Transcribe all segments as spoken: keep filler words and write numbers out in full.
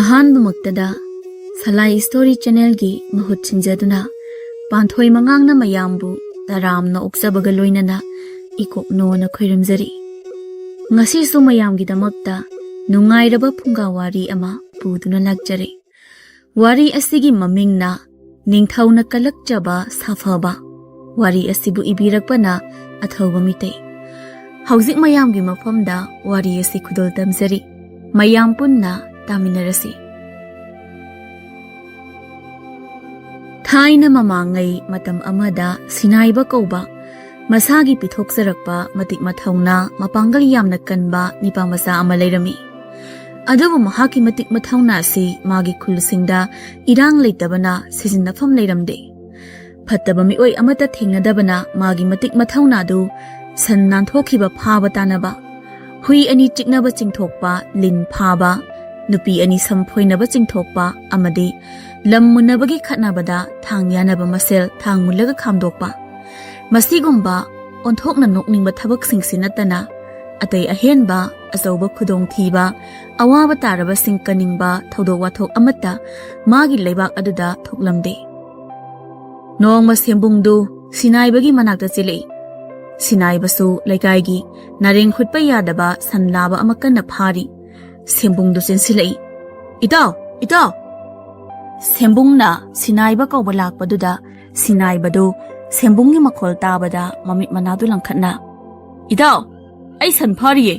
ꯑꯍꯥꯟꯕꯃꯛꯇꯗ ꯁꯂꯥꯏ story ꯆꯦꯅꯦꯜꯒꯤ ꯃꯍꯨꯠ ꯁꯤꯟꯖꯗꯨꯅ ꯄꯥꯟꯊꯣꯏ ꯃꯉꯥꯡꯅ ꯃꯌꯥꯝꯕꯨ ꯇꯔꯥꯝꯅ ꯑꯣꯛꯆꯕꯒ ꯂꯣꯏꯅꯅ ꯏꯀꯣꯛꯅꯣꯅ ꯈꯣꯏꯔꯝꯖꯔꯤ꯫ ꯉꯁꯤꯁꯨ ꯃꯌꯥꯝꯒꯤꯗꯃꯛꯇ ꯅꯨꯡꯉꯥꯏꯔꯕ ꯐꯨꯡꯒꯥ ꯋꯥꯔꯤ ꯑꯃ ꯄꯨꯗꯨꯅ ꯂꯥꯛꯆꯔꯤ꯫ ꯋꯥꯔꯤ ꯑꯁꯤꯒꯤ ꯃꯃꯤꯡꯅ ꯅꯤꯡꯊꯧꯅ ꯀꯜꯂꯛꯆꯕ ꯁꯥꯐꯕ꯫ ꯋꯥꯔꯤ ꯑꯁꯤꯕꯨ ꯏꯕꯤꯔꯛꯄꯅ ꯑꯊꯧꯕ ꯃꯤꯇꯩ꯫ ꯍꯧꯖꯤꯛ ꯃꯌꯥꯝꯒꯤ ꯃꯐꯝꯗ ꯋꯥꯔꯤ ꯑꯁꯤ ꯈꯨꯗꯣꯜ ꯇꯝꯖꯔꯤ꯫ ꯃꯌꯥꯝ ꯄꯨꯟꯅ ꯇꯥꯃꯤꯟꯅꯔꯁꯤ꯫ ꯊꯥꯏꯅ ꯃꯃꯥꯡꯉꯩ ꯃꯇꯝ ꯑꯃꯗ ꯁꯤꯅꯥꯏꯕ ꯀꯧꯕ ꯃꯁꯥꯒꯤ ꯄꯤꯊꯣꯛꯆꯔꯛꯄ ꯃꯇꯤꯛ ꯃꯊꯧꯅꯥ, ꯃꯄꯥꯡꯒꯜ ꯌꯥꯝꯅ ꯀꯟꯕ ꯅꯤꯄꯥ ꯃꯆꯥ ꯑꯃ ꯂꯩꯔꯝꯃꯤ꯫ ꯑꯗꯨꯕꯨ ꯃꯍꯥꯛꯀꯤ ꯃꯇꯤꯛ ꯃꯊꯧꯅꯥ ꯑꯁꯤ ꯃꯥꯒꯤ ꯈꯨꯜꯁꯤꯡꯗ ꯏꯔꯥꯡ ꯂꯩꯇꯕꯅ ꯁꯤꯖꯤꯟꯅꯐꯝ ꯂꯩꯔꯝꯗꯦ꯫ ꯐꯠꯇꯕ ꯃꯤꯑꯣꯏ ꯑꯃꯠꯇ ꯊꯦꯡꯅꯗꯕꯅ ꯃꯥꯒꯤ ꯃꯇꯤꯛ ꯃꯊꯧꯅꯥꯗꯨ ꯁꯟ ꯅꯥꯟꯊꯣꯛꯈꯤꯕ ꯐꯥꯕ ꯇꯥꯅꯕ, ꯍꯨꯏ ꯑꯅꯤ ꯆꯤꯛꯅꯕ ꯆꯤꯡꯊꯣꯛꯄ ꯂꯤꯟ ꯐꯥꯕ, ꯅꯨꯄꯤ ꯑꯅꯤ ꯁꯝ ꯐꯣꯏꯅꯕ ꯆꯤꯡꯊꯣꯛꯄ ꯑꯃꯗꯤ ꯂꯝ ꯃꯨꯟꯅꯕꯒꯤ ꯈꯠꯅꯕꯗ ꯊꯥꯡ ꯌꯥꯅꯕ ꯃꯁꯦꯜ ꯊꯥꯡ ꯃꯨꯜꯂꯒ ꯈꯥꯝꯗꯣꯛꯄ, ꯃꯁꯤꯒꯨꯝꯕ ꯑꯣꯟꯊꯣꯛꯅ ꯅꯣꯛꯅꯤꯡꯕ ꯊꯕꯛꯁꯤꯡꯁꯤ ꯅꯠꯇꯅ ꯑꯇꯩ ꯑꯍꯦꯟꯕ ꯑꯆꯧꯕ ꯈꯨꯗꯣꯡꯊꯤꯕ, ꯑꯋꯥꯕ ꯇꯥꯔꯕꯁꯤꯡ ꯀꯟꯅꯤꯡꯕ ꯊꯧꯗꯣꯛ ꯋꯥꯊꯣꯛ ꯑꯃꯠꯇ ꯃꯥꯒꯤ ꯂꯩꯕꯥꯛ ꯑꯗꯨꯗ ꯊꯣꯛꯂꯝꯗꯦ꯫ ꯅꯣꯡꯃ ꯁꯦꯝꯕꯨꯡꯗꯨ ꯁꯤꯅꯥꯏꯕꯒꯤ ꯃꯅꯥꯛꯇ ꯆꯦꯜꯂꯛꯏ꯫ ꯁꯤꯅꯥꯏꯕꯁꯨ ꯂꯩꯀꯥꯏꯒꯤ ꯅꯥꯔꯦꯡ ꯍꯨꯠꯄ ꯌꯥꯗꯕ ꯁꯟ ꯂꯥꯕ ꯑꯃ ꯀꯟꯅ ꯐꯥꯔꯤ꯫ ꯁꯦꯝꯕꯨꯡꯗꯨ ꯆꯦꯟꯁꯤꯜꯂꯛꯏ꯫ "ꯏꯇꯥꯎ, ꯏꯇꯥꯎ!" ꯁꯦꯝꯕꯨꯡꯅ ꯁꯤꯅꯥꯏꯕ ꯀꯧꯕ ꯂꯥꯛꯄꯗꯨꯗ ꯁꯤꯅꯥꯏꯕꯗꯨ ꯁꯦꯝꯕꯨꯡꯒꯤ ꯃꯈꯣꯜ ꯇꯥꯕꯗ ꯃꯃꯤꯠ ꯃꯅꯥꯗꯨ ꯂꯪꯈꯠꯅ, "ꯏꯇꯥꯎ, ꯑꯩ ꯁꯟ ꯐꯥꯔꯤꯌꯦ꯫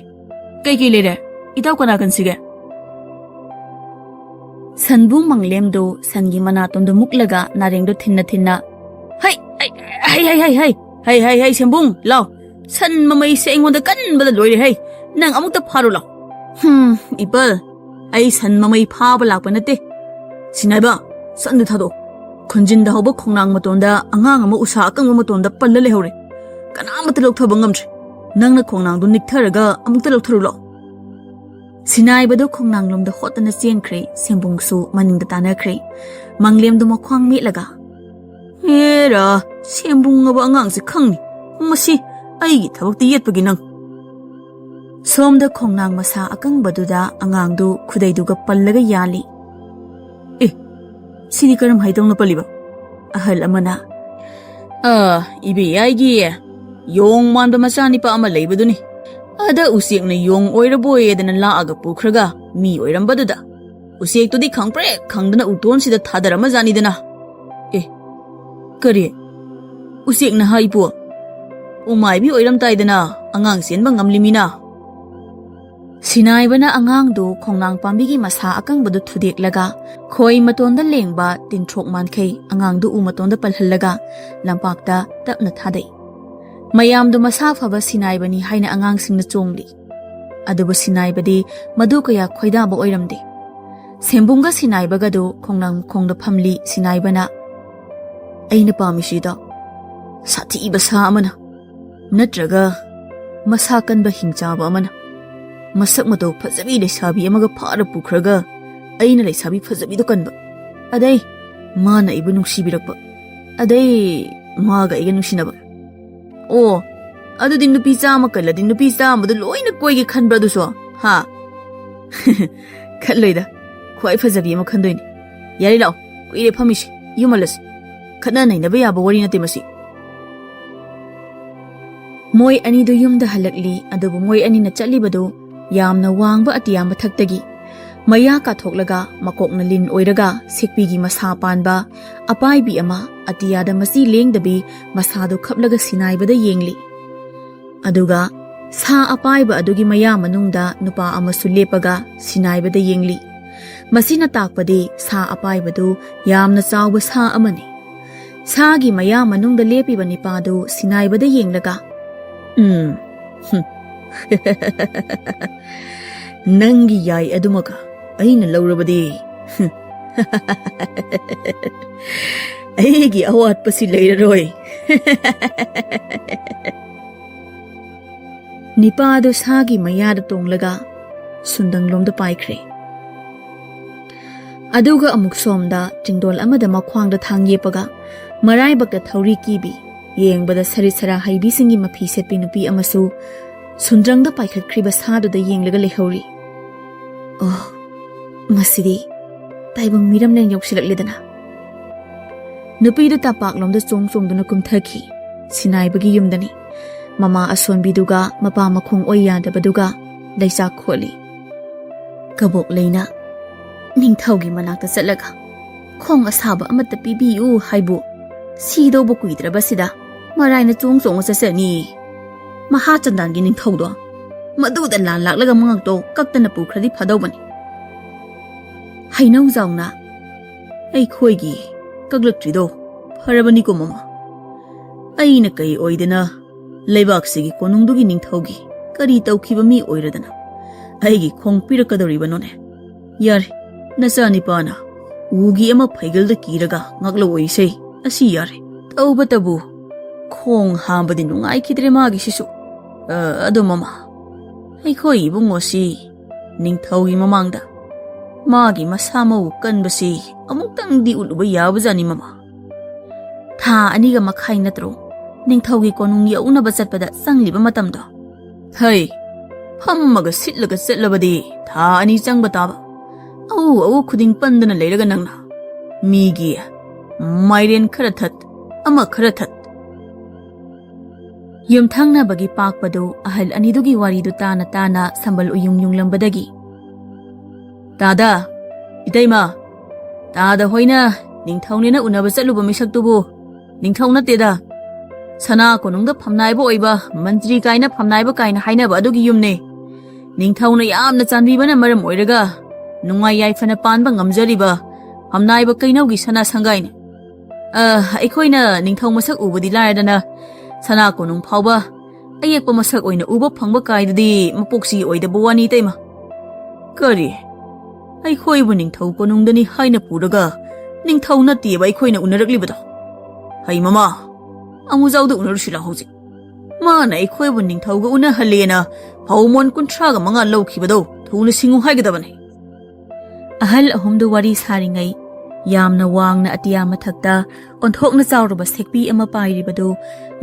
ꯀꯩꯀꯩ ꯂꯩꯔꯦ? ꯏꯇꯥꯎ ꯀꯅꯥ ꯀꯟꯁꯤꯒꯦ?" ꯁꯟꯕꯨ ꯃꯪꯂꯦꯝꯗꯨ ꯁꯟꯒꯤ ꯃꯅꯥꯇꯣꯟꯗꯨ ꯃꯨꯛꯂꯒ ꯅꯥꯔꯦꯡꯗꯨ ꯊꯤꯟꯅ ꯊꯤꯟꯅ, "ꯍꯩ, ꯍꯩ, ꯍꯩ, ꯍꯩ, ꯍꯩ, ꯍꯩ, ꯍꯩ, ꯍꯩ, ꯍꯩ, ꯁꯦꯝꯕꯨꯡ, ꯂꯥꯎ꯫ ꯁꯟ ꯃꯃꯩꯁꯦ ꯑꯩꯉꯣꯟꯗ ꯀꯟꯕꯗ ꯂꯣꯏꯔꯦ ꯍꯩ꯫ ꯅꯪ ꯑꯃꯨꯛꯇ ꯐꯥꯔꯨ ꯂꯥꯎ꯫ ꯍꯨꯝ, ꯏꯄꯜ, ꯑꯩ ꯁꯟ ꯃꯃꯩ ꯐꯥꯕ ꯂꯥꯛꯄ ꯅꯠꯇꯦ꯫ ꯁꯤꯅꯥꯏꯕ, ꯁꯟꯗꯨ ꯊꯥꯗꯣꯛꯑꯣ꯫ ꯈꯨꯟꯖꯤꯟꯗ ꯍꯧꯕ ꯈꯣꯡꯅꯥꯡ ꯃꯇꯣꯟꯗ ꯑꯉꯥꯡ ꯑꯃ ꯎꯁꯥ ꯑꯀꯪꯕ ꯃꯇꯣꯟꯗ ꯄꯜꯂ ꯂꯩꯍꯧꯔꯦ꯫ ꯀꯅꯥꯃꯠꯇ ꯂꯧꯊꯕ ꯉꯝꯗ꯭ꯔꯦ꯫ ꯅꯪꯅ ꯈꯣꯡꯅꯥꯡꯗꯨ ꯅꯤꯛꯊꯔꯒ ꯑꯃꯨꯛꯇ ꯂꯧꯊꯔꯨ ꯂꯥꯎ꯫" ꯁꯤꯅꯥꯏꯕꯗꯨ ꯈꯣꯡꯅꯥꯡꯂꯣꯝꯗ ꯍꯣꯠꯇꯅ ꯆꯦꯟꯈ꯭ꯔꯦ꯫ ꯁꯦꯝꯕꯨꯡꯁꯨ ꯃꯅꯤꯡꯗ ꯇꯥꯟꯅꯈ꯭ꯔꯦ꯫ ꯃꯪꯂꯦꯝꯗꯨ ꯃꯈ꯭ꯋꯥꯡ ꯃꯦꯠꯂꯒ, "ꯍꯦꯔꯥ, ꯁꯦꯝꯕꯨꯡ ꯑꯕ ꯑꯉꯥꯡꯁꯦ ꯈꯪꯅꯤ꯫ ꯃꯁꯤ ꯑꯩꯒꯤ ꯊꯕꯛꯇ ꯌꯦꯠꯄꯒꯤ ꯅꯪ꯫" ꯁꯣꯝꯗ ꯈꯣꯡꯅꯥꯡ ꯃꯁꯥ ꯑꯀꯪꯕꯗꯨꯗ ꯑꯉꯥꯡꯗꯨ ꯈꯨꯗꯩꯗꯨꯒ ꯄꯜꯂꯒ ꯌꯥꯜꯂꯤ꯫ "ꯑꯦ, ꯁꯤꯗꯤ ꯀꯔꯝ ꯍꯥꯏꯗꯧꯅ ꯄꯜꯂꯤꯕ?" ꯑꯍꯜ ꯑꯃꯅ, "ꯑ, ꯏꯕꯦꯌꯥꯏꯒꯤ ꯌꯣꯡ ꯃꯥꯟꯕ ꯃꯆꯥꯅꯤꯄꯥ ꯑꯃ ꯂꯩꯕꯗꯨꯅꯤ꯫ ꯑꯗ ꯎꯆꯦꯛꯅ ꯌꯣꯡ ꯑꯣꯏꯔꯕꯣꯏꯗꯅ ꯂꯥꯛꯑꯒ ꯄꯨꯈ꯭ꯔꯒ ꯃꯤ ꯑꯣꯏꯔꯝꯕꯗꯨꯗ ꯎꯆꯦꯛꯇꯨꯗꯤ ꯈꯪꯄ꯭ꯔꯦꯛ ꯈꯪꯗꯅ ꯎꯇꯣꯟꯁꯤꯗ ꯊꯥꯗꯔꯝꯃꯖꯥꯠꯅꯤꯗꯅ꯫" "ꯑꯦ, ꯀꯔꯤ? ꯎꯆꯦꯛꯅ ꯍꯥꯏꯕꯨ? ꯎꯃꯥꯏꯕꯤ ꯑꯣꯏꯔꯝ ꯇꯥꯏꯗꯅ, ꯑꯉꯥꯡ ꯆꯦꯟꯕ ꯉꯝꯂꯤꯃꯤꯅ꯫" ꯁꯤꯅꯥꯏꯕꯅ ꯑꯉꯥꯡꯗꯨ ꯈꯣꯡꯅꯥꯡ ꯄꯥꯝꯕꯤꯒꯤ ꯃꯁꯥ ꯑꯀꯪꯕꯗꯨ ꯊꯨꯗꯦꯛꯂꯒ, ꯈꯣꯏ ꯃꯇꯣꯟꯗ ꯂꯦꯡꯕ ꯇꯤꯟꯊ꯭ꯔꯣꯛ ꯃꯥꯟꯈꯩ ꯑꯉꯥꯡꯗꯨ ꯎ ꯃꯇꯣꯟꯗ ꯄꯜꯍꯜꯂꯒ, ꯂꯝꯄꯥꯛꯇ ꯇꯞꯅ ꯊꯥꯗꯩ꯫ ꯃꯌꯥꯝꯗꯨ ꯃꯁꯥ ꯐꯕ ꯁꯤꯅꯥꯏꯕꯅꯤ ꯍꯥꯏꯅ ꯑꯉꯥꯡꯁꯤꯡꯅ ꯆꯣꯡꯂꯤ꯫ ꯑꯗꯨꯕꯨ ꯁꯤꯅꯥꯏꯕꯗꯤ ꯃꯗꯨ ꯀꯌꯥ ꯈꯣꯏꯗꯥꯕ ꯑꯣꯏꯔꯝꯗꯦ꯫ ꯁꯦꯝꯕꯨꯡꯒ ꯁꯤꯅꯥꯏꯕꯒꯗꯨ ꯈꯣꯡꯅꯥꯡ ꯃꯈꯣꯡꯗ ꯐꯝꯂꯤ꯫ ꯁꯤꯅꯥꯏꯕꯅ, "ꯑꯩꯅ ꯄꯥꯝꯃꯤꯁꯤꯗ ꯁꯥꯊꯤꯕ ꯁꯥ ꯑꯃꯅ, ꯅꯠꯇ꯭ꯔꯒ ꯃꯁꯥ ꯀꯟꯕ ꯍꯤꯡꯆꯥꯕ ꯑꯃꯅ, ꯃꯁꯛ ꯃꯇꯧ ꯐꯖꯕꯤ ꯂꯩꯁꯥꯕꯤ ꯑꯃꯒ ꯐꯥꯔ ꯄꯨꯈ꯭ꯔꯒ, ꯑꯩꯅ ꯂꯩꯁꯥꯕꯤ ꯐꯖꯕꯤꯗꯣ ꯀꯟꯕ, ꯑꯗꯩ ꯃꯥꯅ ꯑꯩꯕꯨ ꯅꯨꯡꯁꯤꯕꯤꯔꯛꯄ, ꯑꯗꯩ ꯃꯥꯒ ꯑꯩꯒ ꯅꯨꯡꯁꯤꯅꯕ꯫ ꯑꯣ, ꯑꯗꯨꯗꯤ ꯅꯨꯄꯤ ꯆꯥꯝꯃ ꯀꯜꯂꯗꯤ ꯅꯨꯄꯤ ꯆꯥꯝꯃꯗꯣ ꯂꯣꯏꯅ ꯀꯣꯏꯒꯦ ꯈꯟꯕ꯭ꯔꯥ ꯑꯗꯨꯁꯨ? ꯍꯥ?" "ꯈꯜꯂꯣꯏꯗ, ꯈ꯭ꯋꯥꯏ ꯐꯖꯕꯤ ꯑꯃ ꯈꯟꯗꯣꯏꯅꯤ꯫ ꯌꯥꯔꯦ, ꯂꯥꯛꯑꯣ, ꯀꯨꯏꯔꯦ ꯐꯝꯃꯤꯁꯦ, ꯌꯨꯝ ꯍꯜꯂꯁꯤ꯫ ꯈꯠꯅ ꯅꯩꯅꯕ ꯌꯥꯕ ꯋꯥꯔꯤ ꯅꯠꯇꯦ ꯃꯁꯤ꯫" ꯃꯣꯏ ꯑꯅꯤꯗꯨ ꯌꯨꯝꯗ ꯍꯜꯂꯛꯂꯤ꯫ ꯑꯗꯨꯕꯨ ꯃꯣꯏ ꯑꯅꯤꯅ ꯆꯠꯂꯤꯕꯗꯨ ꯌꯥꯝꯅ ꯋꯥꯡꯕ ꯑꯇꯤꯌꯥ ꯃꯊꯛꯇꯒꯤ ꯃꯌꯥ ꯀꯥꯊꯣꯛꯂꯒ, ꯃꯀꯣꯛꯅ ꯂꯤꯟ ꯑꯣꯏꯔꯒ ꯁꯦꯛꯄꯤꯒꯤ ꯃꯁꯥ ꯄꯥꯟꯕ ꯑꯄꯥꯏꯕꯤ ꯑꯃ, ꯑꯇꯤꯌꯥꯗ ꯃꯆꯤ ꯂꯦꯡꯗꯕꯤ, ꯃꯁꯥꯗꯨ ꯈꯞꯂꯒ ꯁꯤꯅꯥꯏꯕꯗ ꯌꯦꯡꯂꯤ꯫ ꯑꯗꯨꯒ ꯁꯥ ꯑꯄꯥꯏꯕ ꯑꯗꯨꯒꯤ ꯃꯌꯥ ꯃꯅꯨꯡꯗ ꯅꯨꯄꯥ ꯑꯃꯁꯨ ꯂꯦꯞꯄꯒ ꯁꯤꯅꯥꯏꯕꯗ ꯌꯦꯡꯂꯤ꯫ ꯃꯁꯤꯅ ꯇꯥꯛꯄꯗꯤ ꯁꯥ ꯑꯄꯥꯏꯕꯗꯨ ꯌꯥꯝꯅ ꯆꯥꯎꯕ ꯁꯥ ꯑꯃꯅꯤ꯫ ꯁꯥꯒꯤ ꯃꯌꯥ ꯃꯅꯨꯡꯗ ꯂꯦꯞꯄꯤꯕ ꯅꯤꯄꯥꯗꯨ ꯁꯤꯅꯥꯏꯕꯗ ꯌꯦꯡꯂꯒ, "ꯎꯝ, ꯍꯨꯝ, ꯅꯪꯒꯤ ꯌꯥꯏ ꯑꯗꯨꯃꯛ ꯑꯩꯅ ꯂꯧꯔꯕꯗꯤ, ꯍꯨꯝ, ꯑꯩꯒꯤ ꯑꯋꯥꯠꯄꯁꯤ ꯂꯩꯔꯔꯣꯏ꯫" ꯅꯤꯄꯥꯗꯨ ꯁꯥꯒꯤ ꯃꯌꯥꯗ ꯇꯣꯡꯂꯒ ꯁꯨꯟꯗꯪꯂꯣꯝꯗ ꯄꯥꯏꯈ꯭ꯔꯦ꯫ ꯑꯗꯨꯒ ꯑꯃꯨꯛ ꯁꯣꯝꯗ ꯆꯤꯡꯗꯣꯜ ꯑꯃꯗ ꯃꯈ꯭ꯋꯥꯡꯗ ꯊꯥꯡ ꯌꯦꯞꯄꯒ, ꯃꯔꯥꯏꯕꯛꯇ ꯊꯧꯔꯤ ꯀꯤꯕꯤ, ꯌꯦꯡꯕꯗ ꯁꯔꯤꯠ ꯁꯔꯥ ꯍꯩꯕꯤꯁꯤꯡꯒꯤ ꯃꯐꯤ ꯁꯦꯠꯄꯤ ꯅꯨꯄꯤ ꯑꯃꯁꯨ ꯁꯨꯟꯗ꯭ꯔꯪꯗ ꯄꯥꯏꯈꯠꯈ꯭ꯔꯤꯕ ꯁꯥꯗꯨꯗ ꯌꯦꯡꯂꯒ ꯂꯩꯍꯧꯔꯤ꯫ ꯑꯣ, ꯃꯁꯤꯗꯤ ꯇꯥꯏꯕꯪ ꯃꯤꯔꯝꯂꯦꯟ ꯌꯧꯁꯤꯜꯂꯛꯂꯦꯗꯅ꯫ ꯅꯨꯄꯤꯗꯨ ꯇꯝꯄꯥꯛꯂꯣꯝꯗ ꯆꯣꯡ ꯆꯣꯡꯗꯨꯅ ꯀꯨꯝꯊꯈꯤ꯫ ꯁꯤꯟꯅꯥꯏꯕꯒꯤ ꯌꯨꯝꯗꯅꯤ꯫ ꯃꯃꯥ ꯑꯁꯣꯟꯕꯤꯗꯨꯒ ꯃꯄꯥ ꯃꯈꯣꯡ ꯑꯣꯏ ꯌꯥꯗꯕꯗꯨꯒ ꯂꯩꯆꯥꯛ ꯈꯣꯠꯂꯤ꯫ ꯀꯕꯣꯛ ꯂꯩꯅ, "ꯅꯤꯡꯊꯧꯒꯤ ꯃꯅꯥꯛꯇ ꯆꯠꯂꯒ ꯈꯣꯡ ꯑꯁꯥꯕ ꯑꯃꯠꯇ ꯄꯤꯕꯤꯌꯨ" ꯍꯥꯏꯕꯨ, ꯁꯤꯗꯧꯕ ꯀꯨꯏꯗ꯭ꯔꯕꯁꯤꯗ ꯃꯔꯥꯏꯅ ꯆꯣꯡ ꯆꯣꯡꯉ ꯆꯠꯆꯅꯤ꯫ ꯃꯍꯥ ꯆꯟꯗꯥꯟꯒꯤ ꯅꯤꯡꯊꯧꯗꯣ ꯃꯗꯨꯗ ꯂꯥꯟ ꯂꯥꯛꯂꯒ ꯃꯉꯛꯇꯣ ꯀꯛꯇꯅ ꯄꯨꯈ꯭ꯔꯗꯤ ꯐꯗꯧꯕꯅꯤ꯫ ꯍꯩꯅꯧꯖꯥꯎꯅ, "ꯑꯩꯈꯣꯏꯒꯤ ꯀꯛꯂꯛꯇ꯭ꯔꯤꯗꯣ ꯐꯔꯕꯅꯤꯀꯣ ꯃꯃꯥ꯫ ꯑꯩꯅ ꯀꯩ ꯑꯣꯏꯗꯅ ꯂꯩꯕꯥꯛꯁꯤꯒꯤ ꯀꯣꯅꯨꯡꯗꯨꯒꯤ ꯅꯤꯡꯊꯧꯒꯤ ꯀꯔꯤ ꯇꯧꯈꯤꯕ ꯃꯤ ꯑꯣꯏꯔꯗꯅ ꯑꯩꯒꯤ ꯈꯣꯡ ꯄꯤꯔꯛꯀꯗꯧꯔꯤꯕꯅꯣꯅꯦ? ꯌꯥꯔꯦ, ꯅꯆꯥꯅꯤꯄꯥꯅ ꯎꯒꯤ ꯑꯃ ꯐꯩꯒꯜꯗ ꯀꯤꯔꯒ ꯉꯛꯂꯧ ꯑꯣꯏꯁꯦ꯫ ꯑꯁꯤ ꯌꯥꯔꯦ꯫ ꯇꯧꯕꯇꯕꯨ ꯈꯣꯡ ꯍꯥꯝꯕꯗꯤ ꯅꯨꯡꯉꯥꯏꯈꯤꯗ꯭ꯔꯦ ꯃꯥꯒꯤꯁꯤꯁꯨ꯫ ꯑ, ꯑꯗꯣ ꯃꯃꯥ, ꯑꯩꯈꯣꯏ ꯏꯕꯨꯡꯉꯣꯁꯤ ꯅꯤꯡꯊꯧꯒꯤ ꯃꯃꯥꯡꯗ ꯃꯥꯒꯤ ꯃꯁꯥ ꯃꯎ ꯀꯟꯕꯁꯤ ꯑꯃꯨꯛꯇꯪꯗꯤ ꯎꯠꯂꯨꯕ ꯌꯥꯕꯖꯥꯠꯅꯤ ꯃꯃꯥ꯫ ꯊꯥ ꯑꯅꯤꯒ ꯃꯈꯥꯏ ꯅꯠꯇ꯭ꯔꯣ ꯅꯤꯡꯊꯧꯒꯤ ꯀꯣꯅꯨꯡ ꯌꯧꯅꯕ ꯆꯠꯄꯗ ꯆꯪꯂꯤꯕ ꯃꯇꯝꯗꯣ? ꯍꯩ, ꯐꯝꯃꯒ ꯁꯤꯠꯂꯒ ꯆꯠꯂꯕꯗꯤ ꯊꯥ ꯑꯅꯤ ꯆꯪꯕ ꯇꯥꯕ꯫ ꯑꯎ ꯑꯎ ꯈꯨꯗꯤꯡ ꯄꯟꯗꯅ ꯂꯩꯔꯒ ꯅꯪꯅ ꯃꯤꯒꯤ ꯃꯥꯏꯔꯦꯟ ꯈꯔ ꯊꯠ, ꯑꯃ ꯈꯔ ꯊꯠ꯫ ꯌꯨꯝꯊꯪꯅꯕꯒꯤ ꯄꯥꯛꯄꯗꯨ ꯑꯍꯜ ꯑꯅꯤꯗꯨꯒꯤ ꯋꯥꯔꯤꯗꯨ ꯇꯥꯅ ꯇꯥꯅ ꯁꯝꯕꯜ ꯎꯌꯨꯡ ꯌꯨꯡꯂꯝꯕꯗꯒꯤ, "ꯇꯥꯗ, ꯏꯇꯩꯃ, ꯇꯥꯗ ꯍꯣꯏꯅ ꯅꯤꯡꯊꯧꯅꯦꯅ ꯎꯅꯕ ꯆꯠꯂꯨꯕ ꯃꯤꯁꯛꯇꯨꯕꯨ ꯅꯤꯡꯊꯧ ꯅꯠꯇꯦꯗ, ꯁꯅꯥ ꯀꯣꯅꯨꯡꯗ ꯐꯝꯅꯥꯏꯕ ꯑꯣꯏꯕ ꯃꯟꯇ꯭ꯔꯤ ꯀꯥꯏꯅ ꯐꯝꯅꯥꯏꯕ ꯀꯥꯏꯅ ꯍꯥꯏꯅꯕ ꯑꯗꯨꯒꯤ ꯌꯨꯝꯅꯦ꯫ ꯅꯤꯡꯊꯧꯅ ꯌꯥꯝꯅ ꯆꯥꯟꯕꯤꯕꯅ ꯃꯔꯝ ꯑꯣꯏꯔꯒ ꯅꯨꯡꯉꯥꯏ ꯌꯥꯏꯐꯅ ꯄꯥꯟꯕ ꯉꯝꯖꯔꯤꯕ ꯐꯝꯅꯥꯏꯕ ꯀꯩꯅꯧꯒꯤ ꯁꯅꯥ ꯁꯪꯒꯥꯏꯅꯤ꯫ ꯑ, ꯑꯩꯈꯣꯏꯅ ꯅꯤꯡꯊꯧ ꯃꯁꯛ ꯎꯕꯗꯤ ꯂꯥꯏꯔꯗꯅ ꯁꯅꯥ ꯀꯣꯅꯨꯡ ꯐꯥꯎꯕ ꯑꯌꯦꯛꯄ ꯃꯁꯛ ꯑꯣꯏꯅ ꯎꯕ ꯐꯪꯕ ꯀꯥꯏꯗꯨꯗꯤ ꯃꯄꯣꯛꯁꯤ ꯑꯣꯏꯗꯕ ꯋꯥꯅꯤ ꯏꯇꯩꯃ꯫ ꯀꯔꯤ? ꯑꯩꯈꯣꯏꯕꯨ ꯅꯤꯡꯊꯧ ꯀꯣꯅꯨꯡꯗꯅꯤ ꯍꯥꯏꯅ ꯄꯨꯔꯒ ꯅꯤꯡꯊꯧ ꯅꯠꯇꯦꯕ ꯑꯩꯈꯣꯏꯅ ꯎꯅꯔꯛꯂꯤꯕꯗꯣ? ꯍꯩ ꯃꯃꯥ, ꯑꯃꯨꯖꯥꯎꯗ ꯎꯅꯔꯨꯁꯤ ꯂꯥꯎ ꯍꯧꯖꯤꯛ꯫ ꯃꯥꯅ ꯑꯩꯈꯣꯏꯕꯨ ꯅꯤꯡꯊꯧꯒ ꯎꯅꯍꯜꯂꯦꯅ ꯐꯧꯃꯣꯟ ꯀꯨꯟꯊ꯭ꯔꯥꯒ ꯃꯉꯥ ꯂꯧꯈꯤꯕꯗꯣ ꯊꯨꯅ ꯁꯤꯡꯉꯨ ꯍꯥꯏꯒꯗꯕꯅꯤ꯫ ꯑꯍꯜ ꯑꯍꯨꯝꯗꯨ ꯋꯥꯔꯤ ꯁꯥꯔꯤꯉꯩ ꯌꯥꯝꯅ ꯋꯥꯡꯅ ꯑꯇꯤꯌꯥ ꯃꯊꯛꯇ ꯑꯣꯟꯊꯣꯛꯅ ꯆꯥꯎꯔꯕ ꯁꯦꯛꯄꯤ ꯑꯃ ꯄꯥꯏꯔꯤꯕꯗꯨ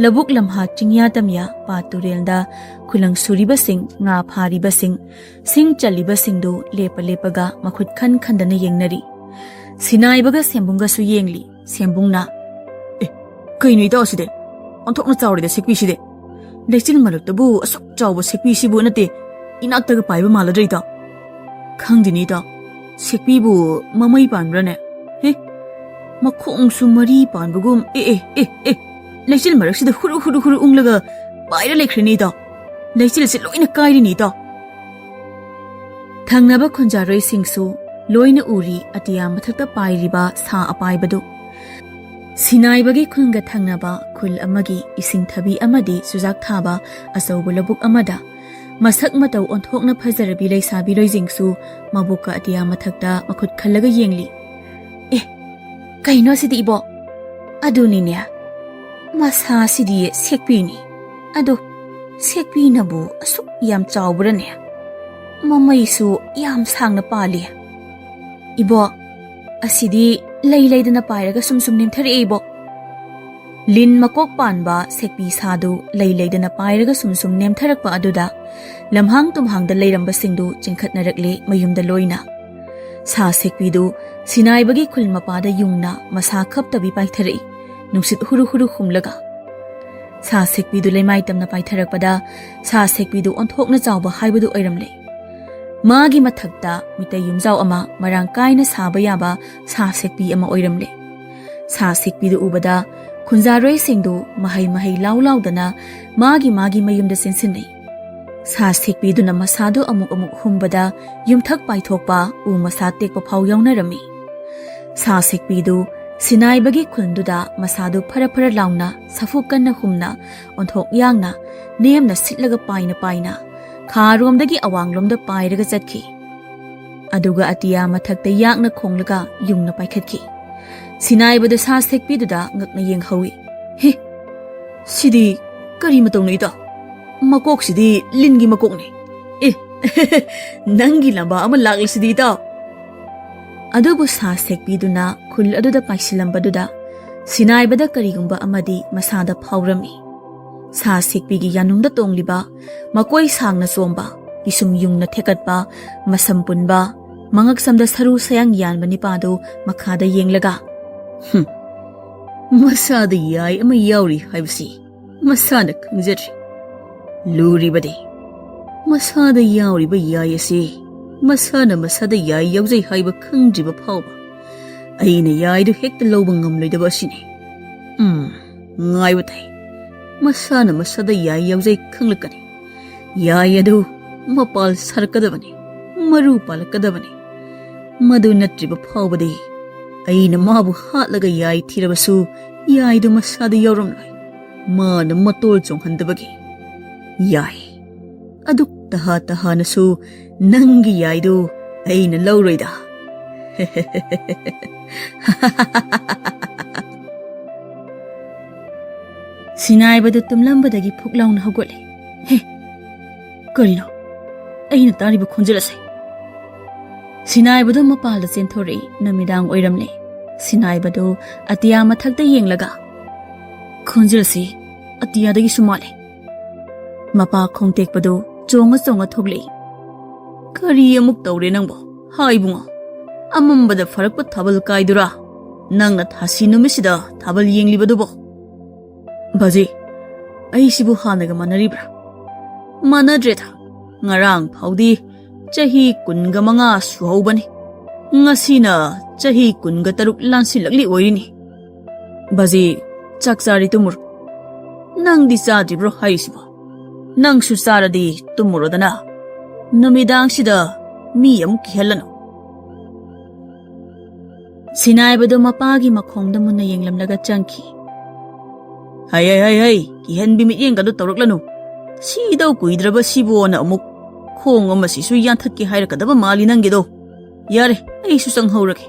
ꯂꯧꯕꯨꯛ ꯂꯝꯍꯥ ꯆꯤꯡꯌꯥ ꯇꯝꯌꯥ ꯄꯥꯠ ꯇꯨꯔꯦꯜꯗ ꯈꯨꯂꯪ ꯁꯨꯔꯤꯕꯁꯤꯡ, ꯉꯥ ꯐꯥꯔꯤꯕꯁꯤꯡ, ꯁꯤꯡ ꯆꯜꯂꯤꯕꯁꯤꯡꯗꯨ ꯂꯦꯞꯄ ꯂꯦꯞꯄꯒ ꯃꯈꯨꯠ ꯈꯟ ꯈꯟꯗꯅ ꯌꯦꯡꯅꯔꯤ꯫ ꯁꯤꯅꯥꯏꯕꯒ ꯁꯦꯝꯕꯨꯡꯒꯁꯨ ꯌꯦꯡꯂꯤ꯫ ꯁꯦꯝꯕꯨꯡꯅ, "ꯑꯦ, ꯀꯩꯅꯣ ꯏꯇꯥꯎ ꯁꯤꯗꯤ? ꯑꯣꯟꯊꯣꯛꯅ ꯆꯥꯎꯔꯦꯗ ꯁꯦꯛꯄꯤꯁꯤꯗꯤ꯫ ꯂꯩꯆꯤꯜ ꯃꯔꯛꯇꯕꯨ ꯑꯁꯨꯛ ꯆꯥꯎꯕ ꯁꯦꯛꯄꯤꯁꯤꯕꯨ ꯅꯠꯇꯦ, ꯏꯅꯥꯛꯇꯒ ꯄꯥꯏꯕ ꯃꯥꯜꯂꯗ꯭ꯔ ꯏꯇꯥꯎ? ꯈꯪꯗꯦꯅꯦ ꯏꯇꯥꯎ, ꯁꯦꯛꯄꯤꯕꯨ ꯃꯃꯩ ꯄꯥꯟꯕ꯭ꯔꯅꯦ? ꯍꯦ, ꯃꯈꯣꯡꯁꯨ ꯃꯔꯤ ꯄꯥꯟꯕꯒꯨꯝ꯫ ꯑꯦ, ꯑꯦ, ꯑꯦ, ꯑꯦ, ꯂꯩꯆꯤꯜ ꯃꯔꯛꯁꯤꯗ ꯍꯨꯔꯨ ꯍꯨꯔꯨ ꯍꯨꯔꯨ ꯎꯪꯂꯒ ꯄꯥꯏꯔ ꯂꯩꯈ꯭ꯔꯦꯅꯦ ꯏꯇꯥꯎ꯫ ꯂꯩꯆꯤꯜꯁꯦ ꯂꯣꯏꯅ ꯀꯥꯏꯔꯤꯅꯦ ꯏꯇꯥꯎ"꯫ ꯊꯪꯅꯕ ꯈꯨꯟꯖꯥꯔꯣꯏꯁꯤꯡꯁꯨ ꯂꯣꯏꯅ ꯎꯔꯤ ꯑꯇꯤꯌꯥ ꯃꯊꯛꯇ ꯄꯥꯏꯔꯤꯕ ꯁꯥ ꯑꯄꯥꯏꯕꯗꯨ꯫ ꯁꯤꯅꯥꯏꯕꯒꯤ ꯈꯨꯟꯒ ꯊꯪꯅꯕ ꯈꯨꯜ ꯑꯃꯒꯤ ꯏꯁꯤꯡ ꯊꯕꯤ ꯑꯃꯗꯤ ꯆꯨꯖꯥꯛ ꯊꯥꯕ ꯑꯆꯧꯕ ꯂꯧꯕꯨꯛ ꯑꯃꯗ ꯃꯁꯛ ꯃꯇꯧ ꯑꯣꯟꯊꯣꯛꯅ ꯐꯖꯔꯕꯤ ꯂꯩꯁꯥꯕꯤꯔꯣꯏꯁꯤꯡꯁꯨ ꯃꯕꯣꯛꯀ ꯑꯇꯤꯌꯥ ꯃꯊꯛꯇ ꯃꯈꯨꯠ ꯈꯜꯂꯒ ꯌꯦꯡꯂꯤ꯫ "ꯑꯦ, ꯀꯩꯅꯣ ꯁꯤꯗꯤ ꯏꯕꯣ? ꯑꯗꯨꯅꯤꯅꯦ, ꯃꯁꯥꯁꯤꯗꯤ ꯁꯦꯛꯄꯤꯅꯤ꯫ ꯑꯗꯣ ꯁꯦꯛꯄꯤꯅꯕꯨ ꯑꯁꯨꯛ ꯌꯥꯝ ꯆꯥꯎꯕ꯭ꯔꯅꯦ? ꯃꯃꯩꯁꯨ ꯌꯥꯝ ꯁꯥꯡꯅ ꯄꯥꯜꯂꯤ꯫ ꯏꯕꯣ, ꯑꯁꯤꯗꯤ ꯂꯩ ꯂꯩꯗꯅ ꯄꯥꯏꯔꯒ ꯁꯨꯝ ꯁꯨꯝ ꯅꯦꯝꯊꯔꯛꯑꯦ ꯏꯕꯣ"꯫ ꯂꯤꯟ ꯃꯀꯣꯛ ꯄꯥꯟꯕ ꯁꯦꯛꯄꯤ ꯁꯥꯗꯨ ꯂꯩ ꯂꯩꯗꯅ ꯄꯥꯏꯔꯒ ꯁꯨꯝ ꯁꯨꯝ ꯅꯦꯝꯊꯔꯛꯄ ꯑꯗꯨꯗ ꯂꯝꯍꯥꯡ ꯇꯨꯝꯍꯥꯡꯗ ꯂꯩꯔꯝꯕꯁꯤꯡꯗꯨ ꯆꯤꯡꯈꯠꯅꯔꯛꯂꯦ ꯃꯌꯨꯝꯗ ꯂꯣꯏꯅ꯫ ꯁꯥ ꯁꯦꯛꯄꯤꯗꯨ ꯁꯤꯅꯥꯏꯕꯒꯤ ꯈꯨꯜ ꯃꯄꯥꯗ ꯌꯨꯡꯅ ꯃꯁꯥ ꯈꯞꯇꯕꯤ ꯄꯥꯏꯊꯔꯛꯏ, ꯅꯨꯡꯁꯤꯠ ꯍꯨꯔꯨ ꯍꯨꯔꯨ ꯍꯨꯝꯂꯒ꯫ ꯁꯥ ꯁꯦꯛꯄꯤꯗꯨ ꯂꯩꯃꯥꯏ ꯇꯝꯅ ꯄꯥꯏꯊꯔꯛꯄꯗ ꯁꯥ ꯁꯦꯛꯄꯤꯗꯨ ꯑꯣꯟꯊꯣꯛꯅ ꯆꯥꯎꯕ ꯍꯥꯏꯕꯗꯨ ꯑꯣꯏꯔꯝꯂꯦ꯫ ꯃꯥꯒꯤ ꯃꯊꯛꯇ ꯃꯤꯇꯩ ꯌꯨꯝꯖꯥꯎ ꯑꯃ ꯃꯔꯥꯡ ꯀꯥꯏꯅ ꯁꯥꯕ ꯌꯥꯕ ꯁꯥ ꯁꯦꯛꯄꯤ ꯑꯃ ꯑꯣꯏꯔꯝꯂꯦ꯫ ꯁꯥ ꯁꯦꯛꯄꯤꯗꯨ ꯎꯕꯗ ꯈꯨꯟꯖꯥꯔꯣꯏꯁꯤꯡꯗꯨ ꯃꯍꯩ ꯃꯍꯩ ꯂꯥꯎ ꯂꯥꯎꯗꯅ ꯃꯥꯒꯤ ꯃꯥꯒꯤ ꯃꯌꯨꯝꯗ ꯆꯦꯟꯁꯤꯟꯅꯩ꯫ ꯁꯥ ꯁꯦꯛꯄꯤꯗꯨꯅ ꯃꯁꯥꯗꯨ ꯑꯃꯨꯛ ꯑꯃꯨꯛ ꯍꯨꯝꯕꯗ ꯌꯨꯝꯊꯛ ꯄꯥꯏꯊꯣꯛꯄ, ꯎ ꯃꯁꯥ ꯇꯦꯛꯄ ꯐꯥꯎ ꯌꯥꯎꯅꯔꯝꯃꯤ꯫ ꯁꯥ ꯁꯦꯛꯄꯤꯗꯨ ꯁꯤꯅꯥꯏꯕꯒꯤ ꯈꯨꯟꯗꯨꯗ ꯃꯁꯥꯗꯨ ꯐꯔ ꯐꯔ ꯂꯥꯎꯅ ꯁꯥꯐꯨ ꯀꯟꯅ ꯍꯨꯝꯅ ꯑꯣꯟꯊꯣꯛ ꯌꯥꯡꯅ ꯅꯦꯝꯅ ꯁꯤꯠꯂꯒ ꯄꯥꯏꯅ ꯄꯥꯏꯅ ꯈꯥꯔꯣꯝꯗꯒꯤ ꯑꯋꯥꯡꯂꯣꯝꯗ ꯄꯥꯏꯔꯒ ꯆꯠꯈꯤ꯫ ꯑꯗꯨꯒ ꯑꯇꯤꯌꯥ ꯃꯊꯛꯇ ꯌꯥꯛꯅ ꯈꯣꯡꯂꯒ ꯌꯨꯡꯅ ꯄꯥꯏꯈꯠꯈꯤ꯫ ꯁꯤꯅꯥꯏꯕꯗꯨ ꯁꯥ ꯁꯦꯛꯄꯤꯗꯨꯗ ꯉꯛꯅ ꯌꯦꯡꯍꯧꯏ꯫ "ꯍꯦ, ꯁꯤꯗꯤ ꯀꯔꯤ ꯃꯇꯧꯅꯣ ꯏꯇꯥꯎ? ꯃꯀꯣꯛꯁꯤꯗꯤ ꯂꯤꯟꯒꯤ ꯃꯀꯣꯛꯅꯤ꯫ ꯑꯦ, ꯅꯪꯒꯤ ꯂꯝꯕꯥ ꯑꯃ ꯂꯥꯛꯂꯤꯁꯤꯗꯤ ꯏꯇꯥꯎ"꯫ ꯑꯗꯨꯕꯨ ꯁꯥ ꯁꯦꯛꯄꯤꯗꯨꯅ ꯈꯨꯜ ꯑꯗꯨꯗ ꯄꯥꯏꯁꯤꯜꯂꯝꯕꯗꯨꯗ ꯁꯤꯅꯥꯏꯕꯗ ꯀꯔꯤꯒꯨꯝꯕ ꯑꯃꯗꯤ ꯃꯁꯥꯗ ꯐꯥꯎꯔꯝꯃꯤ꯫ ꯁꯥ ꯁꯦꯛꯄꯤꯒꯤ ꯌꯥꯅꯨꯡꯗ ꯇꯣꯡꯂꯤꯕ ꯃꯀꯣꯏ ꯁꯥꯡꯅ ꯆꯣꯝꯕ, ꯄꯤꯁꯨꯝ ꯌꯨꯡꯅ ꯊꯦꯛꯀꯠꯄ, ꯃꯁꯝ ꯄꯨꯟꯕ, ꯃꯉꯛꯁꯝꯗ ꯁꯔꯨ ꯁꯌꯥꯡ ꯌꯥꯟꯕ ꯅꯤꯄꯥꯗꯨ ꯃꯈꯥꯗ ꯌꯦꯡꯂꯒ, "ꯍꯨꯝ, ꯃꯁꯥꯗ ꯌꯥꯏ ꯑꯃ ꯌꯥꯎꯔꯤ ꯍꯥꯏꯕꯁꯤ ꯃꯁꯥꯅ ꯈꯪꯖꯗ꯭ꯔꯤ꯫ ꯂꯨꯔꯤꯕꯗꯤ ꯃꯁꯥꯗ ꯌꯥꯎꯔꯤꯕ ꯌꯥꯏ ꯑꯁꯤ ꯃꯁꯥꯅ ꯃꯁꯥꯗ ꯌꯥꯏ ꯌꯥꯎꯖꯩ ꯍꯥꯏꯕ ꯈꯪꯗ꯭ꯔꯤꯕ ꯐꯥꯎꯕ ꯑꯩꯅ ꯌꯥꯏꯗꯨ ꯍꯦꯛꯇ ꯂꯧꯕ ꯉꯝꯂꯣꯏꯗꯕ ꯑꯁꯤꯅꯤ꯫ ꯎꯝ, ꯉꯥꯏꯕ ꯇꯥꯏ꯫ ꯃꯁꯥꯅ ꯃꯁꯥꯗ ꯌꯥꯏ ꯌꯥꯎꯖꯩ ꯈꯪꯂꯛꯀꯅꯤ꯫ ꯌꯥꯏ ꯑꯗꯨ ꯃꯄꯥꯜ ꯁꯥꯔꯛꯀꯗꯕꯅꯤ, ꯃꯔꯨ ꯄꯥꯜꯂꯛꯀꯗꯕꯅꯤ꯫ ꯃꯗꯨ ꯅꯠꯇ꯭ꯔꯤꯕ ꯐꯥꯎꯕꯗꯤ ꯑꯩꯅ ꯃꯥꯕꯨ ꯍꯥꯠꯂꯒ ꯌꯥꯏ ꯊꯤꯔꯕꯁꯨ ꯌꯥꯏꯗꯨ ꯃꯁꯥꯗ ꯌꯥꯎꯔꯝꯂꯣꯏ꯫ ꯃꯥꯅ ꯃꯇꯣꯜ ꯆꯣꯡꯍꯟꯗꯕꯒꯤ꯫ ꯌꯥꯏ, ꯑꯗꯨꯛ ꯇꯍꯥ ꯇꯍꯥꯅꯁꯨ ꯅꯪꯒꯤ ꯌꯥꯏꯗꯨ ꯑꯩꯅ ꯂꯧꯔꯣꯏꯗ꯫" ꯁꯤꯅꯥꯏꯕꯗꯨ ꯇꯨꯝꯂꯝꯕꯗꯒꯤ ꯐꯨꯛ ꯂꯥꯎꯅ ꯍꯧꯒꯠꯂꯦ꯫ "ꯍꯦ, ꯀꯔꯤꯅꯣ ꯑꯩꯅ ꯇꯥꯔꯤꯕ ꯈꯣꯟꯖꯦꯜ ꯑꯁꯦ?" ꯁꯤꯅꯥꯏꯕꯗꯨ ꯃꯄꯥꯜꯗ ꯆꯦꯟꯊꯣꯔꯛꯏ꯫ ꯅꯨꯃꯤꯗꯥꯡ ꯑꯣꯏꯔꯝꯂꯦ꯫ ꯁꯤꯅꯥꯏꯕꯗꯨ ꯑꯇꯤꯌꯥ ꯃꯊꯛꯇ ꯌꯦꯡꯂꯒ, "ꯈꯣꯟꯖꯦꯜꯁꯤ ꯑꯇꯤꯌꯥꯗꯒꯤꯁꯨ ꯃꯥꯜꯂꯦ꯫" ꯃꯄꯥ ꯈꯣꯡꯇꯦꯛꯄꯗꯨ ꯆꯣꯡꯉ ꯆꯣꯡꯉ ꯊꯣꯛꯂꯛꯏ꯫ "ꯀꯔꯤ ꯑꯃꯨꯛ ꯇꯧꯔꯦ ꯅꯪꯕꯣ? ꯍꯥꯏ ꯏꯕꯨꯡꯉꯣ, ꯑꯃꯝꯕꯗ ꯐꯔꯛꯄ ꯊꯥꯕꯜ ꯀꯥꯏꯗꯨꯔꯥ? ꯅꯪꯅ ꯊꯥꯁꯤ ꯅꯨꯃꯤꯠꯁꯤꯗ ꯊꯥꯕꯜ ꯌꯦꯡꯂꯤꯕꯗꯨꯕꯣ?" "ꯕꯥꯖꯤ, ꯑꯩꯁꯤꯕꯨ ꯍꯥꯟꯅꯒ ꯃꯥꯟꯅꯔꯤꯕ꯭ꯔꯥ?" "ꯃꯥꯟꯅꯗ꯭ꯔꯦꯗ꯫ ꯉꯔꯥꯡ ꯐꯥꯎꯗꯤ ꯆꯍꯤ ꯀꯨꯟꯒ ꯃꯉꯥ ꯁꯨꯍꯧꯕꯅꯤ꯫ ꯉꯁꯤꯅ ꯆꯍꯤ ꯀꯨꯟꯒ ꯇꯔꯨꯛ ꯂꯥꯟꯁꯤꯜꯂꯛꯂꯤ ꯑꯣꯏꯔꯤꯅꯤ꯫ ꯕꯥꯖꯤ, ꯆꯥꯛ ꯆꯥꯔꯤ ꯇꯨꯝꯃꯨꯔꯣ꯫" "ꯅꯪꯗꯤ ꯆꯥꯗ꯭ꯔꯤꯕ꯭ꯔꯣ ꯍꯥꯏꯔꯤꯁꯤꯕꯣ? ꯅꯪꯁꯨ ꯆꯥꯔꯗꯤ ꯇꯨꯝꯃꯨꯔꯣꯗꯅ꯫ ꯅꯨꯃꯤꯗꯥꯡꯁꯤꯗ ꯃꯤ ꯑꯃꯨꯛ ꯀꯤꯍꯜꯂꯅꯨ꯫" ꯁꯤꯅꯥꯏꯕꯗꯨ ꯃꯄꯥꯒꯤ ꯃꯈꯣꯡꯗ ꯃꯨꯟꯅ ꯌꯦꯡꯂꯝꯂꯒ ꯆꯪꯈꯤ꯫ "ꯍꯩ, ꯍꯩ, ꯍꯩ, ꯍꯩ, ꯀꯤꯍꯟꯕꯤ ꯃꯤꯠꯌꯦꯡꯒꯗꯨ ꯇꯧꯔꯛꯂꯅꯨ꯫ ꯁꯤꯗꯧ ꯀꯨꯏꯗ꯭ꯔꯕ ꯁꯤꯕꯣꯅ ꯑꯃꯨꯛ ꯈꯣꯡ ꯑꯃꯁꯤꯁꯨ ꯌꯥꯟꯊꯠꯀꯦ ꯍꯥꯏꯔꯛꯀꯗꯕ ꯃꯥꯜꯂꯤ ꯅꯪꯒꯤꯗꯣ꯫ ꯌꯥꯔꯦ, ꯑꯩꯁꯨ ꯆꯪꯍꯧꯔꯒꯦ꯫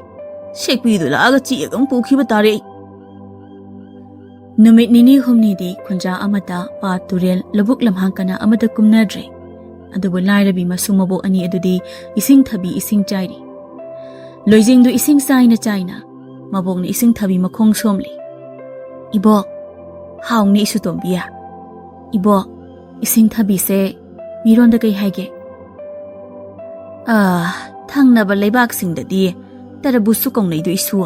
ꯁꯦꯛꯄꯤꯗꯨ ꯂꯥꯛꯑꯒ ꯆꯤꯛꯑꯒ ꯑꯃꯨꯛ ꯄꯨꯈꯤꯕ ꯇꯥꯔꯦ ꯑꯩ꯫" ꯅꯨꯃꯤꯠ ꯅꯤꯅꯤ ꯍꯨꯝꯅꯤꯗꯤ ꯈꯨꯟꯖꯥ ꯑꯃꯠꯇ ꯄꯥꯠ ꯇꯨꯔꯦꯜ ꯂꯧꯕꯨꯛ ꯂꯝꯍꯥꯡ ꯀꯅꯥ ꯑꯃꯠꯇ ꯀꯨꯝꯅꯗ꯭ꯔꯦ꯫ ꯑꯗꯨꯕꯨ ꯂꯥꯏꯔꯕꯤ ꯃꯁꯨ ꯃꯕꯣꯛ ꯑꯅꯤ ꯑꯗꯨꯗꯤ ꯏꯁꯤꯡ ꯊꯕꯤ ꯏꯁꯤꯡ ꯆꯥꯏꯔꯤ꯫ ꯂꯣꯏꯖꯤꯡꯗꯨ ꯏꯁꯤꯡ ꯆꯥꯏꯅ ꯆꯥꯏꯅ ꯃꯕꯣꯛꯅ ꯏꯁꯤꯡ ꯊꯕꯤ ꯃꯈꯣꯡ ꯁꯣꯝꯂꯤ꯫ "ꯏꯕꯣꯛ, ꯍꯥꯎꯅꯦ ꯏꯁꯨ ꯇꯣꯝꯕꯤ꯫ ꯏꯕꯣꯛ, ꯏꯁꯤꯡ ꯊꯕꯤꯁꯦ ꯃꯤꯔꯣꯟꯗ ꯀꯩ ꯍꯥꯏꯒꯦ?" "ꯑꯥ, ꯊꯪꯅꯕ ꯂꯩꯕꯥꯛꯁꯤꯡꯗꯗꯤ ꯇꯔꯕꯨꯖꯁꯨ ꯀꯧꯅꯩꯗꯣ ꯏꯁꯨ꯫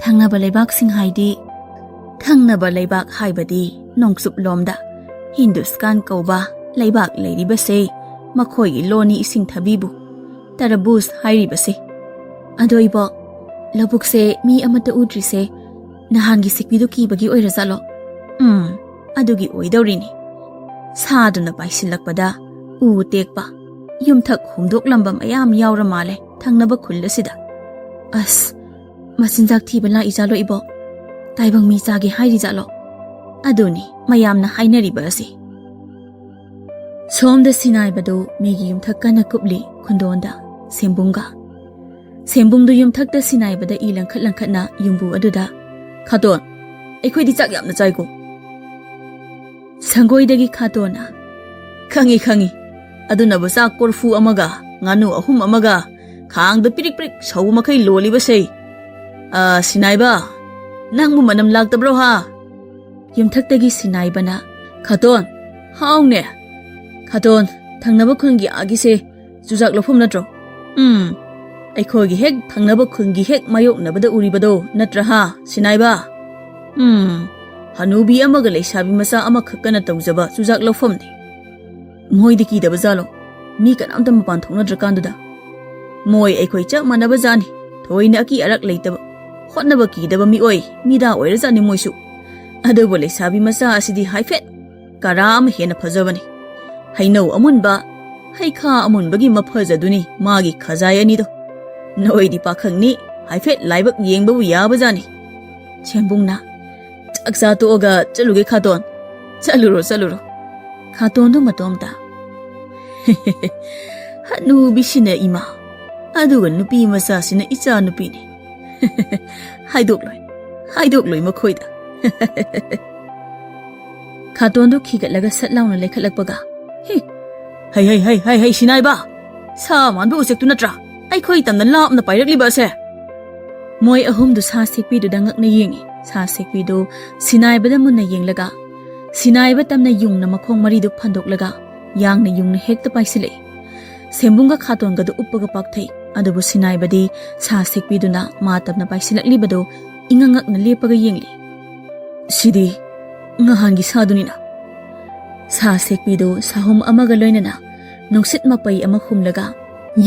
ꯊꯪꯅꯕ ꯂꯩꯕꯥꯛꯁꯤꯡ ꯍꯥꯏꯗꯤ?" "ꯊꯪꯅꯕ ꯂꯩꯕꯥꯛ ꯍꯥꯏꯕꯗꯤ ꯅꯣꯡꯆꯨꯞꯂꯣꯝꯗ ꯍꯤꯟꯗꯨꯁꯀꯥꯟ ꯀꯧꯕ ꯂꯩꯕꯥꯛ ꯂꯩꯔꯤꯕꯁꯦ, ꯃꯈꯣꯏꯒꯤ ꯂꯣꯟꯅꯤ ꯏꯁꯤꯡ ꯊꯕꯤꯕꯨ ꯇꯔꯕꯨꯖ ꯍꯥꯏꯔꯤꯕꯁꯦ꯫ ꯑꯗꯣ ꯏꯕꯣꯛ, ꯂꯧꯕꯨꯛꯁꯦ ꯃꯤ ꯑꯃꯠꯇ ꯎꯗ꯭ꯔꯤꯁꯦ ꯅꯍꯥꯟꯒꯤ ꯁꯤꯛꯄꯤꯗꯨ ꯀꯤꯕꯒꯤ ꯑꯣꯏꯔꯖꯥꯠꯂꯣ?" "ꯎꯝ, ꯑꯗꯨꯒꯤ ꯑꯣꯏꯗꯧꯔꯤꯅꯤ꯫ ꯁꯥꯗꯨꯅ ꯄꯥꯏꯁꯤꯜꯂꯛꯄꯗ ꯎ ꯇꯦꯛꯄ, ꯌꯨꯝꯊꯛ ꯍꯨꯝꯗꯣꯛꯂꯝꯕ ꯃꯌꯥꯝ ꯌꯥꯎꯔ ꯃꯥꯜꯂꯦ ꯊꯪꯅꯕ ꯈꯨꯜ ꯑꯁꯤꯗ꯫ ꯑꯁ, ꯃꯆꯤꯟꯖꯥꯛ ꯊꯤꯕ ꯂꯥꯛꯏꯖꯥꯠꯂꯣ ꯏꯕꯣꯛ? ꯇꯥꯏꯕꯪ ꯃꯤ ꯆꯥꯒꯦ ꯍꯥꯏꯔꯤꯖꯥꯠꯂꯣ? ꯑꯗꯨꯅꯤ ꯃꯌꯥꯝꯅ ꯍꯥꯏꯅꯔꯤꯕ ꯑꯁꯤ꯫" ꯁꯣꯝꯗ ꯁꯤꯅꯥꯏꯕꯗꯨ ꯃꯤꯒꯤ ꯌꯨꯝꯊꯛ ꯀꯟꯅ ꯀꯨꯞꯂꯤ ꯈꯨꯟꯗꯣꯟꯗ ꯁꯦꯝꯕꯨꯡꯒ꯫ ꯁꯦꯝꯕꯨꯡꯗꯨ ꯌꯨꯝꯊꯛꯇ ꯁꯤꯅꯥꯏꯕꯗ ꯏ ꯂꯪꯈꯠ ꯂꯪꯈꯠꯅ ꯌꯨꯝꯕꯨ ꯑꯗꯨꯗ, "ꯈꯥꯇꯣꯟ, ꯑꯩꯈꯣꯏꯗꯤ ꯆꯥꯛ ꯌꯥꯝꯅ ꯆꯥꯏꯀꯣ꯫" ꯁꯪꯒꯣꯏꯗꯒꯤ ꯈꯥꯇꯣꯟꯅ, "ꯈꯪꯉꯤ, ꯈꯪꯉꯤ꯫ ꯑꯗꯨꯅꯕꯨ ꯆꯥꯛ ꯀꯣꯔꯐꯨ ꯑꯃꯒ, ꯉꯥꯅꯨ ꯑꯍꯨꯝ ꯑꯃꯒ, ꯈꯥꯡꯗ ꯄꯤꯔꯤꯛ ꯄꯤꯔꯤꯛ ꯁꯧꯕ ꯃꯈꯩ ꯂꯣꯜꯂꯤꯕꯁꯦ꯫ ꯑ, ꯁꯤꯅꯥꯏꯕ, ꯅꯪꯕꯨ ꯃꯅꯝ ꯂꯥꯛꯇꯕ꯭ꯔꯣ ꯍꯥ?" ꯌꯨꯝꯊꯛꯇꯒꯤ ꯁꯤꯅꯥꯏꯕꯅ, "ꯈꯥꯇꯣꯟ, ꯍꯥꯎꯅꯦ꯫ ꯈꯥꯇꯣꯟ, ꯊꯪꯅꯕ ꯈꯨꯟꯒꯤ ꯑꯥꯒꯤꯁꯦ ꯆꯨꯖꯥꯛ ꯂꯧꯐꯝ ꯅꯠꯇ꯭ꯔꯣ? ꯎꯝ, ꯑꯩꯈꯣꯏꯒꯤ ꯍꯦꯛ ꯊꯪꯅꯕ ꯈꯨꯟꯒꯤ ꯍꯦꯛ ꯃꯥꯌꯣꯛꯅꯕꯗ ꯎꯔꯤꯕꯗꯣ ꯅꯠꯇ꯭ꯔꯥ ꯍꯥ, ꯁꯤꯅꯥꯏꯕ? ꯎꯝ, ꯍꯅꯨꯕꯤ ꯑꯃꯒ ꯂꯩꯁꯥꯕꯤ ꯃꯆꯥ ꯑꯃꯈꯛꯀꯅ ꯇꯧꯖꯕ ꯆꯨꯖꯥꯛ ꯂꯧꯐꯝꯅꯤ꯫ ꯃꯣꯏꯗꯤ ꯀꯤꯗꯕ ꯖꯥꯠꯂꯣ? ꯃꯤ ꯀꯅꯥꯝꯇ ꯃꯄꯥꯟ ꯊꯣꯛꯅꯗ꯭ꯔꯀꯥꯟꯗꯨꯗ꯫ ꯃꯣꯏ ꯑꯩꯈꯣꯏ ꯆꯞ ꯃꯥꯟꯅꯕ ꯖꯥꯠꯅꯤ꯫ ꯊꯣꯏꯅ ꯑꯀꯤ ꯑꯔꯛ ꯂꯩꯇꯕ, ꯍꯣꯠꯅꯕ ꯀꯤꯗꯕ ꯃꯤꯑꯣꯏ, ꯃꯤꯗꯥ ꯑꯣꯏꯔꯖꯥꯠꯅꯤ ꯃꯣꯏꯁꯨ꯫ ꯑꯗꯨꯕꯨ ꯂꯩꯁꯥꯕꯤ ꯃꯆꯥ ꯑꯁꯤꯗꯤ ꯍꯥꯏꯐꯦꯠ ꯀꯔꯥ ꯑꯃ ꯍꯦꯟꯅ ꯐꯖꯕꯅꯤ꯫ ꯍꯩꯅꯧ ꯑꯃꯨꯟꯕ, ꯍꯩꯈꯥ ꯑꯃꯨꯟꯕꯒꯤ ꯃꯐꯖꯗꯨꯅꯤ ꯃꯥꯒꯤ ꯈꯖꯥꯏ ꯑꯅꯤꯗꯣ꯫ ꯅꯣꯏꯗꯤ ꯄꯥꯈꯪꯅꯤ, ꯍꯥꯏꯐꯦꯠ ꯂꯥꯏꯕꯛ ꯌꯦꯡꯕꯕꯨ ꯌꯥꯕꯖꯥꯠꯅꯤ꯫" ꯁꯦꯝꯕꯨꯡꯅ, "ꯆꯥꯛ ꯆꯥ ꯇꯣꯛꯑꯒ ꯆꯠꯂꯨꯒꯦ ꯈꯥꯇꯣꯟ꯫ ꯆꯠꯂꯨꯔꯣ, ꯆꯠꯂꯨꯔꯣ꯫" ꯈꯥꯇꯣꯟꯗꯨ ꯃꯇꯣꯝꯇ, "ꯍꯅꯨꯕꯤꯁꯤꯅ ꯏꯃꯥ, ꯑꯗꯨꯒ ꯅꯨꯄꯤ ꯃꯆꯥꯁꯤꯅ ꯏꯆꯥ ꯅꯨꯄꯤꯅꯤ꯫ ꯍꯥꯏꯗꯣꯛꯂꯣꯏ, ꯍꯥꯏꯗꯣꯛꯂꯣꯏ ꯃꯈꯣꯏꯗ꯫" ꯈꯥꯇꯣꯟꯗꯨ ꯈꯤꯒꯠꯂꯒ ꯁꯠ ꯂꯥꯎꯅ ꯂꯩꯈꯠꯂꯛꯄꯒ, "ꯍꯤ, ꯍꯩ, ꯍꯩ, ꯍꯩ, ꯍꯩ, ꯍꯩ, ꯁꯤꯅꯥꯏꯕ! ꯁꯥ ꯃꯥꯟꯕ ꯎꯆꯦꯛꯇꯨ ꯅꯠꯇ꯭ꯔꯥ? ꯑꯩꯈꯣꯏ ꯇꯝꯅ ꯂꯥꯞꯅ ꯄꯥꯏꯔꯛꯂꯤꯕ ꯑꯁꯦ? ꯃꯣꯏ ꯑꯍꯨꯝꯗꯨ ꯁꯥ ꯁꯦꯛꯄꯤꯗꯨꯗ ꯉꯛꯅ ꯌꯦꯡꯉꯤ꯫ ꯁꯥ ꯁꯦꯛꯄꯤꯗꯨ ꯁꯤꯅꯥꯏꯕꯗ ꯃꯨꯟꯅ ꯌꯦꯡꯂꯒ, ꯁꯤꯅꯥꯏꯕ ꯇꯝꯅ ꯌꯨꯡꯅ ꯃꯈꯣꯡ ꯃꯔꯤꯗꯨ ꯐꯟꯗꯣꯛꯂꯒ ꯌꯥꯡꯅ ꯌꯨꯡꯅ ꯍꯦꯛꯇ ꯄꯥꯏꯁꯤꯜꯂꯛꯏ꯫ ꯁꯦꯝꯕꯨꯡꯒ ꯈꯥꯇꯣꯟꯒꯗꯨ ꯎꯞꯄꯒ ꯄꯥꯛꯊꯩ꯫ ꯑꯗꯨꯕꯨ ꯁꯤꯅꯥꯏꯕꯗꯤ ꯁꯥ ꯁꯦꯛꯄꯤꯗꯨꯅ ꯃꯥ ꯇꯝꯅ ꯄꯥꯏꯁꯤꯜꯂꯛꯂꯤꯕꯗꯨ ꯏꯉꯛ ꯉꯛꯅ ꯂꯦꯞꯄꯒ ꯌꯦꯡꯂꯤ꯫ "ꯁꯤꯗꯤ ꯉꯍꯥꯟꯒꯤ ꯁꯥꯗꯨꯅꯤꯅ꯫" ꯁꯥ ꯁꯦꯛꯄꯤꯗꯨ ꯁꯥꯍꯨꯝ ꯑꯃꯒ ꯂꯣꯏꯅꯅ ꯅꯨꯡꯁꯤꯠ ꯃꯄꯩ ꯑꯃ ꯍꯨꯝꯂꯒ,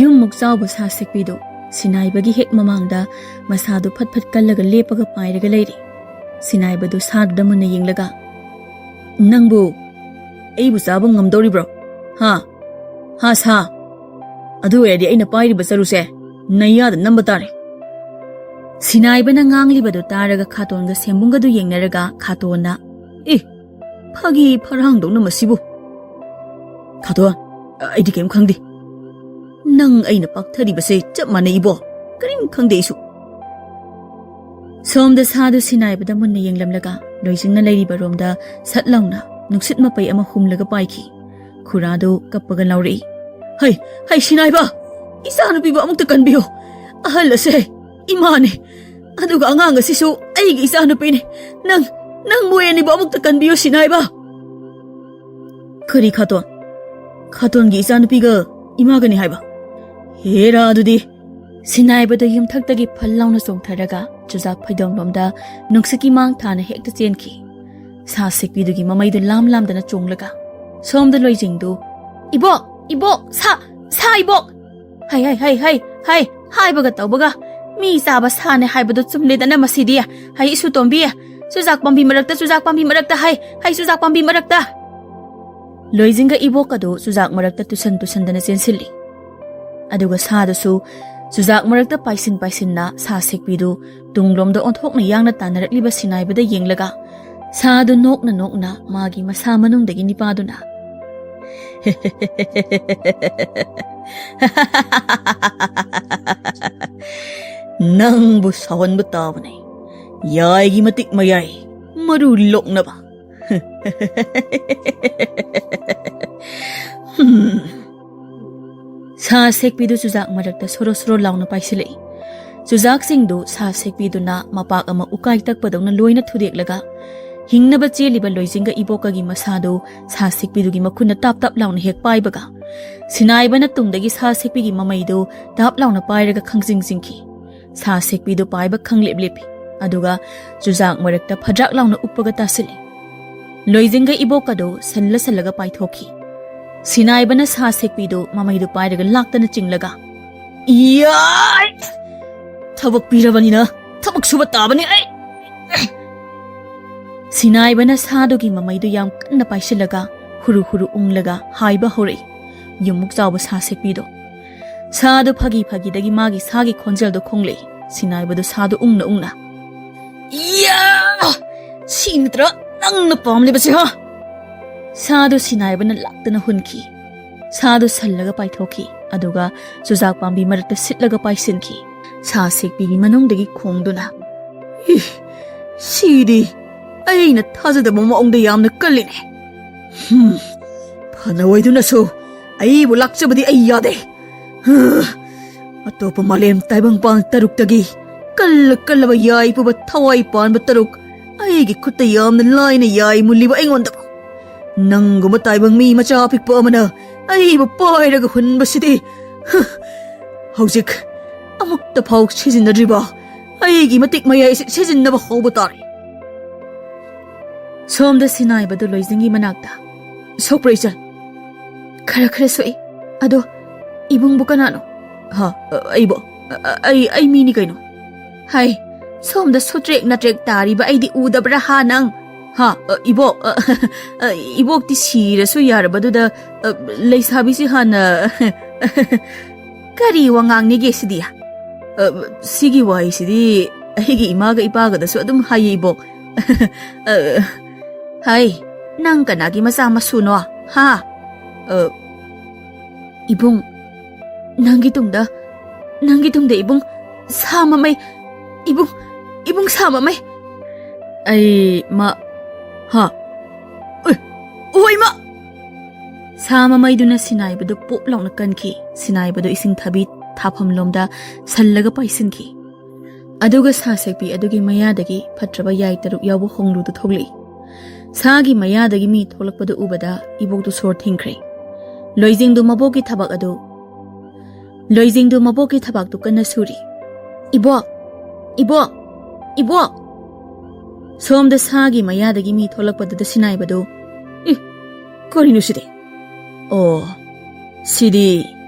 ꯌꯨꯝꯃꯨꯛ ꯆꯥꯎꯕ ꯁꯥ ꯁꯦꯛꯄꯤꯗꯨ ꯁꯤꯅꯥꯏꯕꯒꯤ ꯍꯦꯛ ꯃꯃꯥꯡꯗ ꯃꯁꯥꯗꯨ ꯐꯠ ꯐꯠ ꯀꯜꯂꯒ ꯂꯦꯞꯄꯒ ꯄꯥꯏꯔꯒ ꯂꯩꯔꯤ꯫ ꯁꯤꯅꯥꯏꯕꯗꯨ ꯁꯥꯗꯨꯗ ꯃꯨꯟꯅ ꯌꯦꯡꯂꯒ, "ꯅꯪꯕꯨ ꯑꯩꯕꯨ ꯆꯥꯕ ꯉꯝꯗꯧꯔꯤꯕ꯭ꯔꯣ? ꯍꯥ? ꯍꯥ, ꯁꯥ? ꯑꯗꯨ ꯑꯣꯏꯔꯗꯤ ꯑꯩꯅ ꯄꯥꯏꯔꯤꯕ ꯆꯔꯨꯁꯦ ꯅꯌꯥꯗ ꯅꯝꯕ ꯇꯥꯔꯦ꯫" ꯁꯤꯅꯥꯏꯕꯅ ꯉꯥꯡꯂꯤꯕꯗꯨ ꯇꯥꯔꯒ ꯈꯥꯇꯣꯟꯒ ꯁꯦꯝꯕꯨꯡꯒꯗꯨ ꯌꯦꯡꯅꯔꯒ ꯈꯥꯇꯣꯟꯅ, "ꯑꯦ, ꯐꯥꯒꯤ ꯐꯔꯥꯡꯗꯧꯅ ꯃꯁꯤꯕꯨ꯫ ꯈꯥꯇꯣꯟ, ꯑꯩꯗꯤ ꯀꯔꯤꯝ ꯈꯪꯗꯦ꯫ ꯅꯪ ꯑꯩꯅ ꯄꯥꯛꯊꯔꯤꯕꯁꯦ ꯆꯞ ꯃꯥꯟꯅꯩ ꯏꯕꯣ꯫ ꯀꯔꯤꯝ ꯈꯪꯗꯦ ꯑꯩꯁꯨ꯫" ꯁꯣꯝꯗ ꯁꯥꯗꯨ ꯁꯤꯅꯥꯏꯕꯗ ꯃꯨꯟꯅ ꯌꯦꯡꯂꯝꯂꯒ ꯂꯣꯏꯖꯤꯡꯅ ꯂꯩꯔꯤꯕ ꯔꯣꯝꯗ ꯁꯠ ꯂꯥꯎꯅ ꯅꯨꯡꯁꯤꯠ ꯃꯄꯩ ꯑꯃ ꯍꯨꯝꯂꯒ ꯄꯥꯏꯈꯤ꯫ ꯈꯨꯔꯥꯗꯨ ꯀꯞꯄꯒ ꯂꯥꯎꯔꯛꯏ, "ꯍꯩ, ꯍꯩ, ꯁꯤꯅꯥꯏꯕ! ꯏꯆꯥꯅꯨꯄꯤꯕꯨ ꯑꯃꯨꯛꯇ ꯀꯟꯕꯤꯌꯨ꯫ ꯑꯍꯜ ꯑꯁꯦ ꯏꯃꯥꯅꯦ, ꯑꯗꯨꯒ ꯑꯉꯥꯡ ꯑꯁꯤꯁꯨ ꯑꯩꯒꯤ ꯏꯆꯥꯅꯨꯄꯤꯅꯦ꯫ ꯅꯪ, ꯅꯪ ꯃꯣꯏ ꯑꯅꯤꯕꯨ ꯑꯃꯨꯛꯇ ꯀꯟꯕꯤꯌꯨ, ꯁꯤꯅꯥꯏꯕ꯫" "ꯀꯔꯤ ꯈꯥꯇꯣꯟ? ꯈꯥꯇꯣꯟꯒꯤ ꯏꯆꯥꯅꯨꯄꯤꯒ ꯏꯃꯥꯒꯅꯤ ꯍꯥꯏꯕ? ꯍꯦꯔꯥ, ꯑꯗꯨꯗꯤ!" ꯁꯤꯅꯥꯏꯕꯗ ꯌꯨꯝꯊꯛꯇꯒꯤ ꯐꯜ ꯂꯥꯎꯅ ꯆꯣꯡꯊꯔꯒ ꯆꯨꯖꯥꯛ ꯐꯩꯗꯣꯝꯂꯣꯝꯗ ꯅꯨꯡꯁꯤꯠꯀꯤ ꯃꯥꯡ ꯊꯥꯅ ꯍꯦꯛꯇ ꯆꯦꯟꯈꯤ꯫ ꯁꯥ ꯁꯦꯛꯄꯤꯗꯨꯒꯤ ꯃꯃꯩꯗꯨ ꯂꯥꯝ ꯂꯥꯝꯗꯅ ꯆꯣꯡꯂꯒ ꯁꯣꯝꯗ ꯂꯣꯏꯖꯤꯡꯗꯨ, "ꯏꯕꯣꯛ! ꯏꯕꯣꯛ! ꯁꯥ! ꯁꯥ, ꯏꯕꯣꯛ!" "ꯍꯩ, ꯍꯩ, ꯍꯩ, ꯍꯩ, ꯍꯩ! ꯍꯥꯏꯕꯒ ꯇꯧꯕꯒ! ꯃꯤ ꯆꯥꯕ ꯁꯥꯅꯦ ꯍꯥꯏꯕꯗꯣ ꯆꯨꯝꯂꯦꯗꯅ ꯃꯁꯤꯗꯤ! ꯍꯩ, ꯏꯁꯨ ꯇꯣꯝꯕꯤ! ꯆꯨꯖꯥꯛ ꯄꯥꯝꯕꯤ ꯃꯔꯛꯇ, ꯆꯨꯖꯥꯛ ꯄꯥꯝꯕꯤ ꯃꯔꯛꯇ, ꯍꯩ, ꯍꯩ, ꯆꯨꯖꯥꯛ ꯄꯥꯝꯕꯤ ꯃꯔꯛꯇ!" ꯂꯣꯏꯖꯤꯡꯒ ꯏꯕꯣꯛꯀꯗꯨ ꯆꯨꯖꯥꯛ ꯃꯔꯛꯇ ꯇꯨꯁꯟ ꯇꯨꯁꯟꯗꯅ ꯆꯦꯟꯁꯤꯜꯂꯤ꯫ ꯑꯗꯨꯒ ꯁꯥꯗꯨꯁꯨ ꯆꯨꯖꯥꯛ ꯃꯔꯛꯇ ꯄꯥꯏꯁꯤꯟ ꯄꯥꯏꯁꯤꯟꯅ ꯁꯥ ꯁꯦꯛꯄꯤꯗꯨ ꯇꯨꯡꯂꯣꯝꯗ ꯑꯣꯟꯊꯣꯛꯅ ꯌꯥꯡꯅ ꯇꯥꯟꯅꯔꯛꯂꯤꯕ ꯁꯤꯅꯥꯏꯕꯗ ꯌꯦꯡꯂꯒ, ꯁꯥꯗꯨ ꯅꯣꯛꯅ ꯅꯣꯛꯅ ꯃꯥꯒꯤ ꯃꯁꯥ ꯃꯅꯨꯡꯗꯒꯤ ꯅꯤꯄꯥꯗꯨꯅ, "ꯅꯪꯕꯨ ꯁꯥꯎꯍꯟꯕ ꯇꯥꯕꯅꯦ, ꯌꯥꯏꯒꯤ ꯃꯇꯤꯛ ꯃꯌꯥꯏ, ꯃꯔꯨ ꯂꯣꯛꯅꯕ!" ꯍꯨꯝ꯫ ꯁꯥ ꯁꯦꯛꯄꯤꯗꯨ ꯆꯨꯖꯥꯛ ꯃꯔꯛꯇ ꯁꯣꯔꯣ ꯁꯣꯔꯣ ꯂꯥꯎꯅ ꯄꯥꯏꯁꯤꯜꯂꯛꯏ꯫ ꯆꯨꯖꯥꯛꯁꯤꯡꯗꯨ ꯁꯥ ꯁꯦꯛꯄꯤꯗꯨꯅ ꯃꯄꯥꯛ ꯑꯃ ꯎꯀꯥꯏ ꯇꯛꯄꯗꯧꯅ ꯂꯣꯏꯅ ꯊꯨꯗꯦꯛꯂꯒ, ꯍꯤꯡꯅꯕ ꯆꯦꯜꯂꯤꯕ ꯂꯣꯏꯖꯤꯡꯒ ꯏꯕꯣꯛꯀꯒꯤ ꯃꯁꯥꯗꯨ ꯁꯥ ꯁꯦꯛꯄꯤꯗꯨꯒꯤ ꯃꯈꯨꯠꯅ ꯇꯥꯞ ꯇꯥꯞ ꯂꯥꯎꯅ ꯍꯦꯛ ꯄꯥꯏꯕꯒ, ꯁꯤꯅꯥꯏꯕꯅ ꯇꯨꯡꯗꯒꯤ ꯁꯥ ꯁꯦꯛꯄꯤꯒꯤ ꯃꯃꯩꯗꯨ ꯇꯥꯞ ꯂꯥꯎꯅ ꯄꯥꯏꯔꯒ ꯈꯪꯖꯤꯡ ꯖꯤꯡꯈꯤ꯫ ꯁꯥ ꯁꯦꯛꯄꯤꯗꯨ ꯄꯥꯏꯕ ꯈꯪꯂꯦꯞ ꯂꯦꯞꯄꯤ, ꯑꯗꯨꯒ ꯆꯨꯖꯥꯛ ꯃꯔꯛꯇ ꯐꯗ꯭ꯔꯥꯛ ꯂꯥꯎꯅ ꯎꯞꯄꯒ ꯇꯥꯁꯤꯜꯂꯤ꯫ ꯂꯣꯏꯖꯤꯡꯒ ꯏꯕꯣꯛꯀꯗꯨ ꯁꯜꯂ ꯁꯜꯂꯒ ꯄꯥꯏꯊꯣꯛꯈꯤ꯫ ꯁꯤꯅꯥꯏꯕꯅ ꯁꯥ ꯁꯦꯛꯄꯤꯗꯨ ꯃꯃꯩꯗꯨ ꯄꯥꯏꯔꯒ ꯂꯥꯛꯇꯅ ꯆꯤꯡꯂꯒ, "ꯏꯌꯥꯏ! ꯊꯕꯛ ꯄꯤꯔꯕꯅꯤꯅ ꯊꯕꯛ ꯁꯨꯕ ꯇꯥꯕꯅꯤ ꯑꯩ!" ꯁꯤꯅꯥꯏꯕꯅ ꯁꯥꯗꯨꯒꯤ ꯃꯃꯩꯗꯨ ꯌꯥꯝ ꯀꯟꯅ ꯄꯥꯏꯁꯤꯜꯂꯒ ꯍꯨꯔꯨ ꯍꯨꯔꯨ ꯎꯪꯂꯒ ꯍꯥꯏꯕ ꯍꯧꯔꯛꯏ, ꯌꯨꯝꯃꯨꯛ ꯆꯥꯎꯕ ꯁꯥ ꯁꯦꯛꯄꯤꯗꯣ꯫ ꯁꯥꯗꯨ ꯐꯥꯒꯤ ꯐꯥꯒꯤꯗꯒꯤ ꯃꯥꯒꯤ ꯁꯥꯒꯤ ꯈꯣꯟꯖꯦꯜꯗꯣ ꯈꯣꯡꯂꯛꯏ꯫ ꯁꯤꯅꯥꯏꯕꯗꯨ ꯁꯥꯗꯨ ꯎꯪꯅ ꯎꯪꯅ, "ꯏꯌꯥ! ꯁꯤ ꯅꯠꯇ꯭ꯔꯥ ꯅꯪꯅ ꯄꯥꯝꯂꯤꯕꯁꯦ, ꯍꯥ?" ꯁꯥꯗꯨ ꯁꯤꯅꯥꯏꯕꯅ ꯂꯥꯛꯇꯅ ꯍꯨꯟꯈꯤ꯫ ꯁꯥꯗꯨ ꯁꯜꯂꯒ ꯄꯥꯏꯊꯣꯛꯈꯤ, ꯑꯗꯨꯒ ꯆꯨꯖꯥꯛ ꯄꯥꯝꯕꯤ ꯃꯔꯛꯇ ꯁꯤꯠꯂꯒ ꯄꯥꯏꯁꯤꯟꯈꯤ꯫ ꯁꯥ ꯁꯦꯛꯄꯤꯒꯤ ꯃꯅꯨꯡꯗꯒꯤ ꯈꯣꯡꯗꯨꯅ, "ꯏ, ꯁꯤꯗꯤ ꯑꯩꯅ ꯊꯥꯖꯗꯕ ꯃꯑꯣꯡꯗ ꯌꯥꯝꯅ ꯀꯜꯂꯤꯅꯦ꯫ ꯍꯨꯝ, ꯐꯅ ꯑꯣꯏꯗꯨꯅꯁꯨ ꯑꯩꯕꯨ ꯂꯥꯛꯆꯕꯗꯤ ꯑꯩ ꯌꯥꯗꯦ꯫ ꯍꯨꯝ, ꯑꯇꯣꯞꯄ ꯃꯥꯂꯦꯝ ꯇꯥꯏꯕꯪꯄꯥꯟ ꯇꯔꯨꯛꯇꯒꯤ ꯀꯜꯂ ꯀꯜꯂꯕ ꯌꯥꯏ ꯄꯨꯕ ꯊꯋꯥꯏ ꯄꯥꯟꯕ ꯇꯔꯨꯛ ꯑꯩꯒꯤ ꯈꯨꯠꯇ ꯌꯥꯝꯅ ꯂꯥꯏꯅ ꯌꯥꯏ ꯃꯨꯜꯂꯤꯕ ꯑꯩꯉꯣꯟꯗꯕꯨ ꯅꯪꯒꯨꯝꯕ ꯇꯥꯏꯕꯪ ꯃꯤ ꯃꯆꯥ ꯑꯄꯤꯛꯄ ꯑꯃꯅ ꯑꯩꯕꯨ ꯄꯥꯏꯔꯒ ꯍꯨꯟꯕꯁꯤꯗꯤ, ꯍ, ꯍꯧꯖꯤꯛ ꯑꯃꯨꯛꯇ ꯐꯥꯎ ꯁꯤꯖꯤꯟꯅꯗ꯭ꯔꯤꯕ ꯑꯩꯒꯤ ꯃꯇꯤꯛ ꯃꯌꯥꯏ ꯑꯁꯤ ꯁꯤꯖꯤꯟꯅꯕ ꯍꯧꯕ ꯇꯥꯔꯦ꯫" ꯁꯣꯝꯗ ꯁꯤꯅꯥꯏꯕꯗꯨ ꯂꯣꯏꯖꯤꯡꯒꯤ ꯃꯅꯥꯛꯇ, "ꯁꯣꯛꯄ꯭ꯔꯣ ꯏꯆꯜ?" "ꯈꯔ ꯈꯔ ꯁꯣꯛꯏ꯫ ꯑꯗꯣ ꯏꯕꯨꯡꯕꯨ ꯀꯅꯥꯅꯣ?" "ꯍꯥ, ꯑ, ꯑꯩꯕꯣ? ꯑ, ꯑ, ꯑꯩ, ꯑꯩ ꯃꯤꯅꯤ ꯀꯩꯅꯣ꯫" "ꯍꯥꯏ, ꯁꯣꯝꯗ ꯁꯣꯇ꯭ꯔꯦꯛ ꯅꯥꯇ꯭ꯔꯦꯛ ꯇꯥꯔꯤꯕ ꯑꯩꯗꯤ ꯎꯗꯕ꯭ꯔꯥ ꯍꯥ ꯅꯪ? ꯍꯥ, ꯑ, ꯏꯕꯣꯛ, ꯑ, ꯑ, ꯏꯕꯣꯛꯇꯤ ꯁꯤꯔꯁꯨ ꯌꯥꯔꯕꯗꯨꯗ, ꯑ, ꯂꯩꯁꯥꯕꯤꯁꯤ ꯍꯥꯟꯅ ꯀꯔꯤ ꯋꯥꯉꯥꯡꯅꯤꯒꯦ ꯁꯤꯗꯤ? ꯑ, ꯁꯤꯒꯤ ꯋꯥꯍꯩꯁꯤꯗꯤ ꯑꯩꯒꯤ ꯏꯃꯥꯒ ꯏꯄꯥꯒꯗꯁꯨ ꯑꯗꯨꯝ ꯍꯥꯏꯌꯦ, ꯏꯕꯣꯛ꯫" "ꯑ, ꯍꯥꯏ, ꯅꯪ ꯀꯅꯥꯒꯤ ꯃꯆꯥ ꯃꯁꯨꯅꯣ, ꯍꯥ?" "ꯑ, ꯏꯕꯨꯡ, ꯅꯪꯒꯤ ꯇꯨꯡꯗ, ꯅꯪꯒꯤ ꯇꯨꯡꯗ ꯏꯕꯨꯡ ꯁꯥ ꯃꯃꯩ, ꯏꯕꯨꯡ, ꯏꯕꯨꯡ ꯁꯥ ꯃꯃꯩ꯫" "ꯑꯩ ꯃꯥ, ꯍꯥ? ꯑꯦ, ꯑꯣꯏ ꯃꯥ!" ꯁꯥ ꯃꯃꯩꯗꯨꯅ ꯁꯤꯅꯥꯏꯕꯗꯨ ꯄꯣꯞ ꯂꯥꯎꯅ ꯀꯟꯈꯤ꯫ ꯁꯤꯅꯥꯏꯕꯗꯨ ꯏꯁꯤꯡ ꯊꯥꯕꯤ ꯊꯥꯐꯝꯂꯣꯝꯗ ꯁꯜꯂꯒ ꯄꯥꯏꯁꯤꯟꯈꯤ꯫ ꯑꯗꯨꯒ ꯁꯥ ꯁꯦꯛꯄꯤ ꯑꯗꯨꯒꯤ ꯃꯌꯥꯗꯒꯤ ꯐꯠꯇ꯭ꯔꯕ ꯌꯥꯏ ꯇꯔꯨꯛ ꯌꯥꯎꯕ ꯍꯣꯡꯂꯨꯗꯨ ꯊꯣꯛꯂꯛꯏ꯫ ꯁꯥꯒꯤ ꯃꯌꯥꯗꯒꯤ ꯃꯤ ꯊꯣꯛꯂꯛꯄꯗꯨ ꯎꯕꯗ ꯏꯕꯣꯛꯇꯨ ꯁꯣꯔ ꯊꯤꯡꯈ꯭ꯔꯦ꯫ ꯂꯣꯏꯖꯤꯡꯗꯨ ꯃꯕꯣꯛꯀꯤ ꯊꯕꯥꯛ ꯑꯗꯨ ꯂꯣꯏꯖꯤꯡꯗꯨ ꯃꯕꯣꯛꯀꯤ ꯊꯕꯥꯛꯇꯨ ꯀꯟꯅ ꯁꯨꯔꯤ꯫ "ꯏꯕꯣꯛ! ꯏꯕꯣꯛ! ꯏꯕꯣꯛ!" ꯁꯣꯝꯗ ꯁꯥꯒꯤ ꯃꯌꯥꯗꯒꯤ ꯃꯤ ꯊꯣꯛꯂꯛꯄꯗꯨꯗ ꯁꯤꯅꯥꯏꯕꯗꯨ, "ꯑꯦ, ꯀꯔꯤꯅꯣ ꯁꯤꯗꯤ? ꯑꯣ, ꯁꯤꯗꯤ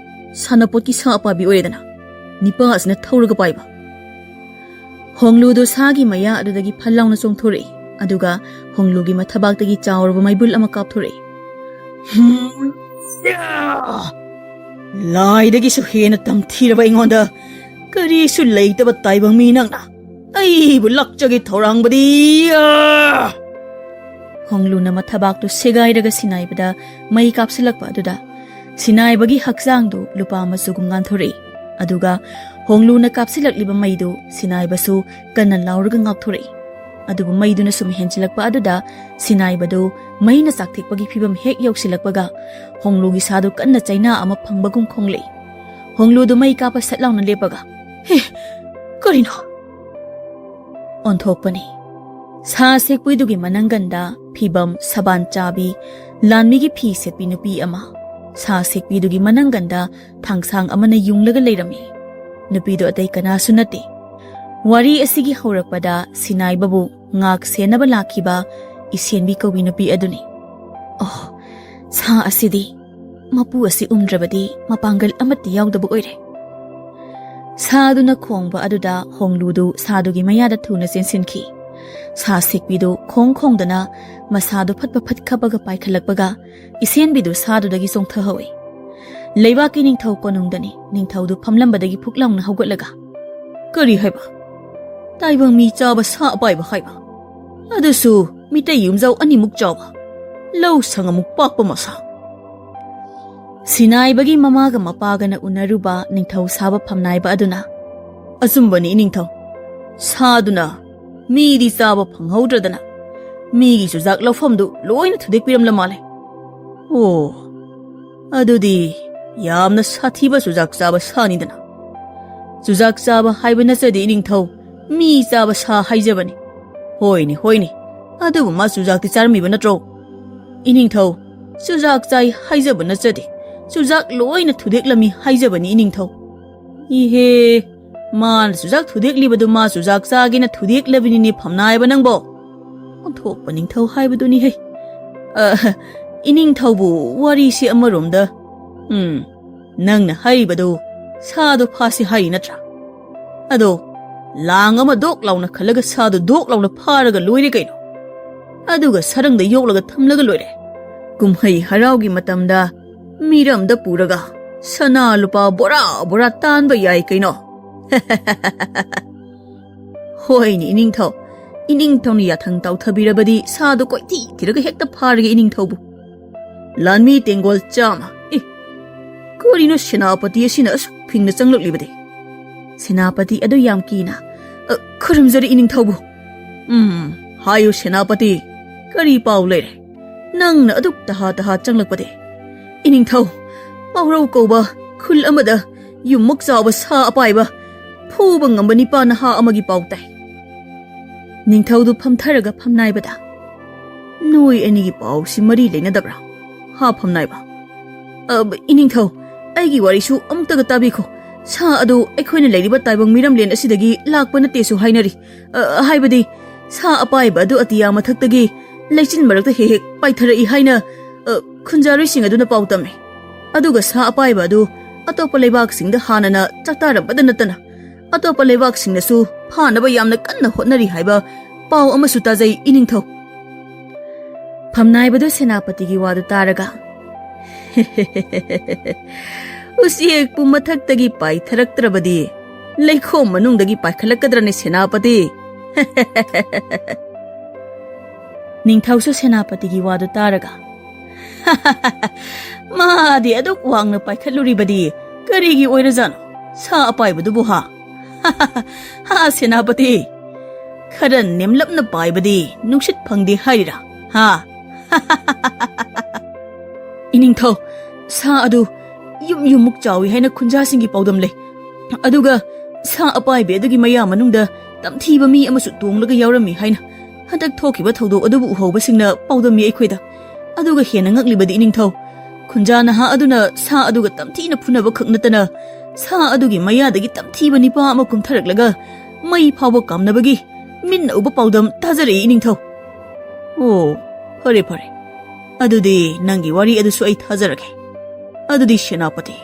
ꯁꯥꯟꯅꯄꯣꯠꯀꯤ ꯁꯥ ꯑꯄꯥꯕꯤ ꯑꯣꯏꯔꯦꯗꯅ꯫ ꯅꯤꯄꯥ ꯑꯁꯤꯅ ꯊꯧꯔꯒ ꯄꯥꯏꯕ꯫" ꯍꯣꯡꯂꯨꯗꯨ ꯁꯥꯒꯤ ꯃꯌꯥ ꯑꯗꯨꯗꯒꯤ ꯐꯜ ꯂꯥꯎꯅ ꯆꯣꯡꯊꯣꯔꯛꯏ꯫ ꯑꯗꯨꯒ ꯍꯣꯡꯂꯨꯒꯤ ꯃꯊꯕꯥꯛꯇꯒꯤ ꯆꯥꯎꯔꯕ ꯃꯩꯕꯨꯜ ꯑꯃ ꯀꯥꯞꯊꯣꯔꯛꯏ꯫ "ꯍꯨꯝ, ꯌꯥ! ꯂꯥꯏꯗꯒꯤꯁꯨ ꯍꯦꯟꯅ ꯇꯝꯊꯤꯔꯕ ꯑꯩꯉꯣꯟꯗ ꯀꯔꯤꯁꯨ ꯂꯩꯇꯕ ꯇꯥꯏꯕꯪ ꯃꯤ ꯅꯪꯅ ꯑꯩꯕꯨ ꯂꯥꯛꯆꯒꯦ ꯊꯧꯔꯥꯡꯕꯗꯤ, ꯑꯥ!" ꯍꯣꯡꯂꯨꯅ ꯃꯊꯕꯥꯛꯇꯨ ꯁꯦꯒꯥꯏꯔꯒ ꯁꯤꯅꯥꯏꯕꯗ ꯃꯩ ꯀꯥꯞꯁꯤꯜꯂꯛꯄ ꯑꯗꯨꯗ ꯁꯤꯅꯥꯏꯕꯒꯤ ꯍꯛꯆꯥꯡꯗꯨ ꯂꯨꯄꯥ ꯃꯆꯨꯒꯨꯝ ꯉꯥꯟꯊꯣꯔꯛꯏ꯫ ꯑꯗꯨꯒ ꯍꯣꯡꯂꯨꯅ ꯀꯥꯞꯁꯤꯜꯂꯛꯂꯤꯕ ꯃꯩꯗꯨ ꯁꯤꯅꯥꯏꯕꯁꯨ ꯀꯟꯅ ꯂꯥꯎꯔꯒ ꯉꯥꯛꯊꯣꯔꯛꯏ꯫ ꯑꯗꯨꯕꯨ ꯃꯩꯗꯨꯅ ꯁꯨꯝ ꯍꯦꯟꯖꯤꯜꯂꯛꯄ ꯑꯗꯨꯗ ꯁꯤꯅꯥꯏꯕꯗꯨ ꯃꯩꯅ ꯆꯥꯛꯊꯦꯛꯄꯒꯤ ꯐꯤꯕꯝ ꯍꯦꯛ ꯌꯧꯁꯤꯜꯂꯛꯄꯒ ꯍꯣꯡꯂꯨꯒꯤ ꯁꯥꯗꯨ ꯀꯟꯅ ꯆꯩꯅꯥ ꯑꯃ ꯐꯪꯕꯒꯨꯝ ꯈꯣꯡꯂꯛꯏ꯫ ꯍꯣꯡꯂꯨꯗꯨ ꯃꯩ ꯀꯥꯞꯄ ꯁꯠ ꯂꯥꯎꯅ ꯂꯦꯞꯄꯒ, "ꯍꯦ, ꯀꯔꯤꯅꯣ?" ꯑꯣꯟꯊꯣꯛꯄꯅꯤ꯫ ꯁꯥ ꯁꯦꯛꯄꯤꯗꯨꯒꯤ ꯃꯅꯪꯒꯟꯗ ꯐꯤꯕꯝ ꯁꯕꯥꯟ ꯆꯥꯕꯤ, ꯂꯥꯟꯃꯤꯒꯤ ꯐꯤ ꯁꯦꯠꯄꯤ ꯅꯨꯄꯤ ꯑꯃ, ꯁꯥ ꯁꯦꯛꯄꯤꯗꯨꯒꯤ ꯃꯅꯪꯒꯟꯗ ꯊꯥꯡꯁꯥꯡ ꯑꯃꯅ ꯌꯨꯡꯂꯒ ꯂꯩꯔꯝꯃꯤ꯫ ꯅꯨꯄꯤꯗꯨ ꯑꯇꯩ ꯀꯅꯥꯁꯨ ꯅꯠꯇꯦ꯫ ꯋꯥꯔꯤ ꯑꯁꯤꯒꯤ ꯍꯧꯔꯛꯄꯗ ꯁꯤꯅꯥꯏꯕꯕꯨ ꯉꯥꯛ ꯁꯦꯟꯅꯕ ꯂꯥꯛꯈꯤꯕ ꯏꯁꯦꯟꯕꯤ ꯀꯧꯕꯤ ꯅꯨꯄꯤ ꯑꯗꯨꯅꯤ꯫ ꯑꯣ, ꯁꯥ ꯑꯁꯤꯗꯤ ꯃꯄꯨ ꯑꯁꯤ ꯎꯝꯗ꯭ꯔꯕꯗꯤ ꯃꯄꯥꯡꯒꯜ ꯑꯃꯠꯇ ꯌꯥꯎꯗꯕ ꯑꯣꯏꯔꯦ꯫ ꯁꯥꯗꯨꯅ ꯈꯣꯡꯕ ꯑꯗꯨꯗ ꯍꯣꯡꯂꯨꯗꯨ ꯁꯥꯗꯨꯒꯤ ꯃꯌꯥꯗ ꯊꯨꯅ ꯆꯦꯟꯁꯤꯟꯈꯤ꯫ ꯁꯥ ꯁꯦꯛꯄꯤꯗꯨ ꯈꯣꯡ ꯈꯣꯡꯗꯅ ꯃꯁꯥꯗꯨ ꯐꯠ ꯐꯠ ꯈꯞꯄꯒ ꯄꯥꯏꯈꯠꯂꯛꯄꯒ ꯏꯁꯦꯟꯕꯤꯗꯨ ꯁꯥꯗꯨꯗꯒꯤ ꯆꯣꯡꯊꯍꯧꯏ꯫ ꯂꯩꯕꯥꯛꯀꯤ ꯅꯤꯡꯊꯧ ꯀꯣꯅꯨꯡꯗꯅꯤ꯫ ꯅꯤꯡꯊꯧꯗꯨ ꯐꯝꯂꯝꯕꯗꯒꯤ ꯐꯨꯛ ꯂꯥꯎꯅ ꯍꯧꯒꯠꯂꯒ, "ꯀꯔꯤ ꯍꯥꯏꯕ? ꯇꯥꯏꯕꯪ ꯃꯤ ꯆꯥꯕ ꯁꯥ ꯑꯄꯥꯏꯕ ꯍꯥꯏꯕ? ꯑꯗꯨꯁꯨ ꯃꯤꯇꯩ ꯌꯨꯝꯖꯥꯎ ꯑꯅꯤꯃꯨꯛ ꯆꯥꯎꯕ, ꯂꯧ ꯁꯪ ꯑꯃꯨꯛ ꯄꯥꯛꯄ ꯃꯁꯥ?" ꯁꯤꯅꯥꯏꯕꯒꯤ ꯃꯃꯥꯒ ꯃꯄꯥꯒꯅ ꯎꯅꯔꯨꯕ ꯅꯤꯡꯊꯧ ꯁꯥꯕ ꯐꯝꯅꯥꯏꯕ ꯑꯗꯨꯅ, "ꯑꯆꯨꯝꯕꯅꯤ, ꯏꯅꯤꯡꯊꯧ꯫ ꯁꯥꯗꯨꯅ ꯃꯤꯗꯤ ꯆꯥꯕ ꯐꯪꯍꯧꯗ꯭ꯔꯗꯅ ꯃꯤꯒꯤ ꯆꯨꯖꯥꯛ ꯂꯧꯐꯝꯗꯨ ꯂꯣꯏꯅ ꯊꯨꯗꯦꯛꯄꯤꯔꯝꯂ ꯃꯥꯜꯂꯦ꯫ ꯑꯣ, ꯑꯗꯨꯗꯤ ꯌꯥꯝꯅ ꯁꯥꯊꯤꯕ ꯆꯨꯖꯥꯛ ꯆꯥꯕ ꯁꯥꯅꯤꯗꯅ꯫ ꯆꯨꯖꯥꯛ ꯆꯥꯕ ꯍꯥꯏꯕ ꯅꯠꯆꯗꯦ ꯏꯅꯤꯡꯊꯧ, ꯃꯤ ꯆꯥꯕ ꯁꯥ ꯍꯥꯏꯖꯕꯅꯤ꯫ ꯍꯣꯏꯅꯦ, ꯍꯣꯏꯅꯦ, ꯑꯗꯨꯕꯨ ꯃꯥ ꯆꯨꯖꯥꯛꯇꯤ ꯆꯥꯔꯝꯃꯤꯕ ꯅꯠꯇ꯭ꯔꯣ? ꯏꯅꯤꯡꯊꯧ, ꯆꯨꯖꯥꯛ ꯆꯥꯏ ꯍꯥꯏꯖꯕ ꯅꯠꯆꯗꯦ, ꯆꯨꯖꯥꯛ ꯂꯣꯏꯅ ꯊꯨꯗꯦꯛꯂꯝꯃꯤ ꯍꯥꯏꯖꯕꯅꯤ ꯏꯅꯤꯡꯊꯧ꯫ ꯏꯍꯦ, ꯃꯥꯅ ꯆꯨꯖꯥꯛ ꯊꯨꯗꯦꯛꯂꯤꯕꯗꯨ ꯃꯥ ꯆꯨꯖꯥꯛ ꯆꯥꯒꯦꯅ ꯊꯨꯗꯦꯛꯂꯕꯅꯤꯅꯦ ꯐꯝꯅꯥꯏꯕ ꯅꯪꯕꯣ꯫ ꯑꯣꯟꯊꯣꯛꯄ ꯅꯤꯡꯊꯧ ꯍꯥꯏꯕꯗꯨꯅꯤꯍꯦ꯫ ꯑ, ꯏꯅꯤꯡꯊꯧꯕꯨ ꯋꯥꯔꯤꯁꯤ ꯑꯃꯔꯣꯝꯗ, ꯎꯝ, ꯅꯪꯅ ꯍꯥꯏꯔꯤꯕꯗꯨ ꯁꯥꯗꯣ ꯐꯥꯁꯤ ꯍꯥꯏꯔꯤ ꯅꯠꯇ꯭ꯔꯥ? ꯑꯗꯣ ꯂꯥꯡ ꯑꯃ ꯗꯣꯛ ꯂꯥꯎꯅ ꯈꯜꯂꯒ ꯁꯥꯗꯣ ꯗꯣꯛ ꯂꯥꯎꯅ ꯐꯥꯔꯒ ꯂꯣꯏꯔꯦ ꯀꯩꯅꯣ꯫ ꯑꯗꯨꯒ ꯁꯔꯪꯗ ꯌꯣꯛꯂꯒ ꯊꯝꯂꯒ ꯂꯣꯏꯔꯦ꯫ ꯀꯨꯝꯍꯩ ꯍꯔꯥꯎꯒꯤ ꯃꯇꯝꯗ ꯃꯤꯔꯝꯗ ꯄꯨꯔꯒ ꯁꯅꯥ ꯂꯨꯄꯥ ꯕꯣꯔꯥ ꯕꯣꯔꯥ ꯇꯥꯟꯕ ꯌꯥꯏ ꯀꯩꯅꯣ꯫ ꯍꯣꯏꯅꯦ ꯏꯅꯤꯡꯊꯧ, ꯏꯅꯤꯡꯊꯧꯅ ꯌꯥꯊꯪ ꯇꯧꯊꯕꯤꯔꯕꯗꯤ ꯁꯥꯗꯣ ꯀꯣꯏꯊꯤ ꯊꯤꯔꯒ ꯍꯦꯛꯇ ꯐꯥꯔꯒꯦ ꯏꯅꯤꯡꯊꯧꯕꯨ꯫ ꯂꯥꯟꯃꯤ ꯇꯦꯡꯒꯣꯜ ꯆꯥꯝꯃ꯫ ꯑꯦ, ꯀꯔꯤꯅꯣ ꯁꯦꯅꯥꯄꯇꯤ ꯑꯁꯤꯅ ꯑꯁꯨꯛ ꯐꯤꯡꯅ ꯆꯪꯂꯛꯂꯤꯕꯗꯤ? ꯁꯦꯅꯥꯄꯇꯤ ꯑꯗꯨ ꯌꯥꯝ ꯀꯤꯅ, "ꯑ, ꯈꯨꯔꯨꯝꯖꯔꯤ ꯏꯅꯤꯡꯊꯧꯕꯨ꯫" "ꯎꯝ, ꯍꯥꯏꯌꯨ ꯁꯦꯅꯥꯄꯇꯤ, ꯀꯔꯤ ꯄꯥꯎ ꯂꯩꯔꯦ? ꯅꯪꯅ ꯑꯗꯨꯛ ꯇꯍꯥ ꯇꯍꯥ ꯆꯪꯂꯛꯄꯗꯤ?" "ꯏꯅꯤꯡꯊꯧ, ꯄꯥꯎꯔꯧ ꯀꯧꯕ ꯈꯨꯜ ꯑꯃꯗ ꯌꯨꯝꯃꯨꯛ ꯆꯥꯎꯕ ꯁꯥ ꯑꯄꯥꯏꯕ ꯐꯨꯕ ꯉꯝꯕ ꯅꯤꯄꯥ ꯅꯍꯥ ꯑꯃꯒꯤ ꯄꯥꯎ ꯇꯥꯏ꯫" ꯅꯤꯡꯊꯧꯗꯨ ꯐꯝꯊꯔꯒ ꯐꯝꯅꯥꯏꯕꯗ, "ꯅꯣꯏ ꯑꯅꯤꯒꯤ ꯄꯥꯎꯁꯤ ꯃꯔꯤ ꯂꯩꯅꯗꯕ꯭ꯔꯥ, ꯍꯥ ꯐꯝꯅꯥꯏꯕ?" "ꯑ, ꯏꯅꯤꯡꯊꯧ, ꯑꯩꯒꯤ ꯋꯥꯔꯤꯁꯨ ꯑꯃꯨꯛꯇꯒ ꯇꯥꯕꯤꯈꯣ꯫ ꯁꯥ ꯑꯗꯨ ꯑꯩꯈꯣꯏꯅ ꯂꯩꯔꯤꯕ ꯇꯥꯏꯕꯪ ꯃꯤꯔꯝꯂꯦꯟ ꯑꯁꯤꯗꯒꯤ ꯂꯥꯛꯄ ꯅꯠꯇꯦꯁꯨ ꯍꯥꯏꯅꯔꯤ꯫ ꯑ, ꯍꯥꯏꯕꯗꯤ ꯁꯥ ꯑꯄꯥꯏꯕ ꯑꯗꯨ ꯑꯇꯤꯌꯥ ꯃꯊꯛꯇꯒꯤ ꯂꯩꯆꯤꯟ ꯃꯔꯛꯇ ꯍꯦꯛ ꯍꯦꯛ ꯄꯥꯏꯊꯔꯛꯏ ꯍꯥꯏꯅ, ꯑ, ꯈꯨꯟꯖꯥꯔꯣꯏꯁꯤꯡ ꯑꯗꯨꯅ ꯄꯥꯎ ꯇꯝꯃꯤ꯫ ꯑꯗꯨꯒ ꯁꯥ ꯑꯄꯥꯏꯕ ꯑꯗꯨ ꯑꯇꯣꯞꯄ ꯂꯩꯕꯥꯛꯁꯤꯡꯗ ꯍꯥꯟꯅꯅ ꯆꯥꯛꯇꯥꯔꯝꯕꯗ ꯅꯠꯇꯅ ꯑꯇꯣꯞꯄ ꯂꯩꯕꯥꯛꯁꯤꯡꯅꯁꯨ ꯐꯥꯅꯕ ꯌꯥꯝꯅ ꯀꯟꯅ ꯍꯣꯠꯅꯔꯤ ꯍꯥꯏꯕ ꯄꯥꯎ ꯑꯃꯁꯨ ꯇꯥꯖꯩ ꯏꯅꯤꯡꯊꯧ꯫" ꯐꯝꯅꯥꯏꯕꯗꯨ ꯁꯦꯅꯥꯄꯇꯤꯒꯤ ꯋꯥꯗꯨ ꯇꯥꯔꯒ, "ꯎꯆꯦꯛꯄꯨ ꯃꯊꯛꯇꯒꯤ ꯄꯥꯏꯊꯔꯛꯇ꯭ꯔꯕꯗꯤ ꯂꯩꯈꯣꯝ ꯃꯅꯨꯡꯗꯒꯤ ꯄꯥꯏꯈꯠꯂꯛꯀꯗ꯭ꯔꯅꯦ ꯁꯦꯅꯥꯄꯇꯤ?" ꯅꯤꯡꯊꯧꯁꯨ ꯁꯦꯅꯥꯄꯇꯤꯒꯤ ꯋꯥꯗꯨ ꯇꯥꯔꯒ, "ꯃꯥꯗꯤ ꯑꯗꯨꯛ ꯋꯥꯡꯅ ꯄꯥꯏꯈꯠꯂꯨꯔꯤꯕꯗꯤ ꯀꯔꯤꯒꯤ ꯑꯣꯏꯔꯖꯥꯠꯅꯣ? ꯁꯥ ꯑꯄꯥꯏꯕꯗꯨꯕꯨ ꯍꯥ? ꯍꯥ, ꯁꯦꯅꯥꯄꯇꯤ? ꯈꯔ ꯅꯦꯝꯂꯞꯅ ꯄꯥꯏꯕꯗꯤ ꯅꯨꯡꯁꯤꯠ ꯐꯪꯗꯦ ꯍꯥꯏꯔꯤꯔꯥ? ꯍꯥ?" "ꯏꯅꯤꯡꯊꯧ, ꯁꯥ ꯑꯗꯨ ꯌꯨꯝ ꯌꯨꯝꯃꯨꯛ ꯆꯥꯎꯏ ꯍꯥꯏꯅ ꯈꯨꯟꯖꯥꯁꯤꯡꯒꯤ ꯄꯥꯎꯗꯝ ꯂꯩ꯫ ꯑꯗꯨꯒ ꯁꯥ ꯑꯄꯥꯏꯕꯤ ꯑꯗꯨꯒꯤ ꯃꯌꯥ ꯃꯅꯨꯡꯗ ꯇꯝꯊꯤꯕ ꯃꯤ ꯑꯃꯁꯨ ꯇꯣꯡꯂꯒ ꯌꯥꯎꯔꯝꯃꯤ ꯍꯥꯏꯅ ꯍꯟꯗꯛ ꯊꯣꯛꯈꯤꯕ ꯊꯧꯗꯣꯛ ꯑꯗꯨꯕꯨ ꯎꯍꯧꯕꯁꯤꯡꯅ ꯄꯥꯎꯗꯝꯃꯤ ꯑꯩꯈꯣꯏꯗ꯫ ꯑꯗꯨꯒ ꯍꯦꯟꯅ ꯉꯛꯂꯤꯕꯗꯤ, ꯏꯅꯤꯡꯊꯧ, ꯈꯨꯟꯖꯥ ꯅꯍꯥ ꯑꯗꯨꯅ ꯁꯥ ꯑꯗꯨꯒ ꯇꯝꯊꯤꯅ ꯐꯨꯅꯕ ꯈꯛ ꯅꯠꯇꯅ ꯁꯥ ꯑꯗꯨꯒꯤ ꯃꯌꯥꯗꯒꯤ ꯇꯝꯊꯤꯕ ꯅꯤꯄꯥ ꯑꯃ ꯀꯨꯝꯊꯔꯛꯂꯒ ꯃꯩ ꯐꯥꯎꯕ ꯀꯥꯝꯅꯕꯒꯤ ꯃꯤꯠꯅ ꯎꯕ ꯄꯥꯎꯗꯝ ꯇꯥꯖꯔꯛꯏ, ꯏꯅꯤꯡꯊꯧ꯫ ꯑꯣ, ꯐꯔꯦ ꯐꯔꯦ, ꯑꯗꯨꯗꯤ ꯅꯪꯒꯤ ꯋꯥꯔꯤ ꯑꯗꯨꯁꯨ ꯑꯩ ꯊꯥꯖꯔꯒꯦ꯫ ꯑꯗꯨꯗꯤ ꯁꯦꯅꯥꯄꯇꯤ,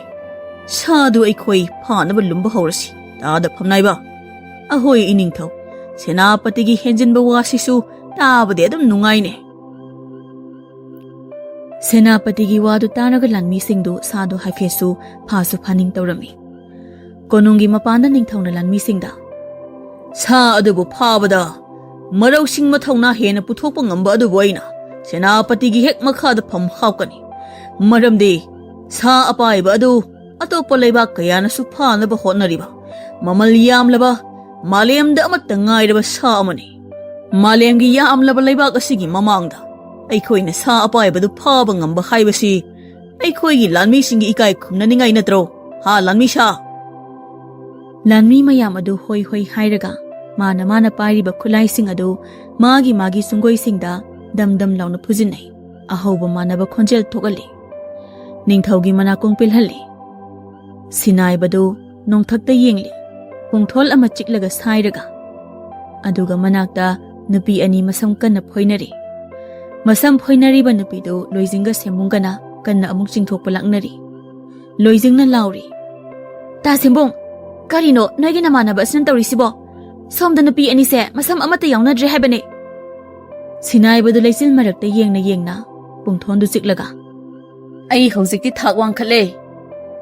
ꯁꯥꯗꯨ ꯑꯩꯈꯣꯏ ꯐꯥꯅꯕ ꯂꯨꯝꯕ ꯍꯧꯔꯁꯤ꯫ ꯇꯥꯗ ꯐꯝꯅꯥꯏꯕ꯫ ꯑꯍꯣꯏ, ꯏꯅꯤꯡꯊꯧ, ꯁꯦꯅꯥꯄꯇꯤꯒꯤ ꯍꯦꯟꯖꯤꯟꯕ ꯋꯥꯁꯤꯁꯨ ꯇꯥꯕꯗꯤ ꯑꯗꯨꯝ ꯅꯨꯡꯉꯥꯏꯅꯦ꯫ ꯁꯦꯅꯥꯄꯇꯤꯒꯤ ꯋꯥꯗꯨ ꯇꯥꯔꯒ ꯂꯥꯟꯃꯤꯁꯤꯡꯗꯨ ꯁꯥꯗꯨ ꯍꯥꯏꯐꯦꯠꯁꯨ ꯐꯥꯁꯨ ꯐꯥꯅꯤꯡ ꯇꯧꯔꯝꯃꯤ꯫ ꯀꯣꯅꯨꯡꯒꯤ ꯃꯄꯥꯟꯗ ꯅꯤꯡꯊꯧꯅ ꯂꯥꯟꯃꯤꯁꯤꯡꯗ, "ꯁꯥ ꯑꯗꯨꯕꯨ ꯐꯥꯕꯗ ꯃꯔꯧꯁꯤꯡ ꯃꯊꯧꯅꯥ ꯍꯦꯟꯅ ꯄꯨꯊꯣꯛꯄ ꯉꯝꯕ ꯑꯗꯨꯕꯨ ꯑꯩꯅ ꯁꯦꯅꯥꯄꯇꯤꯒꯤ ꯍꯦꯛ ꯃꯈꯥꯗ ꯐꯝ ꯍꯥꯞꯀꯅꯤ꯫ ꯃꯔꯝꯗꯤ ꯁꯥ ꯑꯄꯥꯏꯕ ꯑꯗꯨ ꯑꯇꯣꯞꯄ ꯂꯩꯕꯥꯛ ꯀꯌꯥꯅꯁꯨ ꯐꯥꯅꯕ ꯍꯣꯠꯅꯔꯤꯕ ꯃꯃꯜ ꯌꯥꯝꯂꯕ, ꯃꯥꯂꯦꯝꯗ ꯑꯃꯠꯇ ꯉꯥꯏꯔꯕ ꯁꯥ ꯑꯃꯅꯤ꯫ ꯃꯥꯂꯦꯝꯒꯤ ꯌꯥꯝꯂꯕ ꯂꯩꯕꯥꯛ ꯑꯁꯤꯒꯤ ꯃꯃꯥꯡꯗ ꯑꯩꯈꯣꯏꯅ ꯁꯥ ꯑꯄꯥꯏꯕꯗꯨ ꯐꯥꯕ ꯉꯝꯕ ꯍꯥꯏꯕꯁꯤ ꯑꯩꯈꯣꯏꯒꯤ ꯂꯥꯟꯃꯤꯁꯤꯡꯒꯤ ꯏꯀꯥꯏ ꯈꯨꯝꯅꯅꯤꯡꯉꯥꯏ ꯅꯠꯇ꯭ꯔꯣ, ꯍꯥ ꯂꯥꯟꯃꯤ ꯁꯥ?" ꯂꯥꯟꯃꯤ ꯃꯌꯥꯝ ꯑꯗꯨ ꯍꯣꯏ ꯍꯣꯏ ꯍꯥꯏꯔꯒ ꯃꯥꯅ ꯃꯥꯅ ꯄꯥꯏꯔꯤꯕ ꯈꯨꯠꯂꯥꯏꯁꯤꯡ ꯑꯗꯨ ꯃꯥꯒꯤ ꯃꯥꯒꯤ ꯁꯨꯡꯒꯣꯏꯁꯤꯡꯗ ꯗꯝ ꯗꯝ ꯂꯥꯎꯅ ꯐꯨꯖꯤꯟꯅꯩ꯫ ꯑꯍꯧꯕ ꯃꯥꯟꯅꯕ ꯈꯣꯟꯖꯦꯜ ꯊꯣꯛꯍꯜꯂꯤ꯫ ꯅꯤꯡꯊꯧꯒꯤ ꯃꯅꯥꯀꯣꯡ ꯄꯤꯜꯍꯜꯂꯤ꯫ ꯁꯤꯅꯥꯏꯕꯗꯨ ꯅꯣꯡꯊꯛꯇ ꯌꯦꯡꯂꯤ, ꯄꯨꯡꯊꯣꯜ ꯑꯃ ꯆꯤꯛꯂꯒ ꯁꯥꯏꯔꯒ꯫ ꯑꯗꯨꯒ ꯃꯅꯥꯛꯇ ꯅꯨꯄꯤ ꯑꯅꯤ ꯃꯁꯝ ꯀꯟꯅ ꯐꯣꯏꯅꯔꯤ꯫ ꯃꯁꯝ ꯐꯣꯏꯅꯔꯤꯕ ꯅꯨꯄꯤꯗꯨ ꯂꯣꯏꯖꯤꯡꯒ ꯁꯦꯝꯕꯨꯡꯒꯅ ꯀꯟꯅ ꯑꯃꯨꯛ ꯆꯤꯡꯊꯣꯛꯄ ꯂꯥꯛꯅꯔꯤ꯫ ꯂꯣꯏꯖꯤꯡꯅ ꯂꯥꯎꯔꯤ, "ꯇꯥ ꯁꯦꯝꯕꯨꯡ, ꯀꯔꯤꯅꯣ ꯅꯣꯏꯒꯤ ꯅꯃꯥꯟꯅꯕ ꯑꯁꯤꯅ ꯇꯧꯔꯤꯁꯤꯕꯣ? ꯁꯣꯝꯗ ꯅꯨꯄꯤ ꯑꯅꯤꯁꯦ ꯃꯁꯝ ꯑꯃꯠꯇ ꯌꯥꯎꯅꯗ꯭ꯔꯦ ꯍꯥꯏꯕꯅꯦ!" ꯁꯤꯅꯥꯏꯕꯗꯨ ꯂꯩꯆꯤꯜ ꯃꯔꯛꯇ ꯌꯦꯡꯅ ꯌꯦꯡꯅ ꯄꯨꯡꯊꯣꯟꯗꯨ ꯆꯤꯛꯂꯒ, "ꯑꯩ ꯍꯧꯖꯤꯛꯇꯤ ꯊꯥꯛ ꯋꯥꯡꯈꯠꯂꯦ꯫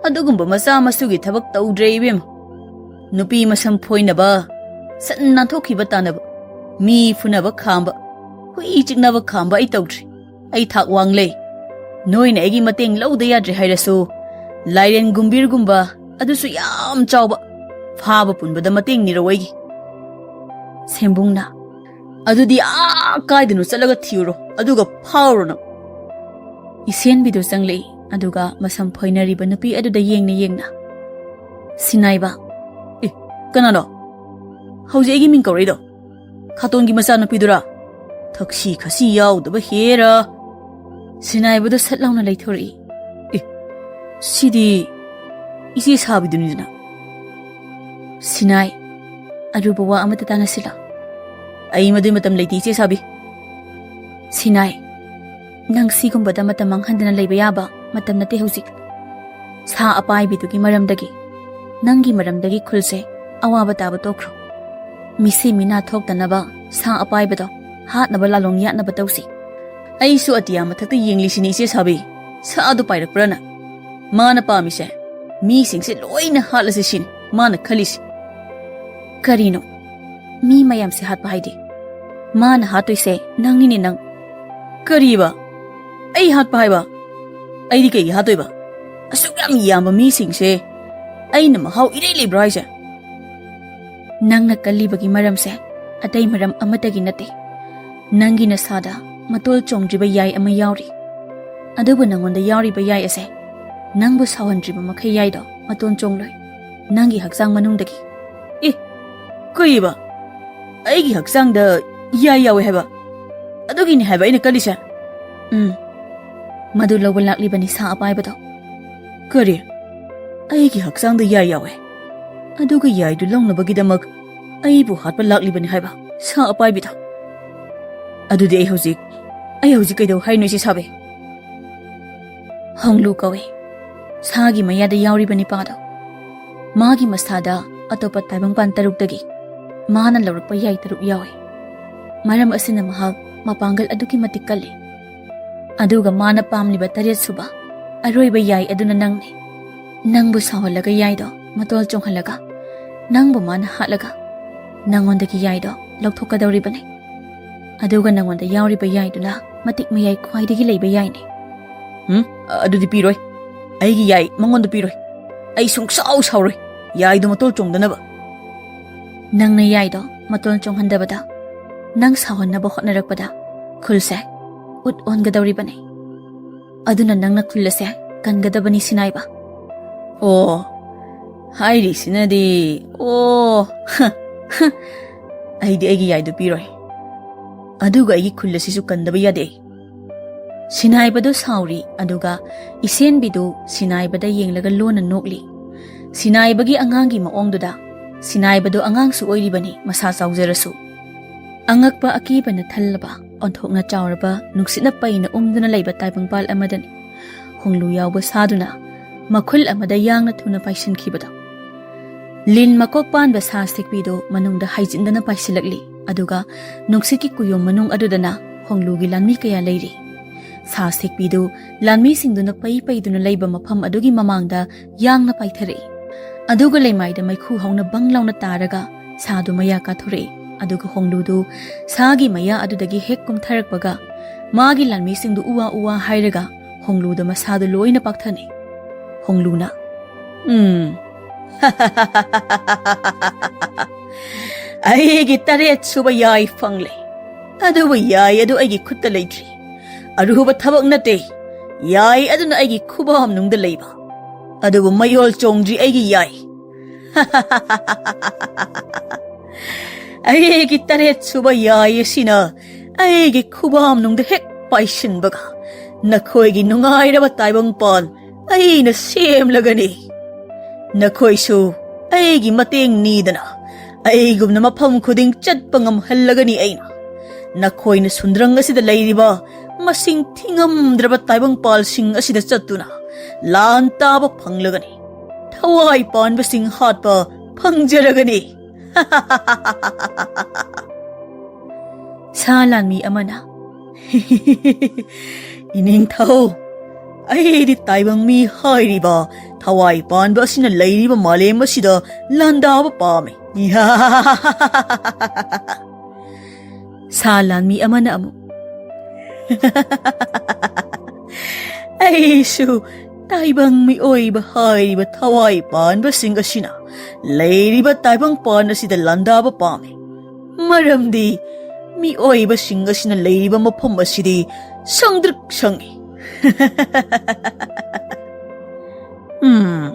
ꯑꯗꯨꯒꯨꯝꯕ ꯃꯆꯥ ꯃꯁꯨꯒꯤ ꯊꯕꯛ ꯇꯧꯗ꯭ꯔꯦ ꯏꯕꯦꯝꯃ꯫ ꯅꯨꯄꯤ ꯃꯁꯝ ꯐꯣꯏꯅꯕ, ꯁꯟ ꯅꯥꯟꯊꯣꯛꯈꯤꯕ ꯇꯥꯅꯕ, ꯃꯤ ꯐꯨꯅꯕ ꯈꯥꯝꯕ, ꯍꯨꯏ ꯆꯤꯛꯅꯕ ꯈꯥꯝꯕ ꯑꯩ ꯇꯧꯗ꯭ꯔꯤ꯫ ꯑꯩ ꯊꯥꯛ ꯋꯥꯡꯂꯦ꯫ ꯅꯣꯏꯅ ꯑꯩꯒꯤ ꯃꯇꯦꯡ ꯂꯧꯗ ꯌꯥꯗ꯭ꯔꯦ ꯍꯥꯏꯔꯁꯨ, ꯂꯥꯏꯔꯦꯟ ꯒꯨꯝꯕꯤꯔꯒꯨꯝꯕ, ꯑꯗꯨꯁꯨ ꯌꯥꯝ ꯆꯥꯎꯕ, ꯐꯥꯕ ꯄꯨꯟꯕꯗ ꯃꯇꯦꯡ ꯅꯤꯔꯧ ꯑꯩꯒꯤ꯫" ꯁꯦꯝꯕꯨꯡꯅ, "ꯑꯗꯨꯗꯤ ꯑꯥ ꯀꯥꯏꯗꯅꯣ ꯆꯠꯂꯒ ꯊꯤꯔꯨꯔꯣ, ꯑꯗꯨꯒ ꯐꯥꯎꯔꯣ ꯅꯪ꯫" ꯏꯁꯦꯟꯕꯤꯗꯨ ꯆꯪꯂꯛꯏ꯫ ꯑꯗꯨꯒ ꯃꯁꯝ ꯐꯣꯏꯅꯔꯤꯕ ꯅꯨꯄꯤ ꯑꯗꯨꯗ ꯌꯦꯡꯅ ꯌꯦꯡꯅ, "ꯁꯤꯅꯥꯏꯕ?" "ꯑꯦ, ꯀꯅꯥꯅꯣ? ꯍꯧꯖꯤꯛ ꯑꯩꯒꯤ ꯃꯤꯡ ꯀꯧꯔꯛꯏꯗꯣ? ꯈꯥꯇꯣꯟꯒꯤ ꯃꯆꯥꯅꯨꯄꯤꯗꯨꯔꯥ? ꯊꯛꯁꯤ ꯈꯥꯁꯤ ꯌꯥꯎꯗꯕ ꯍꯦꯔꯥ!" ꯁꯤꯅꯥꯏꯕꯗꯣ ꯁꯠ ꯂꯥꯎꯅ ꯂꯩꯊꯣꯔꯛꯏ꯫ "ꯑꯦ, ꯁꯤꯗꯤ ꯏꯆꯦ ꯁꯥꯕꯤꯗꯨꯅꯤꯗꯅ꯫" "ꯁꯤꯅꯥꯏ, ꯑꯔꯨꯕ ꯋꯥ ꯑꯃꯇ ꯇꯥꯟꯅꯁꯤꯂꯥ?" "ꯑꯩ ꯃꯗꯨꯏ ꯃꯇꯝ ꯂꯩꯇꯦ, ꯏꯆꯦ ꯁꯥꯕꯤ꯫" "ꯁꯤꯅꯥꯏ, ꯅꯪ ꯁꯤꯒꯨꯝꯕꯗ ꯃꯇꯝ ꯃꯥꯡꯍꯟꯗꯅ ꯂꯩꯕ ꯌꯥꯕ ꯃꯇꯝ ꯅꯠꯇꯦ ꯍꯧꯖꯤꯛ꯫ ꯁꯥ ꯑꯄꯥꯏꯕꯤꯗꯨꯒꯤ ꯃꯔꯝꯗꯒꯤ, ꯅꯪꯒꯤ ꯃꯔꯝꯗꯒꯤ ꯈꯨꯜꯁꯦ ꯑꯋꯥꯕ ꯇꯥꯕ ꯇꯣꯛꯈ꯭ꯔꯣ꯫ ꯃꯤꯁꯤ ꯃꯤꯅꯥ ꯊꯣꯛꯇꯅꯕ ꯁꯥ ꯑꯄꯥꯏꯕꯗꯣ ꯍꯥꯠꯅꯕ ꯂꯥꯂꯣꯡ ꯌꯥꯠꯅꯕ ꯇꯧꯁꯤ꯫" "ꯑꯩꯁꯨ ꯑꯇꯤꯌꯥ ꯃꯊꯛꯇ ꯌꯦꯡꯂꯤꯁꯤꯅꯤ, ꯏꯆꯦ ꯁꯥꯕꯤ, ꯁꯥꯗꯨ ꯄꯥꯏꯔꯛꯄ꯭ꯔꯥꯅ꯫ ꯃꯥꯅ ꯄꯥꯝꯃꯤꯁꯦ ꯃꯤꯁꯤꯡꯁꯦ ꯂꯣꯏꯅ ꯍꯥꯠꯂꯁꯤ ꯁꯤꯅꯤ ꯃꯥꯅ ꯈꯜꯂꯤꯁꯦ꯫" "ꯀꯔꯤꯅꯣ ꯃꯤ ꯃꯌꯥꯝꯁꯦ ꯍꯥꯠꯄ ꯍꯥꯏꯗꯤ? ꯃꯥꯅ ꯍꯥꯠꯇꯣꯏꯁꯦ ꯅꯪꯅꯤꯅꯦ, ꯅꯪ꯫" "ꯀꯔꯤꯕ? ꯑꯩ ꯍꯥꯠꯄ ꯍꯥꯏꯕ? ꯑꯩꯗꯤ ꯀꯩꯒꯤ ꯍꯥꯠꯇꯣꯏꯕ? ꯑꯁꯨꯛ ꯌꯥꯝ ꯌꯥꯝꯕ ꯃꯤꯁꯤꯡꯁꯦ ꯑꯩꯅ ꯃꯍꯥꯎ ꯏꯔꯩ ꯂꯩꯕ꯭ꯔꯥ ꯍꯥꯏꯁꯦ?" "ꯅꯪꯅ ꯀꯜꯂꯤꯕꯒꯤ ꯃꯔꯝꯁꯦ ꯑꯇꯩ ꯃꯔꯝ ꯑꯃꯠꯇꯒꯤ ꯅꯠꯇꯦ꯫ ꯅꯪꯒꯤ ꯅꯁꯥꯗ ꯃꯇꯣꯜ ꯆꯣꯡꯗ꯭ꯔꯤꯕ ꯌꯥꯏ ꯑꯃ ꯌꯥꯎꯔꯤ꯫ ꯑꯗꯨꯕꯨ ꯅꯪꯉꯣꯟꯗ ꯌꯥꯎꯔꯤꯕ ꯌꯥꯏ ꯑꯁꯦ ꯅꯪꯕꯨ ꯁꯥꯎꯍꯟꯗ꯭ꯔꯤꯕ ꯃꯈꯩ ꯌꯥꯏꯗꯣ ꯃꯇꯣꯟ ꯆꯣꯡꯂꯣꯏ ꯅꯪꯒꯤ ꯍꯛꯆꯥꯡ ꯃꯅꯨꯡꯗꯒꯤ꯫" "ꯑꯦ, ꯀꯩꯕ? ꯑꯩꯒꯤ ꯍꯛꯆꯥꯡꯗ ꯌꯥꯏ ꯌꯥꯎꯋꯦ ꯍꯥꯏꯕ? ꯑꯗꯨꯒꯤꯅꯤ ꯍꯥꯏꯕ ꯑꯩꯅ ꯀꯜꯂꯤꯁꯦ?" "ꯎꯝ, ꯃꯗꯨ ꯂꯧꯕ ꯂꯥꯛꯂꯤꯕꯅꯤ ꯁꯥ ꯑꯄꯥꯏꯕꯗꯣ꯫" "ꯀꯔꯤ? ꯑꯩꯒꯤ ꯍꯛꯆꯥꯡꯗ ꯌꯥꯏ ꯌꯥꯎꯋꯦ? ꯑꯗꯨꯒ ꯌꯥꯏꯗꯨ ꯂꯧꯅꯕꯒꯤꯗꯃꯛ ꯑꯩꯕꯨ ꯍꯥꯠꯄ ꯂꯥꯛꯂꯤꯕꯅꯤ ꯍꯥꯏꯕ ꯁꯥ ꯑꯄꯥꯏꯕꯤꯗꯣ?" "ꯑꯗꯨꯗꯤ ꯑꯩ ꯍꯧꯖꯤꯛ, ꯑꯩ ꯍꯧꯖꯤꯛ ꯀꯩꯗꯧ ꯍꯥꯏꯅꯣ, ꯏꯆꯦ ꯁꯥꯕꯤ?" "ꯍꯣꯡꯂꯨ ꯀꯧꯏ, ꯁꯥꯒꯤ ꯃꯌꯥꯗ ꯌꯥꯎꯔꯤꯕ ꯅꯤꯄꯥꯗꯣ꯫ ꯃꯥꯒꯤ ꯃꯁꯥꯗ ꯑꯇꯣꯞꯄ ꯇꯥꯏꯕꯪꯄꯥꯟ ꯇꯔꯨꯛꯇꯒꯤ ꯃꯥꯅ ꯂꯧꯔꯛꯄ ꯌꯥꯏ ꯇꯔꯨꯛ ꯌꯥꯎꯏ꯫ ꯃꯔꯝ ꯑꯁꯤꯅ ꯃꯍꯥꯛ ꯃꯄꯥꯡꯒꯜ ꯑꯗꯨꯛꯀꯤ ꯃꯇꯤꯛ ꯀꯜꯂꯤ꯫ ꯑꯗꯨꯒ ꯃꯥꯅ ꯄꯥꯝꯂꯤꯕ ꯇꯔꯦꯠ ꯁꯨꯕ ꯑꯔꯣꯏꯕ ꯌꯥꯏ ꯑꯗꯨꯅ ꯅꯪꯅꯤ꯫ ꯅꯪꯕꯨ ꯁꯥꯎꯍꯜꯂꯒ ꯌꯥꯏꯗꯣ ꯃꯇꯣꯜ ꯆꯣꯡꯍꯜꯂꯒ ꯅꯪꯕꯨ ꯃꯥꯅ ꯍꯥꯠꯂꯒ ꯅꯪꯉꯣꯟꯗꯒꯤ ꯌꯥꯏꯗꯣ ꯂꯧꯊꯣꯛꯀꯗꯧꯔꯤꯕꯅꯤ꯫ ꯑꯗꯨꯒ ꯅꯪꯉꯣꯟꯗ ꯌꯥꯎꯔꯤꯕ ꯌꯥꯏꯗꯨꯅ ꯃꯇꯤꯛ ꯃꯌꯥꯏ ꯈ꯭ꯋꯥꯏꯗꯒꯤ ꯂꯩꯕ ꯌꯥꯏꯅꯤ꯫" "ꯎꯝ, ꯑꯗꯨꯗꯤ ꯄꯤꯔꯣꯏ꯫ ꯑꯩꯒꯤ ꯌꯥꯏ ꯃꯉꯣꯟꯗ ꯄꯤꯔꯣꯏ꯫ ꯑꯩ ꯁꯨꯡꯁꯥꯎ ꯁꯥꯎꯔꯣꯏ ꯌꯥꯏꯗꯣ ꯃꯇꯣꯜ ꯆꯣꯡꯗꯅꯕ꯫" "ꯅꯪꯅ ꯌꯥꯏꯗꯣ ꯃꯇꯣꯜ ꯆꯣꯡꯍꯟꯗꯕꯗ, ꯅꯪ ꯁꯥꯎꯍꯟꯅꯕ ꯍꯣꯠꯅꯔꯛꯄꯗ ꯈꯨꯜꯁꯦ ꯎꯠ ꯑꯣꯟꯒꯗꯧꯔꯤꯕꯅꯤ꯫ ꯑꯗꯨꯅ ꯅꯪꯅ ꯈꯨꯜ ꯑꯁꯦ ꯀꯟꯒꯗꯕꯅꯤ ꯁꯤꯅꯥꯏꯕ꯫ ꯑꯣ, ꯍꯥꯏꯔꯤꯁꯤꯅꯗꯤ, ꯑꯣ, ꯍ, ꯍ, ꯑꯩꯗꯤ ꯑꯩꯒꯤ ꯌꯥꯏꯗꯨ ꯄꯤꯔꯣꯏ꯫ ꯑꯗꯨꯒ ꯑꯩꯒꯤ ꯈꯨꯜ ꯑꯁꯤꯁꯨ ꯀꯟꯗꯕ ꯌꯥꯗꯦ꯫ ꯁꯤꯅꯥꯏꯕꯗꯨ ꯁꯥꯎꯔꯤ, ꯑꯗꯨꯒ ꯏꯁꯦꯟꯕꯤꯗꯨ ꯁꯤꯅꯥꯏꯕꯗ ꯌꯦꯡꯂꯒ ꯂꯣꯟꯅ ꯅꯣꯛꯂꯤ꯫ ꯁꯤꯅꯥꯏꯕꯒꯤ ꯑꯉꯥꯡꯒꯤ ꯃꯑꯣꯡꯗꯨꯗ, ꯁꯤꯅꯥꯏꯕꯗꯨ ꯑꯉꯥꯡꯁꯨ ꯑꯣꯏꯔꯤꯕꯅꯤ, ꯃꯁꯥ ꯆꯥꯎꯖꯔꯁꯨ꯫ ꯑꯉꯛꯄ ꯑꯀꯤꯕꯅ ꯊꯜꯂꯕ, ꯑꯣꯟꯊꯣꯛꯅ ꯆꯥꯎꯔꯕ, ꯅꯨꯡꯁꯤꯠꯅ ꯄꯩꯅ ꯎꯝꯗꯨꯅ ꯂꯩꯕ ꯇꯥꯏꯕꯪꯄꯥꯜ ꯑꯃꯗꯅꯤ ꯍꯣꯡꯂꯨ ꯌꯥꯎꯕ ꯁꯥꯗꯨꯅ ꯃꯈꯨꯜ ꯑꯃꯗ ꯌꯥꯡꯅ ꯊꯨꯅ ꯄꯥꯏꯁꯤꯟꯈꯤꯕꯗꯣ꯫ ꯂꯤꯟ ꯃꯀꯣꯛ ꯄꯥꯟꯕ ꯁꯥ ꯁꯦꯛꯄꯤꯗꯨ ꯃꯅꯨꯡꯗ ꯍꯥꯏꯖꯤꯟꯗꯅ ꯄꯥꯏꯁꯤꯜꯂꯛꯂꯤ, ꯑꯗꯨꯒ ꯅꯨꯡꯁꯤꯠꯀꯤ ꯀꯨꯌꯣꯝ ꯃꯅꯨꯡ ꯑꯗꯨꯗꯅ ꯍꯣꯡꯂꯨꯒꯤ ꯂꯥꯟꯃꯤ ꯀꯌꯥ ꯂꯩꯔꯤ꯫ ꯁꯥ ꯁꯦꯛꯄꯤꯗꯨ ꯂꯥꯟꯃꯤꯁꯤꯡꯗꯨꯅ ꯄꯩ ꯄꯩꯗꯨꯅ ꯂꯩꯕ ꯃꯐꯝ ꯑꯗꯨꯒꯤ ꯃꯃꯥꯡꯗ ꯌꯥꯡꯅ ꯄꯥꯏꯊꯔꯛꯏ꯫ ꯑꯗꯨꯒ ꯂꯩꯃꯥꯏꯗ ꯃꯩꯈꯨ ꯍꯧꯅ ꯕꯪ ꯂꯥꯎꯅ ꯇꯥꯔꯒ ꯁꯥꯗꯨ ꯃꯌꯥ ꯀꯥꯊꯣꯔꯛꯏ꯫ ꯑꯗꯨꯒ ꯍꯣꯡꯂꯨꯗꯨ ꯁꯥꯒꯤ ꯃꯌꯥ ꯑꯗꯨꯗꯒꯤ ꯍꯦꯛ ꯀꯨꯝꯊꯔꯛꯄꯒ ꯃꯥꯒꯤ ꯂꯥꯟꯃꯤꯁꯤꯡꯗꯨ ꯎꯋꯥ ꯎꯋꯥ ꯍꯥꯏꯔꯒ ꯍꯣꯡꯂꯨꯗ ꯃꯁꯥꯗꯨ ꯂꯣꯏꯅ ꯄꯥꯛꯊꯅꯩ꯫ ꯍꯣꯡꯂꯨꯅ, "ꯎꯝ, ꯑꯩꯒꯤ ꯇꯔꯦꯠ ꯁꯨꯕ ꯌꯥꯏ ꯐꯪꯂꯦ꯫ ꯑꯗꯨꯕꯨ ꯌꯥꯏ ꯑꯗꯨ ꯑꯩꯒꯤ ꯈꯨꯠꯇ ꯂꯩꯇ꯭ꯔꯤ꯫ ꯑꯔꯨꯕ ꯊꯕꯛ ꯅꯠꯇꯦ꯫ ꯌꯥꯏ ꯑꯗꯨꯅ ꯑꯩꯒꯤ ꯈꯨꯕꯥꯝꯅꯨꯡꯗ ꯂꯩꯕ꯫ ꯑꯗꯨꯕꯨ ꯃꯌꯣꯜ ꯆꯣꯡꯗ꯭ꯔꯤ ꯑꯩꯒꯤ ꯌꯥꯏ꯫ ꯑꯩꯒꯤ ꯇꯔꯦꯠ ꯁꯨꯕ ꯌꯥꯏ ꯑꯁꯤꯅ ꯑꯩꯒꯤ ꯈꯨꯕꯥꯝꯅꯨꯡꯗ ꯍꯦꯛ ꯄꯥꯏꯁꯤꯟꯕꯒ ꯅꯈꯣꯏꯒꯤ ꯅꯨꯡꯉꯥꯏꯔꯕ ꯇꯥꯏꯕꯪꯄꯥꯟ ꯑꯩꯅ ꯁꯦꯝꯂꯒꯅꯤ꯫ ꯅꯈꯣꯏꯁꯨ ꯑꯩꯒꯤ ꯃꯇꯦꯡ ꯅꯤꯗꯅ ꯑꯩꯒꯨꯝꯅ ꯃꯐꯝ ꯈꯨꯗꯤꯡ ꯆꯠꯄ ꯉꯝꯍꯜꯂꯒꯅꯤ ꯑꯩꯅ꯫ ꯅꯈꯣꯏꯅ ꯁꯨꯟꯗ꯭ꯔꯪ ꯑꯁꯤꯗ ꯂꯩꯔꯤꯕ ꯃꯁꯤꯡ ꯊꯤꯉꯝꯗ꯭ꯔꯕ ꯇꯥꯏꯕꯪꯄꯥꯜꯁꯤꯡ ꯑꯁꯤꯗ ꯆꯠꯇꯨꯅ ꯂꯥꯟ ꯇꯥꯕ ꯐꯪꯂꯒꯅꯤ꯫ ꯊꯋꯥꯏ ꯄꯥꯟꯕꯁꯤꯡ ꯍꯥꯠꯄ ꯐꯪꯖꯔꯒꯅꯤ꯫" ꯁꯥ ꯂꯥꯟꯃꯤ ꯑꯃꯅ, "ꯏꯅꯤꯡꯊꯧ, ꯑꯩꯗꯤ ꯇꯥꯏꯕꯪ ꯃꯤ ꯍꯥꯏꯔꯤꯕ ꯊꯋꯥꯏ ꯄꯥꯟꯕ ꯑꯁꯤꯅ ꯂꯩꯔꯤꯕ ꯃꯥꯂꯦꯝ ꯑꯁꯤꯗ ꯂꯥꯟꯗꯥꯕ ꯄꯥꯝꯃꯤ꯫" ꯁꯥ ꯂꯥꯟꯃꯤ ꯑꯃꯅ ꯑꯃꯨꯛ, "ꯑꯩꯁꯨ ꯇꯥꯏꯕꯪ ꯃꯤꯑꯣꯏꯕ ꯍꯥꯏꯔꯤꯕ ꯊꯋꯥꯏ ꯄꯥꯟꯕꯁꯤꯡ ꯑꯁꯤꯅ ꯂꯩꯔꯤꯕ ꯇꯥꯏꯕꯪ ꯄꯥꯟ ꯑꯁꯤꯗ ꯂꯥꯟꯗꯥꯕ ꯄꯥꯝꯃꯤ꯫ ꯃꯔꯝꯗꯤ ꯃꯤꯑꯣꯏꯕꯁꯤꯡ ꯑꯁꯤꯅ ꯂꯩꯔꯤꯕ ꯃꯐꯝ ꯑꯁꯤꯗꯤ ꯁꯪꯗ꯭ꯔꯤꯛ ꯁꯪꯏ꯫" ꯎꯝ,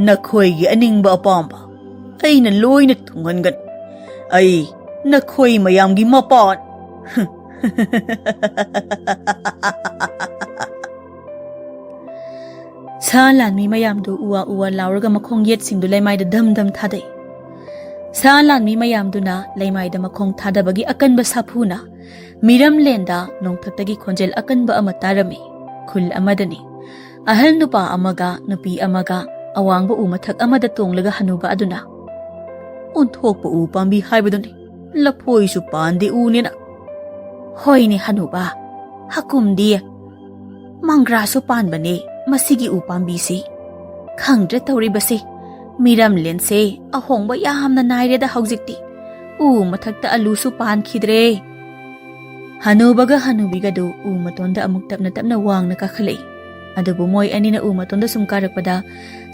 ꯅꯈꯣꯏꯒꯤ ꯑꯅꯤꯡꯕ ꯑꯄꯥꯝꯕ ꯑꯩꯅ ꯂꯣꯏꯅ ꯊꯨꯡꯍꯟꯒꯅꯤ꯫ ꯑꯩ ꯅꯈꯣꯏ ꯃꯌꯥꯝꯒꯤ ꯃꯄꯥꯟ꯫ ꯁꯥ ꯂꯥꯟꯃꯤ ꯃꯌꯥꯝꯗꯨ ꯎꯋꯥ ꯎꯋꯥ ꯂꯥꯎꯔꯒ ꯃꯈꯣꯡ ꯌꯦꯠꯁꯤꯡꯗꯨ ꯂꯩꯃꯥꯏꯗ ꯙꯝ ꯙꯝ ꯊꯥꯗꯩ꯫ ꯁꯥ ꯂꯥꯟꯃꯤ ꯃꯌꯥꯝꯗꯨꯅ ꯂꯩꯃꯥꯏꯗ ꯃꯈꯣꯡ ꯊꯥꯗꯕꯒꯤ ꯑꯀꯟꯕ ꯁꯥꯐꯨꯅ ꯃꯤꯔꯝꯂꯦꯟꯗ ꯅꯣꯡꯊꯛꯇꯒꯤ ꯈꯣꯟꯖꯦꯜ ꯑꯀꯟꯕ ꯑꯃ ꯇꯥꯔꯝꯃꯤ꯫ ꯈꯨꯜ ꯑꯃꯗꯅꯤ꯫ ꯑꯍꯜ ꯅꯨꯄꯥ ꯑꯃꯒ ꯅꯨꯄꯤ ꯑꯃꯒ ꯑꯋꯥꯡꯕ ꯎ ꯃꯊꯛ ꯑꯃꯗ ꯇꯣꯡꯂꯒ ꯍꯅꯨꯕ ꯑꯗꯨꯅ, "ꯑꯣꯟꯊꯣꯛꯄ ꯎ ꯄꯥꯝꯕꯤ ꯍꯥꯏꯕꯗꯨꯅꯤ, ꯂꯐꯣꯏꯁꯨ ꯄꯥꯟꯗꯦ ꯎꯅꯦꯅ꯫" "ꯍꯣꯏꯅꯦ ꯍꯅꯨꯕ, ꯍꯀꯨꯝꯗꯤ ꯃꯪꯒ꯭ꯔꯥꯁꯨ ꯄꯥꯟꯕꯅꯦ ꯃꯁꯤꯒꯤ ꯎ ꯄꯥꯝꯕꯤꯁꯤ꯫ ꯈꯪꯗ꯭ꯔꯦ ꯇꯧꯔꯤꯕꯁꯤ, ꯃꯤꯔꯝꯂꯦꯟꯁꯦ ꯑꯍꯣꯡꯕ ꯌꯥꯝꯅ ꯅꯥꯏꯔꯦꯗ ꯍꯧꯖꯤꯛꯇꯤ꯫ ꯎ ꯃꯊꯛꯇ ꯑꯂꯨꯁꯨ ꯄꯥꯟꯈꯤꯗ꯭ꯔꯦ꯫" ꯍꯅꯨꯕꯒ ꯍꯅꯨꯕꯤꯒꯗꯨ ꯎ ꯃꯇꯣꯟꯗ ꯑꯃꯨꯛ ꯇꯞꯅ ꯇꯞꯅ ꯋꯥꯡꯅ ꯀꯥꯈꯠꯂꯛꯏ꯫ ꯑꯗꯨꯕꯨ ꯃꯣꯏ ꯑꯅꯤꯅ ꯎ ꯃꯇꯣꯟꯗ ꯁꯨꯝ ꯀꯥꯔꯛꯄꯗ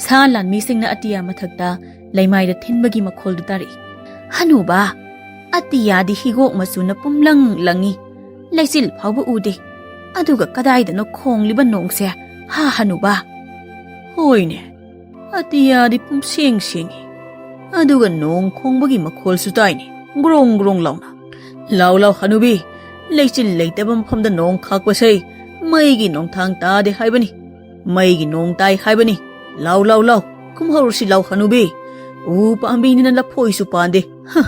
ꯁꯥ ꯂꯥꯟꯃꯤꯁꯤꯡꯅ ꯑꯇꯤꯌꯥ ꯃꯊꯛꯇ ꯂꯩꯃꯥꯏꯗ ꯊꯤꯟꯕꯒꯤ ꯃꯈꯣꯜꯗꯨ ꯇꯥꯔꯛꯏ꯫ "ꯍꯅꯨꯕ, ꯑꯇꯤꯌꯥꯗꯤ ꯍꯤꯒꯣꯛ ꯃꯆꯨꯅ ꯄꯨꯝꯂꯪ ꯂꯪꯉꯤ꯫ ꯂꯩꯆꯤꯜ ꯐꯥꯎꯕ ꯎꯗꯦ꯫ ꯑꯗꯨꯒ ꯀꯗꯥꯏꯗꯅꯣ ꯈꯣꯡꯂꯤꯕ ꯅꯣꯡꯁꯦ, ꯍꯥ ꯍꯅꯨꯕ?" "ꯍꯣꯏꯅꯦ, ꯑꯇꯤꯌꯥꯗꯤ ꯄꯨꯝꯁꯦꯡ ꯁꯦꯡꯉꯤ꯫ ꯑꯗꯨꯒ ꯅꯣꯡ ꯈꯣꯡꯕꯒꯤ ꯃꯈꯣꯜꯁꯨ ꯇꯥꯏꯅꯦ, ꯒ꯭ꯔꯣꯡ ꯒ꯭ꯔꯣꯡ ꯂꯥꯎꯅ꯫ ꯂꯥꯎ ꯂꯥꯎ ꯍꯅꯨꯕꯤ, ꯂꯩꯆꯤꯜ ꯂꯩꯇꯕ ꯃꯐꯝꯗ ꯅꯣꯡ ꯈꯥꯛꯄꯁꯦ ꯃꯩꯒꯤ ꯅꯣꯡꯊꯥꯡ ꯇꯥꯗꯦ ꯍꯥꯏꯕꯅꯤ꯫ ꯃꯩꯒꯤ ꯅꯣꯡ ꯇꯥꯏ ꯍꯥꯏꯕꯅꯤ꯫ ꯂꯥꯎ ꯂꯥꯎ ꯂꯥꯎ, ꯀꯨꯝꯍꯧꯔꯁꯤ ꯂꯥꯎ ꯍꯅꯨꯕꯤ꯫ ꯎ ꯄꯥꯝꯕꯤꯅꯤꯅ ꯂꯐꯣꯏꯁꯨ ꯄꯥꯟꯗꯦ꯫ ꯍ!"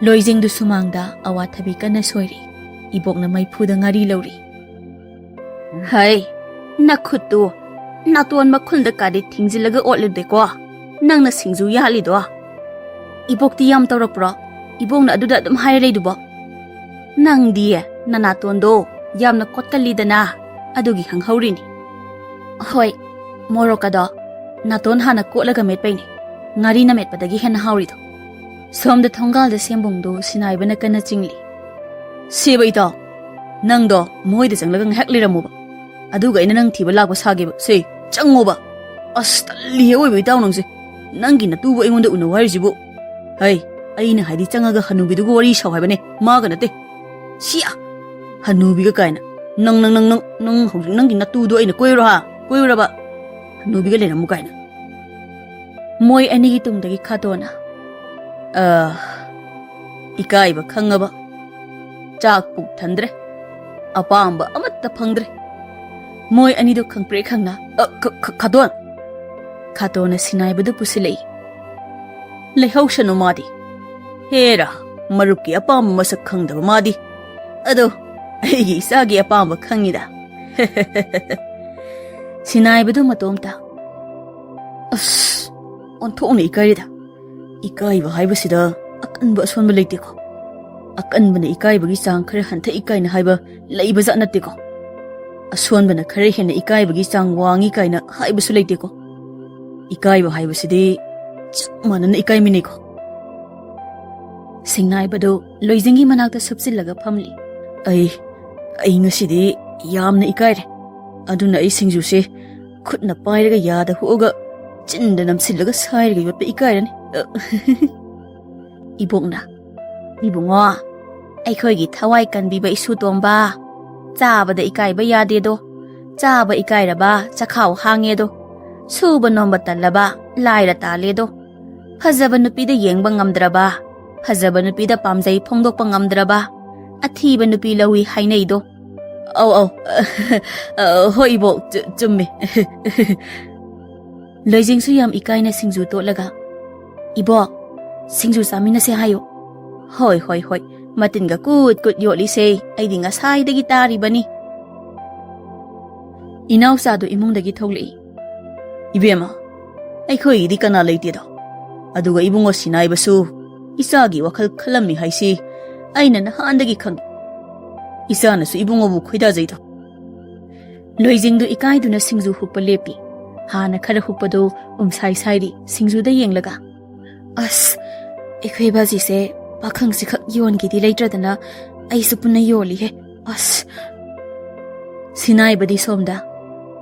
ꯂꯣꯏꯖꯤꯡꯗꯨ ꯁꯨꯃꯥꯡꯗ ꯑꯋꯥꯊꯕꯤ ꯀꯟꯅ ꯁꯣꯏꯔꯤ꯫ ꯏꯕꯣꯛꯅ ꯃꯩꯐꯨꯗ ꯉꯥꯔꯤ ꯂꯧꯔꯤ꯫ "ꯍꯩ, ꯅꯈꯨꯠꯇꯨ ꯅꯥꯇꯣꯟ ꯃꯈꯨꯜꯗ ꯀꯥꯗꯤ ꯊꯤꯡꯖꯤꯜꯂꯒ ꯑꯣꯠꯂꯨꯗꯦꯀꯣ, ꯅꯪꯅ ꯁꯤꯡꯖꯨ ꯌꯥꯜꯂꯤꯗꯣ꯫ ꯏꯕꯣꯛꯇꯤ ꯌꯥꯝ ꯇꯧꯔꯛꯄ꯭ꯔꯣ? ꯏꯕꯣꯛꯅ ꯑꯗꯨꯗ ꯑꯗꯨꯝ ꯍꯥꯏꯔ ꯂꯩꯗꯨꯕꯣ?" "ꯅꯪꯗꯤ ꯅꯅꯥꯇꯣꯟꯗꯣ ꯌꯥꯝꯅ ꯀꯣꯠꯀꯜꯂꯤꯗꯅ, ꯑꯗꯨꯒꯤ ꯈꯪꯍꯧꯔꯤꯅꯤ꯫" "ꯍꯣꯏ, ꯃꯣꯔꯣꯛ ꯑꯗꯣ ꯅꯥꯇꯣꯟ ꯍꯥꯟꯅ ꯀꯣꯠꯂꯒ ꯃꯦꯠꯄꯩꯅꯦ ꯉꯥꯔꯤꯅ ꯃꯦꯠꯄꯗꯒꯤ ꯍꯦꯟꯅ ꯍꯥꯎꯔꯤꯗꯣ꯫" ꯁꯣꯝꯗ ꯊꯣꯡꯒꯥꯜꯗ ꯁꯦꯝꯕꯨꯡꯗꯨ ꯁꯤꯅꯥꯏꯕꯅ ꯀꯟꯅ ꯆꯤꯡꯂꯤ꯫ "ꯁꯦꯕ ꯏꯇꯥꯎ, ꯅꯪꯗꯣ ꯃꯣꯏꯗ ꯆꯪꯂꯒ ꯉꯥꯏꯍꯥꯛ ꯂꯩꯔꯝꯃꯣꯕ꯫ ꯑꯗꯨꯒ ꯑꯩꯅ ꯅꯪ ꯊꯤꯕ ꯂꯥꯛꯄ ꯁꯥꯒꯦꯕ꯫ ꯁꯦ, ꯆꯪꯉꯣꯕ꯫" "ꯑꯁ, ꯇꯜꯂꯤꯍꯦ ꯑꯣꯏꯕ ꯏꯇꯥꯎ ꯅꯪꯁꯦ꯫ ꯅꯪꯒꯤ ꯅꯇꯨꯕꯨ ꯑꯩꯉꯣꯟꯗ ꯎꯅꯧ ꯍꯥꯏꯔꯤꯁꯤꯕꯨ?" "ꯍꯩ, ꯑꯩꯅ ꯍꯥꯏꯗꯤ ꯆꯪꯉꯒ ꯍꯅꯨꯕꯤꯗꯨꯒ ꯋꯥꯔꯤ ꯁꯥꯎ ꯍꯥꯏꯕꯅꯦ, ꯃꯥꯒ ꯅꯠꯇꯦ꯫" "ꯁꯤꯌꯥ! ꯍꯅꯨꯕꯤꯒ ꯀꯥꯏꯅ꯫ ꯅꯪ, ꯅꯪ, ꯅꯪ, ꯅꯪ, ꯅꯪ ꯍꯧꯖꯤꯛ ꯅꯪꯒꯤ ꯅꯇꯨꯗꯣ ꯑꯩꯅ ꯀꯣꯏꯔꯣ ꯍꯥ? ꯀꯣꯏꯔꯨꯔꯕ?" ꯍꯅꯨꯕꯤꯒ ꯂꯩꯔꯝꯃꯨ ꯀꯥꯏꯅ꯫ ꯃꯣꯏ ꯑꯅꯤꯒꯤ ꯇꯨꯡꯗꯒꯤ ꯈꯥꯇꯣꯟꯅ, "ꯑ, ꯏꯀꯥꯏꯕ ꯈꯪꯉꯕ? ꯆꯥꯛ ꯄꯨꯛ ꯊꯟꯗ꯭ꯔꯦ, ꯑꯄꯥꯝꯕ ꯑꯃꯠꯇ ꯐꯪꯗ꯭ꯔꯦ"꯫ ꯃꯣꯏ ꯑꯅꯤꯗꯣ ꯈꯪꯄ꯭ꯔꯦꯛ ꯈꯪꯅ, "ꯑ, ꯈ-, ꯈ-, ꯈꯥꯇꯣꯟ!" ꯈꯥꯇꯣꯟꯅ ꯁꯤꯅꯥꯏꯕꯗꯨ ꯄꯨꯁꯤꯜꯂꯛꯏ꯫ "ꯂꯩꯍꯧꯁꯅꯨ ꯃꯥꯗꯤ꯫ ꯍꯦꯔꯥ, ꯃꯔꯨꯞꯀꯤ ꯑꯄꯥꯝꯕ ꯃꯁꯛ ꯈꯪꯗꯕ ꯃꯥꯗꯤ꯫ ꯑꯗꯣ ꯑꯩꯒꯤ ꯏꯆꯥꯒꯤ ꯑꯄꯥꯝꯕ ꯈꯪꯉꯤꯗ"꯫ ꯁꯤꯅꯥꯏꯕꯗꯨ ꯃꯇꯣꯝꯇ, "ꯑꯁ, ꯑꯣꯟꯊꯣꯛꯅ ꯏꯀꯥꯏꯔꯦꯗ꯫ ꯏꯀꯥꯏꯕ ꯍꯥꯏꯕꯁꯤꯗ ꯑꯀꯟꯕ ꯑꯁꯣꯟꯕ ꯂꯩꯇꯦꯀꯣ꯫ ꯑꯀꯟꯕꯅ ꯏꯀꯥꯏꯕꯒꯤ ꯆꯥꯡ ꯈꯔ ꯍꯟꯊꯏ ꯀꯥꯏꯅ ꯍꯥꯏꯕ ꯂꯩꯕꯖꯥꯠ ꯅꯠꯇꯦꯀꯣ꯫ ꯑꯁꯣꯟꯕꯅ ꯈꯔ ꯍꯦꯟꯅ ꯏꯀꯥꯏꯕꯒꯤ ꯆꯥꯡ ꯋꯥꯡꯉꯤ ꯀꯥꯏꯅ ꯍꯥꯏꯕꯁꯨ ꯂꯩꯇꯦꯀꯣ꯫ ꯏꯀꯥꯏꯕ ꯍꯥꯏꯕꯁꯤꯗꯤ ꯆꯞ ꯃꯥꯟꯅꯅ ꯏꯀꯥꯏꯃꯤꯟꯅꯩꯀꯣ"꯫ ꯁꯤꯡꯅꯥꯏꯕꯗꯨ ꯂꯣꯏꯖꯤꯡꯒꯤ ꯃꯅꯥꯛꯇ ꯁꯨꯞꯆꯤꯜꯂꯒ ꯐꯝꯂꯤ꯫ "ꯑꯩ, ꯑꯩ ꯉꯁꯤꯗꯤ ꯌꯥꯝꯅ ꯏꯀꯥꯏꯔꯦ꯫ ꯑꯗꯨꯅ ꯑꯩ ꯁꯤꯡꯖꯨꯁꯦ ꯈꯨꯠꯅ ꯄꯥꯏꯔꯒ ꯌꯥꯗ ꯍꯨꯛꯑꯒ ꯆꯤꯟꯗ ꯅꯝꯁꯤꯜꯂꯒ ꯁꯥꯏꯔꯒ ꯌꯣꯠꯄ ꯏꯀꯥꯏꯔꯅꯤ"꯫ ꯏꯕꯣꯛꯅ, "ꯏꯕꯨꯡꯉꯣ, ꯑꯩꯈꯣꯏꯒꯤ ꯊꯋꯥꯏ ꯀꯟꯕꯤꯕ ꯏꯁꯨ ꯇꯣꯝꯕ, ꯆꯥꯕꯗ ꯏꯀꯥꯏꯕ ꯌꯥꯗꯦꯗꯣ, ꯆꯥꯕ ꯏꯀꯥꯏꯔꯕ ꯆꯈꯥꯎ ꯍꯥꯡꯉꯦꯗꯣ, ꯁꯨꯕ ꯅꯣꯝꯕ ꯇꯜꯂꯕ ꯂꯥꯏꯔ ꯇꯥꯜꯂꯦꯗꯣ, ꯐꯖꯕ ꯅꯨꯄꯤꯗ ꯌꯦꯡꯕ ꯉꯝꯗ꯭ꯔꯕ, ꯐꯖꯕ ꯅꯨꯄꯤꯗ ꯄꯥꯝꯖꯩ ꯐꯣꯡꯗꯣꯛꯄ ꯉꯝꯗ꯭ꯔꯕ, ꯑꯊꯤꯕ ꯅꯨꯄꯤ ꯂꯧꯏ ꯍꯥꯏꯅꯩꯗꯣ"꯫ "ꯑꯧ, ꯑꯧ, ꯑ, ꯍꯣꯏ ꯏꯕꯣꯛ, ꯆꯨ-, ꯆꯨꯝꯃꯦ"꯫ ꯂꯣꯏꯖꯤꯡꯁꯨ ꯌꯥꯝ ꯏꯀꯥꯏꯅ ꯁꯤꯡꯖꯨ ꯇꯣꯠꯂꯒ, "ꯏꯕꯣꯛ, ꯁꯤꯡꯖꯨ ꯆꯥꯃꯤꯟꯅꯁꯦ ꯍꯥꯏꯌꯨ"꯫ "ꯍꯣꯏ, ꯍꯣꯏ, ꯍꯣꯏ, ꯃꯇꯤꯟꯒ ꯀꯨꯠ ꯀꯨꯠ ꯌꯣꯠꯂꯤꯁꯦ ꯑꯩꯗꯤ ꯉꯁꯥꯏꯗꯒꯤ ꯇꯥꯔꯤꯕꯅꯤ"꯫ ꯏꯅꯥꯎꯆꯥꯗꯨ ꯏꯃꯨꯡꯗꯒꯤ ꯊꯣꯛꯂꯛꯏ꯫ "ꯏꯕꯦꯝꯃ, ꯑꯩꯈꯣꯏꯒꯤꯗꯤ ꯀꯅꯥ ꯂꯩꯇꯦꯗꯣ꯫ ꯑꯗꯨꯒ ꯏꯕꯨꯡꯉꯣ ꯁꯤꯅꯥꯏꯕꯁꯨ ꯏꯆꯥꯒꯤ ꯋꯥꯈꯜ ꯈꯜꯂꯝꯃꯤ ꯍꯥꯏꯁꯤ ꯑꯩꯅ ꯅꯍꯥꯟꯗꯒꯤ ꯈꯪꯏ꯫ ꯏꯆꯥꯅꯁꯨ ꯏꯕꯨꯡꯉꯣꯕꯨ ꯈꯣꯏꯗꯥꯖꯩꯗꯣ"꯫ ꯂꯣꯏꯖꯤꯡꯗꯨ ꯏꯀꯥꯏꯗꯨꯅ ꯁꯤꯡꯖꯨ ꯍꯨꯛꯄ ꯂꯦꯞꯄꯤ꯫ ꯍꯥꯟꯅ ꯈꯔ ꯍꯨꯛꯄꯗꯨ ꯎꯝꯁꯥꯏ ꯁꯥꯏꯔꯤ ꯁꯤꯡꯖꯨꯗ ꯌꯦꯡꯂꯒ꯫ "ꯑꯁ, ꯑꯩꯈꯣꯏ ꯕꯥꯖꯤꯁꯦ ꯄꯥꯈꯪꯁꯤꯈꯛ ꯌꯣꯟꯒꯦꯗꯤ ꯂꯩꯇ꯭ꯔꯗꯅ ꯑꯩꯁꯨ ꯄꯨꯟꯅ ꯌꯣꯜꯂꯤꯍꯦ꯫ ꯑꯁ"꯫ ꯁꯤꯅꯥꯏꯕꯗꯤ ꯁꯣꯝꯗ,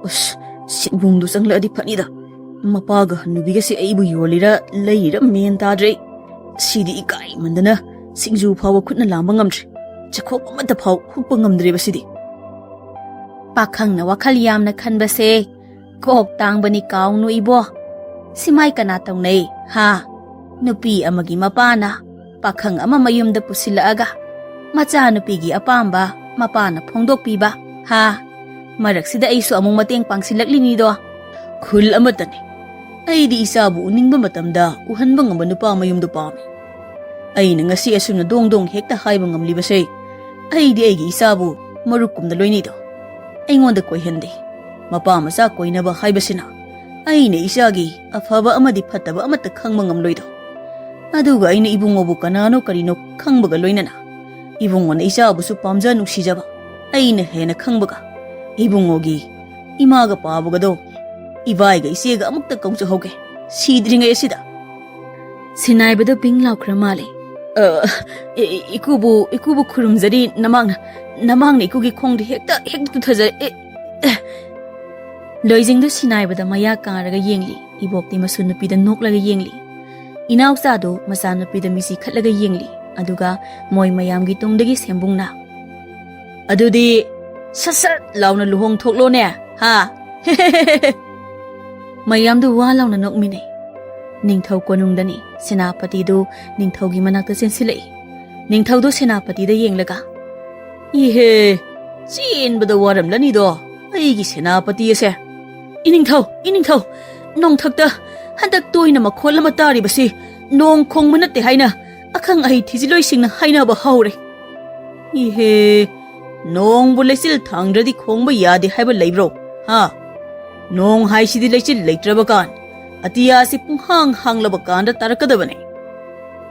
"ꯑꯁ, ꯁꯤꯕꯨꯡꯗꯨ ꯆꯪꯂꯛꯑꯗꯤ ꯐꯅꯤꯗ꯫ ꯃꯄꯥꯒ ꯍꯟꯅꯨꯕꯤꯒꯁꯦ ꯑꯩꯕꯨ ꯌꯣꯜꯂꯤꯔ ꯂꯩꯔꯤꯔ ꯃꯦꯟ ꯇꯥꯗ꯭ꯔꯦ꯫ ꯁꯤꯗꯤ ꯏꯀꯥꯏꯃꯟꯗꯅ ꯁꯤꯡꯖꯨ ꯐꯥꯎꯕ ꯈꯨꯠꯅ ꯂꯥꯝꯕ ꯉꯝꯗ꯭ꯔꯦ꯫ ꯆꯈꯣꯞ ꯑꯃꯠꯇ ꯐꯥꯎ ꯍꯨꯛꯄ ꯉꯝꯗ꯭ꯔꯦꯕ ꯁꯤꯗꯤ"꯫ ꯄꯥꯈꯪꯅ ꯋꯥꯈꯜ ꯌꯥꯝꯅ ꯈꯟꯕꯁꯦ ꯀꯣꯛ ꯇꯥꯡꯕꯅꯤ ꯀꯥꯎꯅꯨ ꯏꯕꯣ꯫ ꯁꯤꯃꯥꯏ ꯀꯅꯥ ꯇꯧꯅꯩ ꯍꯥ? ꯅꯨꯄꯤ ꯑꯃꯒꯤ ꯃꯄꯥꯅ ꯄꯥꯈꯪ ꯑꯃ ꯃꯌꯨꯝꯗ ꯄꯨꯁꯤꯜꯂꯛꯑꯒ ꯃꯆꯥꯅꯨꯄꯤꯒꯤ ꯑꯄꯥꯝꯕ ꯃꯄꯥꯅ ꯐꯣꯡꯗꯣꯛꯄꯤꯕ ꯍꯥ? ꯃꯔꯛꯁꯤꯗ ꯑꯩꯁꯨ ꯑꯃꯨꯛ ꯃꯇꯦꯡ ꯄꯥꯡꯁꯤꯜꯂꯛꯂꯤꯅꯤꯗꯣ꯫ ꯈꯨꯜ ꯑꯃꯠꯇꯅꯤ꯫ ꯑꯩꯗꯤ ꯏꯆꯥꯕꯨ ꯎꯅꯤꯡꯕ ꯃꯇꯝꯗ ꯎꯍꯟꯕ ꯉꯝꯕ ꯅꯨꯄꯥ ꯃꯌꯨꯝꯗꯨ ꯄꯥꯝꯃꯤ꯫ ꯑꯩꯅ ꯉꯁꯤ ꯑꯁꯨꯝꯅ ꯗꯣꯡ ꯗꯣꯡ ꯍꯦꯛꯇ ꯍꯥꯏꯕ ꯉꯝꯂꯤꯕꯁꯦ, ꯑꯩꯗꯤ ꯑꯩꯒꯤ ꯏꯆꯥꯕꯨ ꯃꯔꯨꯞꯀꯨꯝꯅ ꯂꯣꯏꯅꯩꯗꯣ꯫ ꯑꯩꯉꯣꯟꯗ ꯀꯣꯏꯍꯟꯗꯦ꯫ ꯃꯄꯥ ꯃꯆꯥ ꯀꯣꯏꯅꯕ ꯍꯥꯏꯕꯁꯤꯅ ꯑꯩꯅ ꯏꯆꯥꯒꯤ ꯑꯐꯕ ꯑꯃꯗꯤ ꯐꯠꯇꯕ ꯑꯃꯠꯇ ꯈꯪꯕ ꯉꯝꯂꯣꯏꯗꯣ꯫ ꯑꯗꯨꯒ ꯑꯩꯅ ꯏꯕꯨꯡꯉꯣꯕꯨ ꯀꯅꯥꯅꯣ ꯀꯔꯤꯅꯣ ꯈꯪꯕꯒ ꯂꯣꯏꯅꯅ ꯏꯕꯨꯡꯉꯣꯅ ꯏꯆꯥꯕꯨꯁꯨ ꯄꯥꯝꯖ ꯅꯨꯡꯁꯤꯖꯕ ꯑꯩꯅ ꯍꯦꯟꯅ ꯈꯪꯕꯒ ꯏꯕꯨꯡꯉꯣꯒꯤ ꯏꯃꯥꯒ ꯄꯥꯕꯒꯗꯣ ꯏꯕꯥꯏꯒ ꯏꯆꯦꯒ ꯑꯃꯨꯛꯇ ꯀꯧꯖꯍꯧꯒꯦ ꯁꯤꯗ꯭ꯔꯤꯉꯩ ꯑꯁꯤꯗ꯫ ꯁꯤꯅꯥꯏꯕꯗꯣ ꯄꯤꯡ ꯂꯥꯎꯈ꯭ꯔ ꯃꯥꯜꯂꯦ꯫ "ꯑ, ꯏ-, ꯏ-, ꯏꯀꯨꯕꯨ, ꯏꯀꯨꯕꯨ ꯈꯨꯔꯨꯝꯖꯔꯤ ꯅꯃꯥꯡꯅ, ꯅꯃꯥꯡꯅ ꯏꯀꯨꯒꯤ ꯈꯣꯡꯗ ꯍꯦꯛꯇ, ꯍꯦꯛꯇ ꯇꯨꯊꯖꯔꯤ꯫ ꯑꯦ, ꯑꯦ." ꯂꯣꯏꯖꯤꯡꯗꯨ ꯁꯤꯅꯥꯏꯕꯗ ꯃꯌꯥ ꯀꯥꯔꯒ ꯌꯦꯡꯂꯤ꯫ ꯏꯕꯣꯛꯇꯤ ꯃꯁꯨ ꯅꯨꯄꯤꯗ ꯅꯣꯛꯂꯒ ꯌꯦꯡꯂꯤ꯫ ꯏꯅꯥꯎꯆꯥꯗꯨ ꯃꯆꯥꯅꯨꯄꯤꯗ ꯃꯤꯆꯤ ꯈꯠꯂꯒ ꯌꯦꯡꯂꯤ꯫ ꯑꯗꯨꯒ ꯃꯣꯏ ꯃꯌꯥꯝꯒꯤ ꯇꯨꯡꯗꯒꯤ ꯁꯦꯝꯕꯨꯡꯅ, "ꯑꯗꯨꯗꯤ ꯁꯠ ꯁꯠ ꯂꯥꯎꯅ ꯂꯨꯍꯣꯡ ꯊꯣꯛꯂꯣꯅꯦ, ꯍꯥ?" ꯃꯌꯥꯝꯗꯨ ꯋꯥ ꯂꯥꯎꯅ ꯅꯣꯛꯃꯤꯟꯅꯩ꯫ ꯅꯤꯡꯊꯧ ꯀꯣꯅꯨꯡꯗꯅꯤ꯫ ꯁꯦꯅꯥꯄꯇꯤꯗꯨ ꯅꯤꯡꯊꯧꯒꯤ ꯃꯅꯥꯛꯇ ꯆꯦꯟꯁꯤꯜꯂꯛꯏ꯫ ꯅꯤꯡꯊꯧꯗꯨ ꯁꯦꯅꯥꯄꯇꯤꯗ ꯌꯦꯡꯂꯒ, "ꯏꯍꯦ, ꯆꯦꯟꯕꯗ ꯋꯥꯔꯝꯂꯅꯤꯗꯣ, ꯑꯩꯒꯤ ꯁꯦꯅꯥꯄꯇꯤ ꯑꯁꯦ꯫ ꯏꯅꯤꯡꯊꯧ, ꯏꯅꯤꯡꯊꯧ, ꯅꯣꯡꯊꯛꯇ ꯍꯟꯗꯛ ꯇꯣꯏꯅ ꯃꯈꯣꯜ ꯑꯃ ꯇꯥꯔꯤꯕꯁꯤ ꯅꯣꯡ ꯈꯣꯡꯕ ꯅꯠꯇꯦ ꯍꯥꯏꯅ ꯑꯈꯪ ꯑꯍꯩ ꯊꯤꯖꯤꯜꯂꯣꯏꯁꯤꯡꯅ ꯍꯥꯏꯅꯕ ꯍꯧꯔꯦ꯫ ꯏꯍꯦ, ꯅꯣꯡꯕꯨ ꯂꯩꯆꯤꯜ ꯊꯥꯡꯗ꯭ꯔꯗꯤ ꯈꯣꯡꯕ ꯌꯥꯗꯦ ꯍꯥꯏꯕ ꯂꯩꯕ꯭ꯔꯣ? ꯍꯥ? ꯅꯣꯡ ꯍꯥꯏꯁꯤꯗꯤ ꯂꯩꯆꯤꯜ ꯂꯩꯇ꯭ꯔꯕ ꯀꯥꯟ, ꯑꯇꯤꯌꯥꯁꯤ ꯄꯨꯡꯍꯥꯡ ꯍꯥꯡꯂꯕ ꯀꯥꯟꯗ ꯇꯥꯔꯛꯀꯗꯕꯅꯦ꯫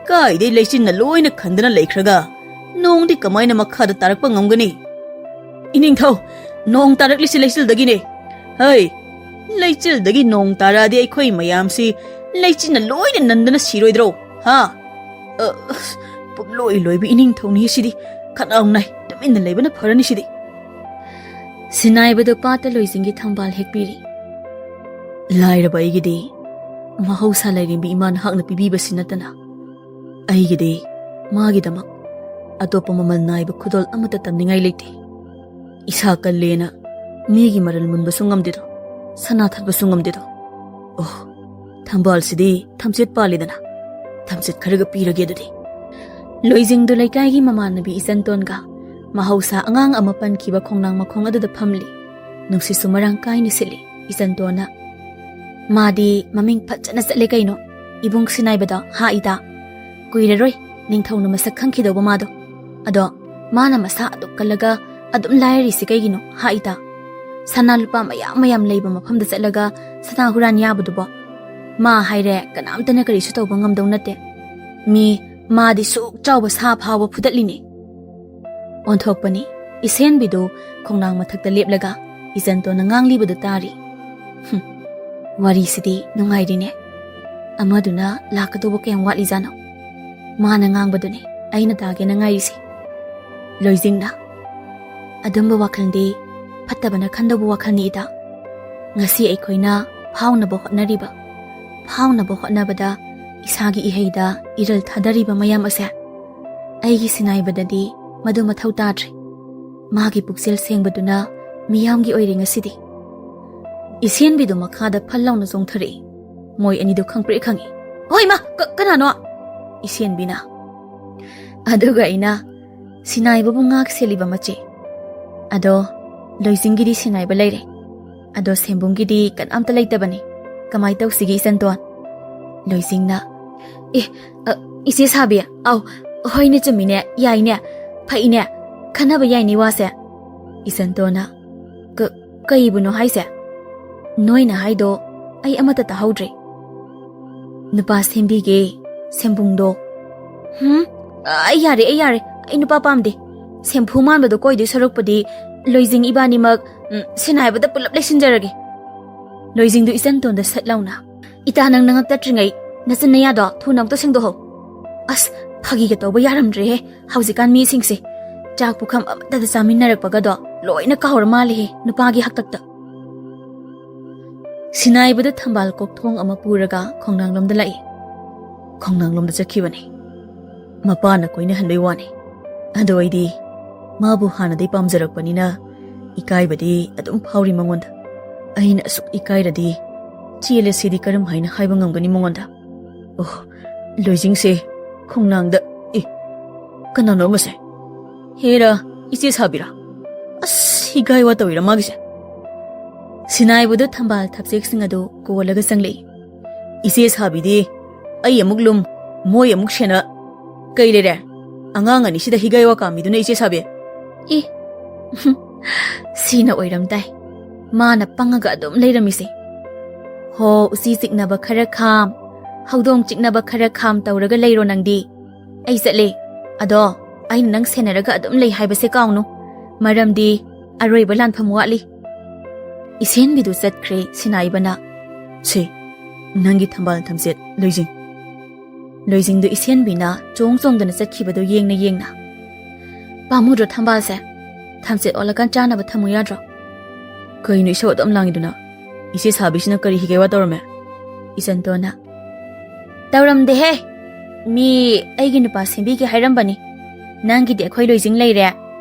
ꯀꯥꯏꯗꯩ ꯂꯩꯆꯤꯟꯅ ꯂꯣꯏꯅ ꯈꯟꯗꯅ ꯂꯩꯈ꯭ꯔꯒ ꯅꯣꯡꯗꯤ ꯀꯃꯥꯏꯅ ꯃꯈꯥꯗ ꯇꯥꯔꯛꯄ ꯉꯝꯒꯅꯤ? ꯏꯅꯤꯡꯊꯧ, ꯅꯣꯡ ꯇꯥꯔꯛꯂꯤꯁꯤ ꯂꯩꯆꯤꯜꯗꯒꯤꯅꯦ꯫ ꯍꯩ, ꯂꯩꯆꯤꯜꯗꯒꯤ ꯅꯣꯡ ꯇꯥꯔꯛꯑꯗꯤ ꯑꯩꯈꯣꯏ ꯃꯌꯥꯝꯁꯤ ꯂꯩꯆꯤꯟꯅ ꯂꯣꯏꯅ ꯅꯟꯗꯅ ꯁꯤꯔꯣꯏꯗ꯭ꯔꯣ? ꯍꯥ? ꯑ, ꯑꯁ, ꯄꯨꯡꯂꯣꯏ ꯂꯣꯏꯕ ꯏꯅꯤꯡꯊꯧꯅꯤ ꯑꯁꯤꯗꯤ꯫ ꯈꯅꯥꯎ ꯅꯥꯏ, ꯇꯨꯃꯤꯟꯅ ꯂꯩꯕꯅ ꯐꯔꯅꯤ ꯁꯤꯗꯤ꯫ ꯁꯤꯅꯥꯏꯕꯗꯨ ꯄꯥꯠꯇ ꯂꯣꯏꯖꯤꯡꯒꯤ ꯊꯝꯕꯥꯜ ꯍꯦꯛꯄꯤꯔꯤ꯫ ꯂꯥꯏꯔꯕ ꯑꯩꯒꯤꯗꯤ ꯃꯍꯧꯁꯥ ꯂꯥꯏꯔꯦꯝꯕꯤ ꯏꯃꯥ ꯅꯍꯥꯛꯅ ꯄꯤꯕꯤꯕꯁꯤ ꯅꯠꯇꯅ ꯑꯩꯒꯤꯗꯤ ꯃꯥꯒꯤꯗꯃꯛ ꯑꯇꯣꯞꯄ ꯃꯃꯜ ꯅꯥꯏꯕ ꯈꯨꯗꯣꯜ ꯑꯃꯠꯇ ꯇꯝꯅꯤꯡꯉꯥꯏ ꯂꯩꯇꯦ꯫ ꯏꯁꯥ ꯀꯜꯂꯦꯅ ꯃꯤꯒꯤ ꯃꯔꯜ ꯃꯨꯟꯕꯁꯨ ꯉꯝꯗꯦꯗꯣ꯫ ꯁꯅꯥ ꯊꯠꯄꯁꯨ ꯉꯝꯗꯦꯗꯣ꯫ ꯑꯣ, ꯊꯝꯕꯥꯜꯁꯤꯗꯤ ꯊꯝꯆꯦꯠ ꯄꯥꯜꯂꯤꯗꯅ꯫ ꯊꯝꯆꯦꯠ ꯈꯔꯒ ꯄꯤꯔꯒꯦ ꯑꯗꯨꯗꯤ꯫ ꯂꯣꯏꯖꯤꯡꯗꯨ ꯂꯩꯀꯥꯏꯒꯤ ꯃꯃꯥꯟꯅꯕꯤ ꯏꯆꯟꯇꯣꯟꯒ ꯃꯍꯧꯁꯥ ꯑꯉꯥꯡ ꯑꯃ ꯄꯟꯈꯤꯕ ꯈꯣꯡꯅꯥꯡ ꯃꯈꯣꯡ ꯑꯗꯨꯗ ꯐꯝꯂꯤ꯫ ꯅꯨꯡꯁꯤꯠꯁꯨ ꯃꯔꯥꯡ ꯀꯥꯏꯅ ꯁꯤꯠꯂꯤ꯫ ꯏꯆꯟꯇꯣꯟꯅ, "ꯃꯥꯗꯤ ꯃꯃꯤꯡ ꯐꯖꯅ ꯆꯠꯂꯦ ꯀꯩꯅꯣ, ꯏꯕꯨꯡ ꯁꯤꯅꯥꯏꯕꯗꯣ, ꯍꯥ ꯏꯇꯥ? ꯀꯨꯏꯔꯔꯣꯏ ꯅꯤꯡꯊꯧꯅ ꯃꯁꯛ ꯈꯪꯈꯤꯗꯧꯕ ꯃꯥꯗꯣ꯫ ꯑꯗꯣ ꯃꯥꯅ ꯃꯁꯥ ꯑꯗꯨꯛ ꯀꯜꯂꯒ ꯑꯗꯨꯝ ꯂꯥꯏꯔꯤꯁꯤ ꯀꯩꯒꯤꯅꯣ, ꯍꯥ ꯏꯇꯥ? ꯁꯅꯥ ꯂꯨꯄꯥ ꯃꯌꯥꯝ ꯃꯌꯥꯝ ꯂꯩꯕ ꯃꯐꯝꯗ ꯆꯠꯂꯒ ꯁꯅꯥ ꯍꯨꯔꯥꯟ ꯌꯥꯕꯗꯨꯕꯣ? ꯃꯥ ꯍꯥꯏꯔꯦ ꯀꯅꯥꯝꯇꯅ ꯀꯔꯤꯁꯨ ꯇꯧꯕ ꯉꯝꯗꯧ ꯅꯠꯇꯦ꯫ ꯃꯤ, ꯃꯥꯗꯤ ꯁꯨꯛ ꯆꯥꯎꯕ ꯁꯥ ꯐꯥꯎꯕ ꯐꯨꯗꯠꯂꯤꯅꯦ꯫" ꯑꯣꯟꯊꯣꯛꯄꯅꯤ꯫ ꯏꯁꯦꯟꯕꯤꯗꯨ ꯈꯣꯡꯅꯥꯡ ꯃꯊꯛꯇ ꯂꯦꯞꯂꯒ ꯏꯆꯟꯇꯣꯟꯅ ꯉꯥꯡꯂꯤꯕꯗꯨ ꯇꯥꯔꯤ꯫ "ꯍꯨꯝ, ꯋꯥꯔꯤꯁꯤꯗꯤ ꯅꯨꯡꯉꯥꯏꯔꯤꯅꯦ꯫ ꯑꯃꯗꯨꯅ ꯂꯥꯛꯀꯗꯧꯕ ꯀꯌꯥꯝ ꯋꯥꯠꯂꯤꯖꯥꯠꯅꯣ? ꯃꯥꯅ ꯉꯥꯡꯕꯗꯨꯅꯦ ꯑꯩꯅ ꯇꯥꯒꯦꯅ ꯉꯥꯏꯔꯤꯁꯦ꯫" ꯂꯣꯏꯖꯤꯡꯅ, "ꯑꯗꯨꯝꯕ ꯋꯥꯈꯜꯗꯤ ꯐꯠꯇꯕꯅ ꯈꯟꯗꯧꯕ ꯋꯥꯈꯜꯅꯤ ꯏꯇꯥ꯫ ꯉꯁꯤ ꯑꯩꯈꯣꯏꯅ ꯐꯥꯎꯅꯕ ꯍꯣꯠꯅꯔꯤꯕ, ꯐꯥꯎꯅꯕ ꯍꯣꯠꯅꯕꯗ ꯏꯁꯥꯒꯤ ꯏꯍꯩꯗ ꯏꯔꯜ ꯊꯥꯗꯔꯤꯕ ꯃꯌꯥꯝ ꯑꯁꯦ ꯑꯩꯒꯤ ꯁꯤꯅꯥꯏꯕꯗꯗꯤ ꯃꯗꯨ ꯃꯊꯧ ꯇꯥꯗ꯭ꯔꯦ꯫ ꯃꯥꯒꯤ ꯄꯨꯛꯆꯦꯜ ꯁꯦꯡꯕꯗꯨꯅ ꯃꯤꯌꯥꯝꯒꯤ ꯑꯣꯏꯔꯦ ꯉꯁꯤꯗꯤ꯫" ꯏꯁꯦꯟꯕꯤꯗꯨ ꯃꯈꯥꯗ ꯐꯜ ꯂꯥꯎꯅ ꯆꯣꯡꯊꯔꯛꯏ꯫ ꯃꯣꯏ ꯑꯅꯤꯗꯨ ꯈꯪꯄ꯭ꯔꯦꯛ ꯈꯪꯏ꯫ "ꯍꯣꯏ ꯃꯥ, ꯀ-, ꯀꯅꯥꯅꯣ?" ꯏꯁꯦꯟꯕꯤꯅ꯫ "ꯑꯗꯨꯒ ꯑꯩꯅ ꯁꯤꯅꯥꯏꯕꯕꯨ ꯉꯥꯛ ꯁꯦꯜꯂꯤꯕ ꯃꯆꯦ꯫ ꯑꯗꯣ ꯂꯣꯏꯖꯤꯡꯒꯤꯗꯤ ꯁꯤꯅꯥꯏꯕ ꯂꯩꯔꯦ꯫ ꯑꯗꯣ ꯁꯦꯝꯕꯨꯡꯒꯤꯗꯤ ꯀꯅꯥꯝꯇ ꯂꯩꯇꯕꯅꯤ꯫ ꯀꯃꯥꯏ ꯇꯧꯁꯤꯒꯦ ꯏꯆꯟꯇꯣꯟ?" ꯂꯣꯏꯖꯤꯡꯅ, "ꯑꯦ, ꯑ, ꯏꯆꯦ ꯁꯥꯕꯤ, ꯑꯧ, ꯍꯣꯏꯅꯦ, ꯆꯨꯝꯃꯤꯅꯦ, ꯌꯥꯏꯅꯦ, ꯐꯩꯅꯦ, ꯈꯟꯅꯕ ꯌꯥꯏꯅꯦ ꯋꯥꯁꯦ꯫" ꯏꯆꯟꯇꯣꯟꯅ, "ꯀ-, ꯀꯩꯕꯨꯅꯣ ꯍꯥꯏꯁꯦ? ꯅꯣꯏꯅ ꯍꯥꯏꯗꯣ ꯑꯩ ꯑꯃꯠꯇ ꯇꯥꯍꯧꯗ꯭ꯔꯦ꯫" "ꯅꯨꯄꯥ ꯁꯦꯝꯕꯤꯒꯦ, ꯁꯦꯝꯕꯨꯡꯗꯣ꯫" "ꯍꯨꯝ? ꯑꯩ ꯌꯥꯔꯦ, ꯑꯩ ꯌꯥꯔꯦ, ꯑꯩ ꯅꯨꯄꯥ ꯄꯥꯝꯗꯦ꯫ ꯁꯦꯝꯐꯨ ꯃꯥꯟꯕꯗꯣ ꯀꯣꯏꯗꯣꯏ ꯁꯔꯨꯛꯄꯨꯗꯤ ꯂꯣꯏꯖꯤꯡ ꯏꯕꯥꯅꯤꯃꯛ, ꯎꯝ, ꯁꯤꯅꯥꯏꯕꯗ ꯄꯨꯂꯞ ꯂꯩꯁꯤꯟꯖꯔꯒꯦ꯫" ꯂꯣꯏꯖꯤꯡꯗꯨ ꯏꯆꯟꯇꯣꯟꯗ ꯁꯠ ꯂꯥꯎꯅ, "ꯏꯇꯥ, ꯅꯪ ꯅꯉꯛ ꯇꯠꯇ꯭ꯔꯤꯉꯩ ꯅꯆꯤꯟ ꯅꯌꯥꯗꯣ ꯊꯨꯅ ꯑꯃꯨꯛꯇ ꯁꯦꯡꯗꯣꯛꯍꯧ꯫" "ꯑꯁ, ꯐꯥꯒꯤꯒ ꯇꯧꯕ ꯌꯥꯔꯝꯗ꯭ꯔꯦꯍꯦ ꯍꯧꯖꯤꯛꯀꯥꯟ ꯃꯤꯁꯤꯡꯁꯦ꯫ ꯆꯥꯛ ꯄꯨꯈꯝ ꯑꯃꯠꯇꯗ ꯆꯥꯃꯤꯟꯅꯔꯛꯄꯒꯗꯣ ꯂꯣꯏꯅ ꯀꯥꯎꯔ ꯃꯥꯜꯂꯦꯍꯦ ꯅꯨꯄꯥꯒꯤ ꯍꯥꯛꯇꯛꯇ꯫" ꯁꯤꯅꯥꯏꯕꯗ ꯊꯝꯕꯥꯜ ꯀꯣꯛꯊꯣꯡ ꯑꯃ ꯄꯨꯔꯒ ꯈꯣꯡꯅꯥꯡꯂꯣꯝꯗ ꯂꯥꯛꯏ꯫ ꯈꯣꯡꯅꯥꯡꯂꯣꯝꯗ ꯆꯠꯈꯤꯕꯅꯤ꯫ ꯃꯄꯥꯅ ꯀꯣꯏꯅꯍꯟꯕꯩ ꯋꯥꯅꯤ꯫ ꯑꯗꯣ ꯑꯩꯗꯤ ꯃꯥꯕꯨ ꯍꯥꯟꯅꯗꯩ ꯄꯥꯝꯖꯔꯛꯄꯅꯤꯅ ꯏꯀꯥꯏꯕꯗꯤ ꯑꯗꯨꯝ ꯐꯥꯎꯔꯤ ꯃꯉꯣꯟꯗ꯫ ꯑꯩꯅ ꯑꯁꯨꯛ ꯏꯀꯥꯏꯔꯗꯤ ꯆꯦꯜꯂꯁꯤꯗꯤ ꯀꯔꯝ ꯍꯥꯏꯅ ꯍꯥꯏꯕ ꯉꯝꯒꯅꯤ ꯃꯉꯣꯟꯗ? ꯑꯣ, ꯂꯣꯏꯖꯤꯡꯁꯦ ꯈꯣꯡꯅꯥꯡꯗ, ꯑꯦ, ꯀꯅꯥꯅꯣ ꯑꯃꯁꯦ? ꯍꯦꯔꯥ, ꯏꯆꯦ ꯁꯥꯕꯤꯔꯥ? ꯑꯁ, ꯍꯤꯒꯥꯏ ꯋꯥ ꯇꯧꯔꯤꯔꯥ ꯃꯥꯒꯤꯁꯦ? ꯁꯤꯅꯥꯏꯕꯗꯨ ꯊꯝꯕꯥꯜ ꯊꯝꯆꯦꯠꯁꯤꯡ ꯑꯗꯨ ꯀꯣꯜꯂꯒ ꯆꯪꯂꯛꯏ꯫ "ꯏꯆꯦ ꯁꯥꯕꯤꯗꯤ ꯑꯩ ꯑꯃꯨꯛ ꯂꯨꯝ, ꯃꯣꯏ ꯑꯃꯨꯛ ꯁꯦꯟꯅ꯫ ꯀꯩ ꯂꯩꯔꯦ? ꯑꯉꯥꯡ ꯑꯅꯤꯁꯤꯗ ꯍꯤꯒꯥꯏ ꯋꯥ ꯀꯥꯝꯃꯤꯗꯨꯅ ꯏꯆꯦ ꯁꯥꯕꯤ?" ꯏ, ꯁꯤꯅ ꯑꯣꯏꯔꯝ ꯇꯥꯏ꯫ ꯃꯥꯅ ꯄꯪꯉꯒ ꯑꯗꯨꯝ ꯂꯩꯔꯝꯃꯤꯁꯦ꯫ ꯍꯣ, ꯎꯆꯤ ꯆꯤꯛꯅꯕ ꯈꯔ ꯈꯥꯝ, ꯍꯧꯗꯣꯡ ꯆꯤꯛꯅꯕ ꯈꯔ ꯈꯥꯝ ꯇꯧꯔꯒ ꯂꯩꯔꯣ ꯅꯪꯗꯤ꯫ ꯑꯩ ꯆꯠꯂꯦ꯫ ꯑꯗꯣ ꯑꯩꯅ ꯅꯪ ꯁꯦꯟꯅꯔꯒ ꯑꯗꯨꯝ ꯂꯩ ꯍꯥꯏꯕꯁꯦ ꯀꯥꯎꯅꯨ꯫ ꯃꯔꯝꯗꯤ ꯑꯔꯣꯏꯕ ꯂꯥꯟꯐꯝ ꯋꯥꯠꯂꯤ꯫ ꯏꯁꯦꯟꯕꯤꯗꯨ ꯆꯠꯈ꯭ꯔꯦ ꯁꯤꯅꯥꯏꯕꯅ꯫ "ꯁꯦ, ꯅꯪꯒꯤ ꯊꯝꯕꯥꯜ ꯊꯝꯆꯦꯠ ꯂꯣꯏꯖꯤꯡ꯫" ꯂꯣꯏꯖꯤꯡꯗꯨ ꯏꯁꯦꯟꯕꯤꯅ ꯆꯣꯡ ꯆꯣꯡꯗꯅ ꯆꯠꯈꯤꯕꯗꯨ ꯌꯦꯡꯅ ꯌꯦꯡꯅ꯫ "ꯄꯥꯝꯃꯨꯗ꯭ꯔꯣ ꯊꯝꯕꯥꯜꯁꯦ? ꯊꯝꯆꯦꯠ ꯑꯣꯜꯂꯀꯥꯟ ꯆꯥꯅꯕ ꯊꯝꯃꯨ ꯌꯥꯗ꯭ꯔꯣ?" "ꯀꯩꯅꯣ ꯏꯁꯧ ꯑꯗꯨꯝ ꯂꯥꯡꯉꯤꯗꯨꯅ? ꯏꯆꯦ ꯁꯥꯕꯤꯁꯤꯅ ꯀꯔꯤ ꯍꯤꯒꯦ ꯋꯥ ꯇꯧꯔꯝꯃꯦ?" ꯏꯆꯟꯇꯣꯟꯅ꯫ "ꯇꯧꯔꯝꯗꯦꯍꯦ꯫ ꯃꯤ ꯑꯩꯒꯤ ꯅꯨꯄꯥ ꯁꯦꯝꯕꯤꯒꯦ ꯍꯥꯏꯔꯝꯕꯅꯤ꯫ ꯅꯪꯒꯤꯗꯤ ꯑꯩꯈꯣꯏ ꯂꯣꯏꯖꯤꯡ ꯂꯩꯔꯦ꯫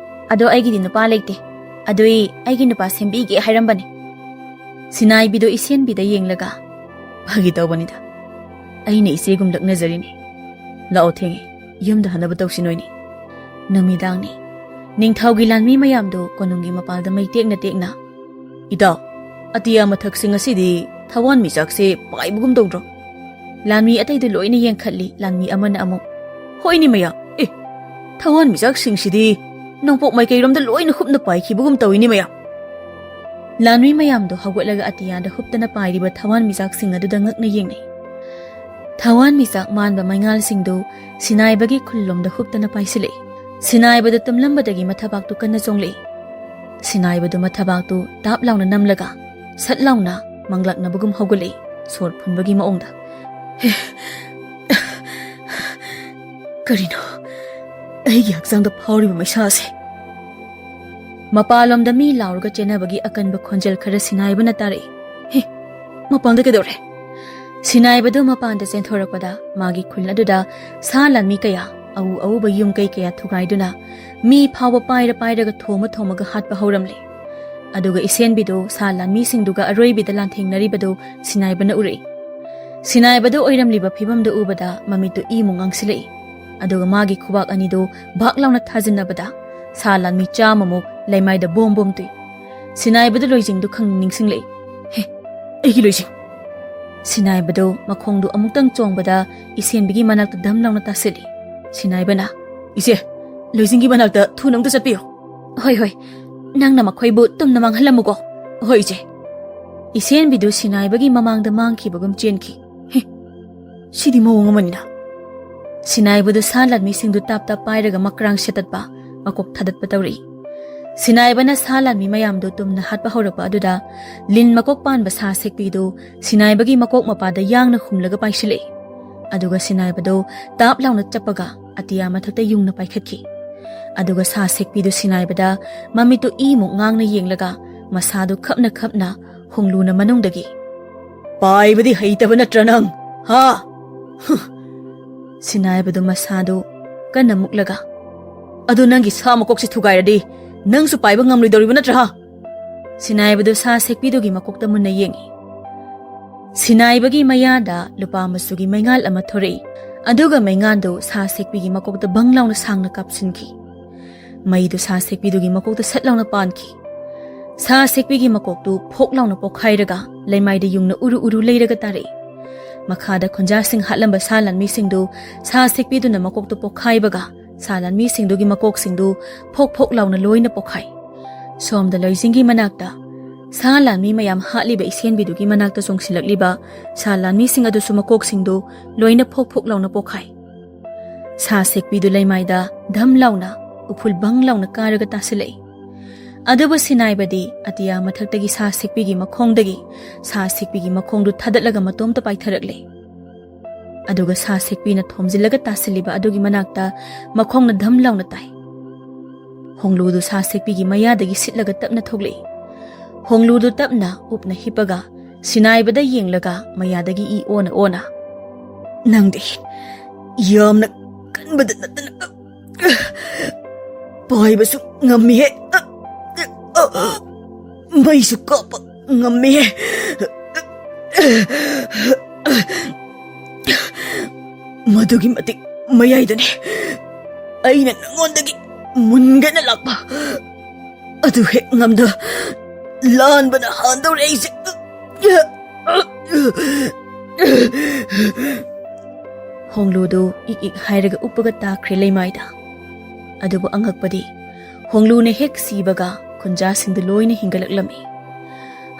ꯑꯗꯣ ꯑꯩꯒꯤꯗꯤ ꯅꯨꯄꯥ ꯂꯩꯇꯦ꯫ ꯑꯗꯨꯏ ꯑꯩꯒꯤ ꯅꯨꯄꯥ ꯁꯦꯝꯕꯤꯒꯦ ꯍꯥꯏꯔꯝꯕꯅꯤ꯫" ꯁꯤꯅꯥꯏꯕꯤꯗꯣ ꯏꯁꯦꯟꯕꯤꯗ ꯌꯦꯡꯂꯒ, "ꯐꯥꯒꯤ ꯇꯧꯕꯅꯤꯗ꯫ ꯑꯩꯅ ꯏꯆꯦꯒꯨꯝ ꯂꯛꯅꯖꯔꯤꯅꯤ꯫ ꯂꯥꯛꯑꯣ, ꯊꯦꯡꯉꯦ꯫ ꯌꯨꯝꯗ ꯍꯟꯅꯕ ꯇꯧꯁꯤ ꯅꯣꯏꯅꯤ꯫" ꯅꯨꯃꯤꯗꯥꯡꯅꯤ꯫ ꯅꯤꯡꯊꯧꯒꯤ ꯂꯥꯟꯃꯤ ꯃꯌꯥꯝꯗꯣ ꯀꯣꯅꯨꯡꯒꯤ ꯃꯄꯥꯜꯗ ꯃꯩ ꯇꯦꯛꯅ ꯇꯦꯛꯅ, "ꯏꯇꯥꯎ, ꯑꯇꯤꯌꯥ ꯃꯊꯛꯁꯦ ꯉꯁꯤꯗꯤ ꯊꯋꯥꯟꯃꯤꯆꯥꯛꯁꯦ ꯄꯥꯏꯕꯒꯨꯝ ꯇꯧꯗ꯭ꯔꯣ?" ꯂꯥꯟꯃꯤ ꯑꯇꯩꯗꯨ ꯂꯣꯏꯅ ꯌꯦꯡꯈꯠꯂꯤ꯫ ꯂꯥꯟꯃꯤ ꯑꯃꯅ ꯑꯃꯨꯛ, "ꯍꯣꯏꯅꯦ ꯃꯌꯥꯝ, ꯑꯦ, ꯊꯋꯥꯟꯃꯤꯆꯥꯛꯁꯤꯡꯁꯤꯗꯤ ꯅꯣꯡꯄꯣꯛ ꯃꯥꯏꯀꯩꯔꯣꯝꯗ ꯂꯣꯏꯅ ꯍꯨꯞꯅ ꯄꯥꯏꯈꯤꯕꯒꯨꯝ ꯇꯧꯏꯅꯦ ꯃꯌꯥꯝ꯫" ꯂꯥꯟꯃꯤ ꯃꯌꯥꯝꯗꯣ ꯍꯧꯒꯠꯂꯒ ꯑꯇꯤꯌꯥꯗ ꯍꯨꯞꯇꯅ ꯄꯥꯏꯔꯤꯕ ꯊꯋꯥꯟꯃꯤꯆꯥꯛꯁꯤꯡ ꯑꯗꯨꯗ ꯉꯛꯅ ꯌꯦꯡꯅꯩ꯫ ꯊꯋꯥꯟꯃꯤꯆꯥꯛ ꯃꯥꯟꯕ ꯃꯩꯉꯥꯜꯁꯤꯡꯗꯨ ꯁꯤꯅꯥꯏꯕꯒꯤ ꯈꯨꯜꯂꯣꯝꯗ ꯍꯨꯞꯇꯅ ꯄꯥꯏꯁꯤꯜꯂꯛꯏ꯫ ꯁꯤꯅꯥꯏꯕꯗꯨ ꯇꯨꯝꯂꯝꯕꯗꯒꯤ ꯃꯊꯕꯥꯛꯇꯨ ꯀꯟꯅ ꯆꯣꯡꯂꯛꯏ꯫ ꯁꯤꯅꯥꯏꯕꯗꯨ ꯃꯊꯕꯥꯛꯇꯨ ꯇꯥꯞ ꯂꯥꯎꯅ ꯅꯝꯂꯒ ꯁꯠ ꯂꯥꯎꯅ ꯃꯪꯂꯥꯛꯅꯕꯒꯨꯝ ꯍꯧꯒꯠꯂꯛꯏ, ꯁꯣꯔ ꯐꯨꯟꯕꯒꯤ ꯃꯑꯣꯡꯗ꯫ "ꯍꯦ, ꯀꯔꯤꯅꯣ ꯑꯩꯒꯤ ꯍꯛꯆꯥꯡꯗ ꯐꯥꯎꯔꯤꯕ ꯃꯩꯁꯥ ꯑꯁꯦ?" ꯃꯄꯥꯟꯂꯣꯝꯗ ꯃꯤ ꯂꯥꯎꯔꯒ ꯆꯦꯟꯅꯕꯒꯤ ꯑꯀꯟꯕ ꯈꯣꯟꯖꯦꯜ ꯈꯔ ꯁꯤꯅꯥꯏꯕꯅ ꯇꯥꯔꯛꯏ꯫ "ꯍꯦ, ꯃꯄꯥꯟꯗ ꯀꯩꯗꯧꯔꯦ?" ꯁꯤꯅꯥꯏꯕꯗꯨ ꯃꯄꯥꯟꯗ ꯆꯦꯟꯊꯣꯔꯛꯄꯗ ꯃꯥꯒꯤ ꯈꯨꯜ ꯑꯗꯨꯗ ꯁꯥ ꯂꯥꯟꯃꯤ ꯀꯌꯥ, ꯑꯎ ꯑꯎꯕ ꯌꯨꯝ ꯀꯩ ꯀꯌꯥ ꯊꯨꯒꯥꯏꯗꯨꯅ ꯃꯤ ꯐꯥꯎꯕ ꯄꯥꯏꯔ ꯄꯥꯏꯔꯒ ꯊꯣꯝꯃ ꯊꯣꯝꯃꯒ ꯍꯥꯠꯄ ꯍꯧꯔꯝꯂꯦ꯫ ꯑꯗꯨꯒ ꯏꯁꯦꯟꯕꯤꯗꯨ ꯁꯥ ꯂꯥꯟꯃꯤꯁꯤꯡꯗꯨꯒ ꯑꯔꯣꯏꯕꯤꯗ ꯂꯥꯟꯊꯦꯡꯅꯔꯤꯕꯗꯨ ꯁꯤꯅꯥꯏꯕꯅ ꯎꯔꯛꯏ꯫ ꯁꯤꯅꯥꯏꯕꯗꯨ ꯑꯣꯏꯔꯝꯂꯤꯕ ꯐꯤꯕꯝꯗꯨ ꯎꯕꯗ ꯃꯃꯤꯠꯇꯨ ꯏꯃꯨꯛ ꯉꯥꯡꯁꯤꯜꯂꯛꯏ꯫ ꯑꯗꯨꯒ ꯃꯥꯒꯤ ꯈꯨꯕꯥꯛ ꯑꯅꯤꯗꯨ ꯚꯥꯛ ꯂꯥꯎꯅ ꯊꯥꯖꯤꯟꯅꯕꯗ ꯁꯥ ꯂꯥꯟꯃꯤ ꯆꯥꯝꯃꯃꯨꯛ ꯂꯩꯃꯥꯏꯗ ꯕꯣꯝ ꯕꯣꯝ ꯇꯨꯏ꯫ ꯁꯤꯅꯥꯏꯕꯗꯨ ꯂꯣꯏꯖꯤꯡꯗꯨ ꯈꯪ ꯅꯤꯡꯁꯤꯡꯂꯛꯏ꯫ "ꯍꯦ, ꯑꯩꯒꯤ ꯂꯣꯏꯖꯤꯡ!" ꯁꯤꯅꯥꯏꯕꯗꯨ ꯃꯈꯣꯡꯗꯨ ꯑꯃꯨꯛꯇꯪ ꯆꯣꯡꯕꯗ ꯏꯁꯦꯟꯕꯤꯒꯤ ꯃꯅꯥꯛꯇ ꯗꯝ ꯂꯥꯎꯅ ꯇꯥꯁꯤꯜꯂꯤ꯫ ꯁꯤꯅꯥꯏꯕꯅ, "ꯏꯆꯦ, ꯂꯣꯏꯖꯤꯡꯒꯤ ꯃꯅꯥꯛꯇ ꯊꯨꯅ ꯑꯃꯨꯛꯇ ꯆꯠꯄꯤꯌꯨ꯫" "ꯍꯣꯏ, ꯍꯣꯏ, ꯅꯪꯅ ꯃꯈꯣꯏꯕꯨ ꯇꯨꯝꯅ ꯃꯥꯡꯍꯜꯂꯝꯃꯨꯀꯣ꯫" "ꯍꯣꯏ, ꯏꯆꯦ꯫" ꯏꯁꯦꯟꯕꯤꯗꯨ ꯁꯤꯅꯥꯏꯕꯒꯤ ꯃꯃꯥꯡꯗ ꯃꯥꯡꯈꯤꯕꯒꯨꯝ ꯆꯦꯟꯈꯤ꯫ "ꯍꯦ, ꯁꯤꯗꯤ ꯃꯑꯣꯡ ꯑꯃꯅꯤꯅ!" ꯁꯤꯅꯥꯏꯕꯗꯨ ꯁꯥ ꯂꯥꯟꯃꯤꯁꯤꯡꯗꯨ ꯇꯥꯞ ꯇꯥꯞ ꯄꯥꯏꯔꯒ ꯃꯀ꯭ꯔꯥꯡ ꯁꯦꯠꯇꯠꯄ, ꯃꯀꯣꯛ ꯊꯥꯗꯠꯄ ꯇꯧꯔꯛꯏ꯫ ꯁꯤꯅꯥꯏꯕꯅ ꯁꯥ ꯂꯥꯟꯃꯤ ꯃꯌꯥꯝꯗꯨ ꯇꯨꯝꯅ ꯍꯥꯠꯄ ꯍꯧꯔꯛꯄ ꯑꯗꯨꯗ ꯂꯤꯟ ꯃꯀꯣꯛ ꯄꯥꯟꯕ ꯁꯥ ꯁꯦꯛꯄꯤꯗꯨ ꯁꯤꯅꯥꯏꯕꯒꯤ ꯃꯀꯣꯛ ꯃꯄꯥꯗ ꯌꯥꯡꯅ ꯍꯨꯝꯂꯒ ꯄꯥꯏꯁꯤꯜꯂꯛꯏ꯫ ꯑꯗꯨꯒ ꯁꯤꯅꯥꯏꯕꯗꯨ ꯇꯥꯞ ꯂꯥꯎꯅ ꯆꯞꯄꯒ ꯑꯇꯤꯌꯥ ꯃꯊꯛꯇ ꯌꯨꯡꯅ ꯄꯥꯏꯈꯠꯈꯤ꯫ ꯑꯗꯨꯒ ꯁꯥ ꯁꯦꯛꯄꯤꯗꯨ ꯁꯤꯅꯥꯏꯕꯗ ꯃꯃꯤꯠꯇꯨ ꯏꯃꯨꯛ ꯉꯥꯡꯅ ꯌꯦꯡꯂꯒ ꯃꯁꯥꯗꯨ ꯈꯞꯅ ꯈꯞꯅ ꯍꯣꯡꯂꯨꯅ ꯃꯅꯨꯡꯗꯒꯤ, "ꯄꯥꯏꯕꯗꯤ ꯍꯩꯇꯕ ꯅꯠꯇ꯭ꯔ ꯅꯪ? ꯍꯥ?" ꯍꯨ꯫ ꯁꯤꯅꯥꯏꯕꯗꯨ ꯃꯁꯥꯗꯨ ꯀꯟꯅ ꯃꯨꯛꯂꯒ, "ꯑꯗꯨ ꯅꯪꯒꯤ ꯁꯥ ꯃꯀꯣꯛꯁꯤ ꯊꯨꯒꯥꯏꯔꯗꯤ ꯅꯪꯁꯨ ꯄꯥꯏꯕ ꯉꯝꯂꯣꯏꯗꯧꯔꯤꯕ ꯅꯠꯇ꯭ꯔ, ꯍꯥ?" ꯁꯤꯅꯥꯏꯕꯗꯨ ꯁꯥ ꯁꯦꯛꯄꯤꯗꯨꯒꯤ ꯃꯀꯣꯛꯇ ꯃꯨꯟꯅ ꯌꯦꯡꯉꯤ꯫ ꯁꯤꯅꯥꯏꯕꯒꯤ ꯃꯌꯥꯗ ꯂꯨꯄꯥ ꯃꯆꯨꯒꯤ ꯃꯩꯉꯥꯜ ꯑꯃ ꯊꯣꯔꯛꯏ꯫ ꯑꯗꯨꯒ ꯃꯩꯉꯥꯜꯗꯨ ꯁꯥ ꯁꯦꯛꯄꯤꯒꯤ ꯃꯀꯣꯛꯇ ꯕꯪ ꯂꯥꯎꯅ ꯁꯥꯡꯅ ꯀꯥꯞꯁꯤꯟꯈꯤ꯫ ꯃꯩꯗꯨ ꯁꯥ ꯁꯦꯛꯄꯤꯗꯨꯒꯤ ꯃꯀꯣꯛꯇ ꯁꯠ ꯂꯥꯎꯅ ꯄꯥꯟꯈꯤ꯫ ꯁꯥ ꯁꯦꯛꯄꯤꯒꯤ ꯃꯀꯣꯛꯇꯨ ꯐꯣꯛ ꯂꯥꯎꯅ ꯄꯣꯛꯈꯥꯏꯔꯒ ꯂꯩꯃꯥꯏꯗ ꯌꯨꯡꯅ ꯎꯔꯨ ꯎꯔꯨ ꯂꯩꯔꯒ ꯇꯥꯔꯛꯏ꯫ ꯃꯈꯥꯗ ꯈꯨꯟꯖꯥꯁꯤꯡ ꯍꯥꯠꯂꯝꯕ ꯁꯥ ꯂꯥꯟꯃꯤꯁꯤꯡꯗꯨ ꯁꯥ ꯁꯦꯛꯄꯤꯗꯨꯅ ꯃꯀꯣꯛꯇꯨ ꯄꯣꯛꯈꯥꯏꯕꯒ ꯁꯥ ꯂꯥꯟꯃꯤꯁꯤꯡꯗꯨꯒꯤ ꯃꯀꯣꯛꯁꯤꯡꯗꯨ ꯐꯣꯛ ꯐꯣꯛ ꯂꯥꯎꯅ ꯂꯣꯏꯅ ꯄꯣꯛꯈꯥꯏ꯫ ꯁꯣꯝꯗ ꯂꯣꯏꯖꯤꯡꯒꯤ ꯃꯅꯥꯛꯇ ꯁꯥ ꯂꯥꯟꯃꯤ ꯃꯌꯥꯝ ꯍꯥꯠꯂꯤꯕ ꯏꯁꯦꯟꯕꯤꯗꯨꯒꯤ ꯃꯅꯥꯛꯇ ꯆꯣꯡꯁꯤꯜꯂꯛꯂꯤꯕ ꯁꯥ ꯂꯥꯟꯃꯤꯁꯤꯡ ꯑꯗꯨꯁꯨ ꯃꯀꯣꯛꯁꯤꯡꯗꯨ ꯂꯣꯏꯅ ꯐꯣꯛ ꯐꯣꯛ ꯂꯥꯎꯅ ꯄꯣꯛꯈꯥꯏ꯫ ꯁꯥ ꯁꯦꯛꯄꯤꯗꯨ ꯂꯩꯃꯥꯏꯗ ꯙꯝ ꯂꯥꯎꯅ ꯎꯐꯨꯜ ꯕꯪ ꯂꯥꯎꯅ ꯀꯥꯔꯒ ꯇꯥꯁꯤꯜꯂꯛꯏ꯫ ꯑꯗꯨꯕꯨ ꯁꯤꯅꯥꯏꯕꯗꯤ ꯑꯇꯤꯌꯥ ꯃꯊꯛꯇꯒꯤ ꯁꯥ ꯁꯦꯛꯄꯤꯒꯤ ꯃꯈꯣꯡꯗꯒꯤ ꯁꯥ ꯁꯦꯛꯄꯤꯒꯤ ꯃꯈꯣꯡꯗꯨ ꯊꯥꯗꯠꯂꯒ ꯃꯇꯣꯝꯇ ꯄꯥꯏꯊꯔꯛꯂꯦ꯫ ꯑꯗꯨꯒ ꯁꯥ ꯁꯦꯛꯄꯤꯅ ꯊꯣꯝꯖꯤꯜꯂꯒ ꯇꯥꯁꯤꯜꯂꯤꯕ ꯑꯗꯨꯒꯤ ꯃꯅꯥꯛꯇ ꯃꯈꯣꯡꯅ ꯙꯝ ꯂꯥꯎꯅ ꯇꯥꯏ꯫ ꯍꯣꯡꯂꯨꯗꯨ ꯁꯥ ꯁꯦꯛꯄꯤꯒꯤ ꯃꯌꯥꯗꯒꯤ ꯁꯤꯠꯂꯒ ꯇꯞꯅ ꯊꯣꯛꯂꯛꯏ꯫ ꯍꯣꯡꯂꯨꯗꯨ ꯇꯞꯅ ꯎꯞꯅ ꯍꯤꯞꯄꯒ ꯁꯤꯅꯥꯏꯕꯗ ꯌꯦꯡꯂꯒ ꯃꯌꯥꯗꯒꯤ ꯏ ꯑꯣꯅ ꯑꯣꯅ, "ꯅꯪꯗꯤ ꯌꯥꯝꯅ ꯀꯟꯕꯗ ꯅꯠꯇꯅ ꯄꯥꯏꯕꯁꯨ ꯉꯝꯃꯤꯍꯦ꯫" ꯃꯩꯁꯨ ꯀꯥꯞꯄ ꯉꯝꯃꯤꯍꯦ꯫ ꯃꯗꯨꯒꯤ ꯃꯇꯤꯛ ꯃꯌꯥꯏꯗꯅꯤ ꯑꯩꯅ ꯅꯉꯣꯟꯗꯒꯤ ꯃꯨꯟꯒꯦꯅ ꯂꯥꯛꯄ꯫ ꯑꯗꯨ ꯍꯦꯛ ꯉꯝꯗ ꯂꯥꯟꯕꯅ ꯍꯥꯟꯗꯧꯔꯦ ꯑꯩꯁꯦ꯫ ꯍꯣꯡꯂꯨꯗꯨ ꯏꯛ ꯏꯛ ꯍꯥꯏꯔꯒ ꯎꯞꯄꯒ ꯇꯥꯈ꯭ꯔꯦ ꯂꯩꯃꯥꯏꯗ꯫ ꯑꯗꯨꯕꯨ ꯑꯉꯛꯄꯗꯤ, ꯍꯣꯡꯂꯨꯅ ꯍꯦꯛ ꯁꯤꯕꯒ ꯈꯨꯟꯖꯥꯁꯤꯡꯗꯨ ꯂꯣꯏꯅ ꯍꯤꯡꯒꯠꯂꯛꯂꯝꯃꯤ꯫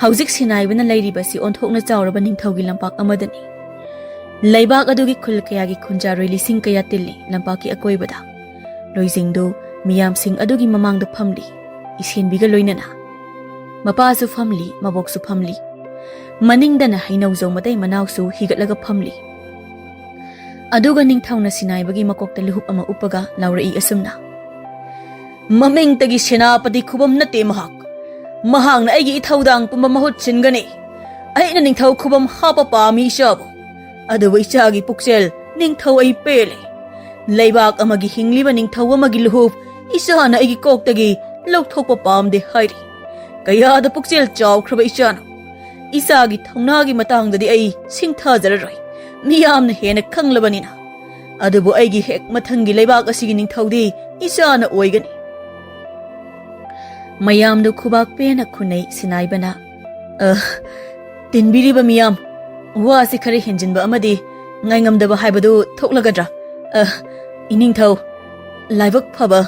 ꯍꯧꯖꯤꯛ ꯁꯤꯅꯥꯏꯕꯅ ꯂꯩꯔꯤꯕꯁꯤ ꯑꯣꯟꯊꯣꯛꯅ ꯆꯥꯎꯔꯕ ꯅꯤꯡꯊꯧꯒꯤ ꯂꯝꯄꯥꯛ ꯑꯃꯗꯅꯤ꯫ ꯂꯩꯕꯥꯛ ꯑꯗꯨꯒꯤ ꯈꯨꯜ ꯀꯌꯥꯒꯤ ꯈꯨꯟꯖꯥꯔꯣꯏ ꯂꯤꯁꯤꯡ ꯀꯌꯥ ꯇꯤꯜꯂꯤ ꯂꯝꯄꯥꯛꯀꯤ ꯑꯀꯣꯏꯕꯗ꯫ ꯂꯣꯏꯖꯤꯡꯗꯨ ꯃꯤꯌꯥꯝꯁꯤꯡ ꯑꯗꯨꯒꯤ ꯃꯃꯥꯡꯗ ꯐꯝꯂꯤ, ꯏꯁꯦꯟꯕꯤꯒ ꯂꯣꯏꯅꯅ꯫ ꯃꯄꯥꯁꯨ ꯐꯝꯂꯤ, ꯃꯕꯣꯛꯁꯨ ꯐꯝꯂꯤ꯫ ꯃꯅꯤꯡꯗꯅ ꯍꯩꯅꯧꯖꯧ ꯃꯇꯩ ꯃꯅꯥꯎꯁꯨ ꯍꯤꯒꯠꯂꯒ ꯐꯝꯂꯤ꯫ ꯑꯗꯨꯒ ꯅꯤꯡꯊꯧꯅ ꯁꯤꯅꯥꯏꯕꯒꯤ ꯃꯀꯣꯛꯇ ꯂꯨꯍꯨꯞ ꯑꯃ ꯎꯞꯄꯒ ꯂꯥꯎꯔꯛꯏ ꯑꯁꯨꯝꯅ, "ꯃꯃꯤꯡꯇꯒꯤ ꯁꯦꯅꯥꯄꯇꯤ ꯈꯨꯕꯝ ꯅꯠꯇꯦ ꯃꯍꯥꯛ꯫ ꯃꯍꯥꯛꯅ ꯑꯩꯒꯤ ꯏꯊꯧꯗꯥꯡ ꯄꯨꯝꯕ ꯃꯍꯨꯠ ꯁꯤꯟꯒꯅꯤ꯫ ꯑꯩꯅ ꯅꯤꯡꯊꯧ ꯈꯨꯕꯝ ꯍꯥꯞꯄ ꯄꯥꯝꯃꯤ ꯏꯆꯥꯕꯨ꯫ ꯑꯗꯨꯕꯨ ꯏꯆꯥꯒꯤ ꯄꯨꯛꯆꯦꯜ ꯅꯤꯡꯊꯧ ꯑꯩ ꯄꯦꯜꯂꯦ꯫ ꯂꯩꯕꯥꯛ ꯑꯃꯒꯤ ꯍꯤꯡꯂꯤꯕ ꯅꯤꯡꯊꯧ ꯑꯃꯒꯤ ꯂꯨꯍꯨꯞ ꯏꯆꯥꯅ ꯑꯩꯒꯤ ꯀꯣꯛꯇꯒꯤ ꯂꯧꯊꯣꯛꯄ ꯄꯥꯝꯗꯦ ꯍꯥꯏꯔꯤ꯫ ꯀꯌꯥꯗ ꯄꯨꯛꯆꯦꯜ ꯆꯥꯎꯈ꯭ꯔꯕ ꯏꯆꯥꯅꯣ! ꯏꯆꯥꯒꯤ ꯊꯧꯅꯥꯒꯤ ꯃꯇꯥꯡꯗꯗꯤ ꯑꯩ ꯁꯤꯡꯊꯥꯖꯔꯔꯣꯏ, ꯃꯤꯌꯥꯝꯅ ꯍꯦꯟꯅ ꯈꯪꯂꯕꯅꯤꯅ꯫ ꯑꯗꯨꯕꯨ ꯑꯩꯒꯤ ꯍꯦꯛ ꯃꯊꯪꯒꯤ ꯂꯩꯕꯥꯛ ꯑꯁꯤꯒꯤ ꯅꯤꯡꯊꯧꯗꯤ ꯏꯆꯥꯅ ꯑꯣꯏꯒꯅꯤ꯫" ꯃꯌꯥꯝꯗꯨ ꯈꯨꯕꯥꯛ ꯄꯦꯟꯅ ꯈꯨꯅꯩ ꯁꯤꯅꯥꯏꯕꯅ꯫ "ꯑ, ꯇꯤꯟꯕꯤꯔꯤꯕ ꯃꯤꯌꯥꯝ, ꯋꯥꯁꯤ ꯈꯔ ꯍꯦꯟꯖꯤꯟꯕ ꯑꯃꯗꯤ ꯉꯥꯏꯉꯝꯗꯕ ꯍꯥꯏꯕꯗꯨ ꯊꯣꯛꯂꯒꯗ꯭ꯔꯥ? ꯑ, ꯏꯅꯤꯡꯊꯧ, ꯂꯥꯏꯕꯛ ꯐꯕ,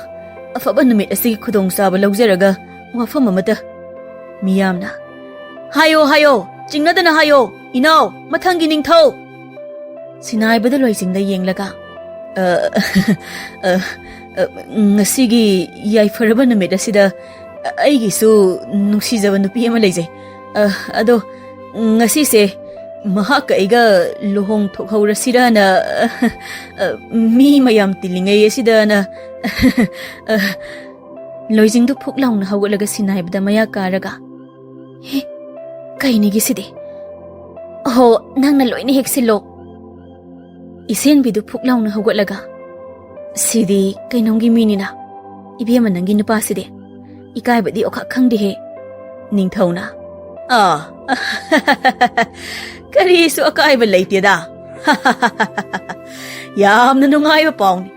ꯑꯐꯕ ꯅꯨꯃꯤꯠ ꯑꯁꯤꯒꯤ ꯈꯨꯗꯣꯡꯆꯥꯕ ꯂꯧꯖꯔꯒ ꯋꯥꯐꯝ ꯑꯃꯇ꯫" ꯃꯤꯌꯥꯝꯅ, "ꯍꯥꯏꯌꯣ, ꯍꯥꯏꯌꯣ, ꯆꯤꯡꯅꯗꯅ ꯍꯥꯏꯌꯣ, ꯏꯅꯥꯎ, ꯃꯊꯪꯒꯤ ꯅꯤꯡꯊꯧ!" ꯁꯤꯅꯥꯏꯕꯗ ꯂꯣꯏꯁꯤꯡꯗ ꯌꯦꯡꯂꯒ, "ꯑ, ꯑ, ꯑ, ꯉꯁꯤꯒꯤ ꯌꯥꯏꯐꯔꯕ ꯅꯨꯃꯤꯠ ꯑꯁꯤꯗ ꯑꯩꯒꯤꯁꯨ ꯅꯨꯡꯁꯤꯖꯕ ꯅꯨꯄꯤ ꯑꯃ ꯂꯩꯖꯩ꯫ ꯑ, ꯑꯗꯣ ꯉꯁꯤꯁꯦ ꯃꯍꯥꯛꯀ ꯑꯩꯒ ꯂꯨꯍꯣꯡ ꯊꯣꯛꯍꯧꯔꯁꯤꯔꯅ, ꯑ, ꯃꯤ ꯃꯌꯥꯝ ꯇꯤꯜꯂꯤꯉꯩ ꯑꯁꯤꯗꯅ꯫" ꯑ, ꯂꯣꯏꯖꯤꯡꯗꯨ ꯐꯨꯛ ꯂꯥꯎꯅ ꯍꯧꯒꯠꯂꯒ ꯁꯤꯅꯥꯏꯕꯗ ꯃꯌꯥ ꯀꯥꯔꯒ, "ꯍꯦ, ꯀꯩꯅꯤꯒꯤ ꯁꯤꯗꯤ? ꯑꯍꯣ, ꯅꯪꯅ ꯂꯣꯏꯅ ꯍꯦꯛ ꯁꯤꯜꯂꯣ꯫" ꯏꯁꯦꯟꯕꯤꯗꯨ ꯐꯨꯛ ꯂꯥꯎꯅ ꯍꯧꯒꯠꯂꯒ, "ꯁꯤꯗꯤ ꯀꯩꯅꯣꯝꯒꯤ ꯃꯤꯅꯤꯅ, ꯏꯕꯦꯝꯃ ꯅꯪꯒꯤ ꯅꯨꯄꯥꯁꯤꯗꯤ꯫ ꯏꯀꯥꯏꯕꯗꯤ ꯑꯣꯈꯥꯛ ꯈꯪꯗꯦꯍꯦ꯫ ꯅꯤꯡꯊꯧꯅ, "ꯑꯥ, ꯀꯔꯤꯁꯨ ꯑꯀꯥꯏꯕ ꯂꯩꯇꯦꯗ꯫ ꯌꯥꯝꯅ ꯅꯨꯡꯉꯥꯏꯕ ꯄꯥꯎꯅꯤ꯫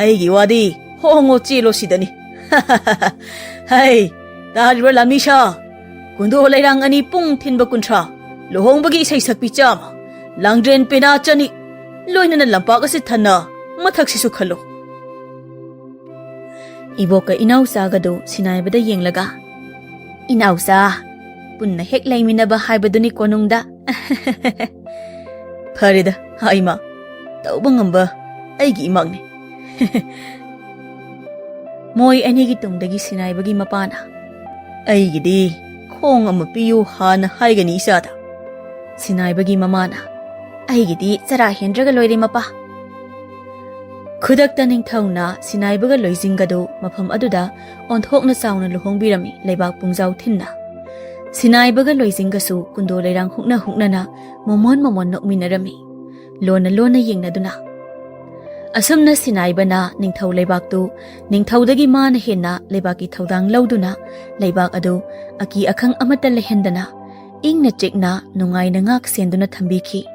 ꯑꯩꯒꯤ ꯋꯥꯗꯤ ꯍꯣꯡꯉꯣ ꯆꯦꯜꯂꯣ ꯁꯤꯗꯅꯤ꯫ ꯍꯩ, ꯇꯥꯔꯤꯕ꯭ꯔꯥ ꯂꯥꯃꯤꯁꯥ? ꯀꯨꯟꯗꯣ ꯂꯩꯔꯥꯡ ꯑꯅꯤ ꯄꯨꯡ ꯊꯤꯟꯕ ꯀꯨꯟꯊ꯭ꯔꯥ, ꯂꯨꯍꯣꯡꯕꯒꯤ ꯏꯁꯩ ꯁꯛꯄꯤ ꯆꯥꯝꯃ, ꯂꯥꯡꯗ꯭ꯔꯦꯟ ꯄꯦꯅꯥ ꯆꯅꯤ, ꯂꯣꯏꯅꯅ ꯂꯝꯄꯥꯛ ꯑꯁꯤ ꯊꯟꯅ ꯃꯊꯛꯁꯤꯁꯨ ꯈꯜꯂꯨ꯫" ꯏꯕꯣꯛꯀ ꯏꯅꯥꯎꯆꯥꯒꯗꯨ ꯁꯤꯅꯥꯏꯕꯗ ꯌꯦꯡꯂꯒ, "ꯏꯅꯥꯎꯆꯥ, ꯄꯨꯟꯅ ꯍꯦꯛ ꯂꯩꯃꯤꯟꯅꯕ ꯍꯥꯏꯕꯗꯨꯅꯤ ꯀꯣꯅꯨꯡꯗ꯫" "ꯐꯔꯦꯗ, ꯍꯥ ꯏꯃꯥ, ꯇꯧꯕ ꯉꯝꯕ ꯑꯩꯒꯤ ꯏꯃꯥꯛꯅꯤ꯫" ꯃꯣꯏ ꯑꯅꯤꯒꯤ ꯇꯨꯡꯗꯒꯤ ꯁꯤꯅꯥꯏꯕꯒꯤ ꯃꯄꯥꯅ, "ꯑꯩꯒꯤꯗꯤ ꯈꯣꯡ ꯑꯃ ꯄꯤꯌꯨ ꯍꯥꯟꯅ ꯍꯥꯏꯒꯅꯤ ꯏꯆꯥꯗ꯫" ꯁꯤꯅꯥꯏꯕꯒꯤ ꯃꯃꯥꯅ, "ꯑꯩꯒꯤꯗꯤ ꯆꯔꯥ ꯍꯦꯟꯗ꯭ꯔꯒ ꯂꯣꯏꯔꯦ ꯃꯄꯥ꯫" ꯈꯨꯗꯛꯇ ꯅꯤꯡꯊꯧꯅ ꯁꯤꯅꯥꯏꯕꯒ ꯂꯣꯏꯖꯤꯡꯒꯗꯨ ꯃꯐꯝ ꯑꯗꯨꯗ ꯑꯣꯟꯊꯣꯛꯅ ꯆꯥꯎꯅ ꯂꯨꯍꯣꯡꯕꯤꯔꯝꯃꯤ ꯂꯩꯕꯥꯛ ꯄꯨꯡꯖꯥꯎ ꯊꯤꯟꯅ꯫ ꯁꯤꯅꯥꯏꯕꯒ ꯂꯣꯏꯖꯤꯡꯒꯁꯨ ꯀꯨꯟꯗꯣ ꯂꯩꯔꯥꯡ ꯍꯨꯛꯅ ꯍꯨꯛꯅꯅ ꯃꯃꯣꯟ ꯃꯃꯣꯟ ꯅꯣꯛꯃꯤꯟꯅꯔꯝꯃꯤ, ꯂꯣꯟꯅ ꯂꯣꯟꯅ ꯌꯦꯡꯅꯗꯨꯅ꯫ ꯑꯁꯨꯝꯅ ꯁꯤꯅꯥꯏꯕꯅ ꯅꯤꯡꯊꯧ ꯂꯩꯕꯥꯛꯇꯨ ꯅꯤꯡꯊꯧꯗꯒꯤ ꯃꯥꯅ ꯍꯦꯟꯅ ꯂꯩꯕꯥꯛꯀꯤ ꯊꯧꯗꯥꯡ ꯂꯧꯗꯨꯅ ꯂꯩꯕꯥꯛ ꯑꯗꯨ ꯑꯀꯤ ꯑꯈꯪ ꯑꯃꯠꯇ ꯂꯩꯍꯟꯗꯅ ꯏꯪꯅ ꯆꯤꯛꯅ ꯅꯨꯡꯉꯥꯏꯅ ꯉꯥꯛ ꯁꯦꯟꯗꯨꯅ ꯊꯝꯕꯤꯈꯤ꯫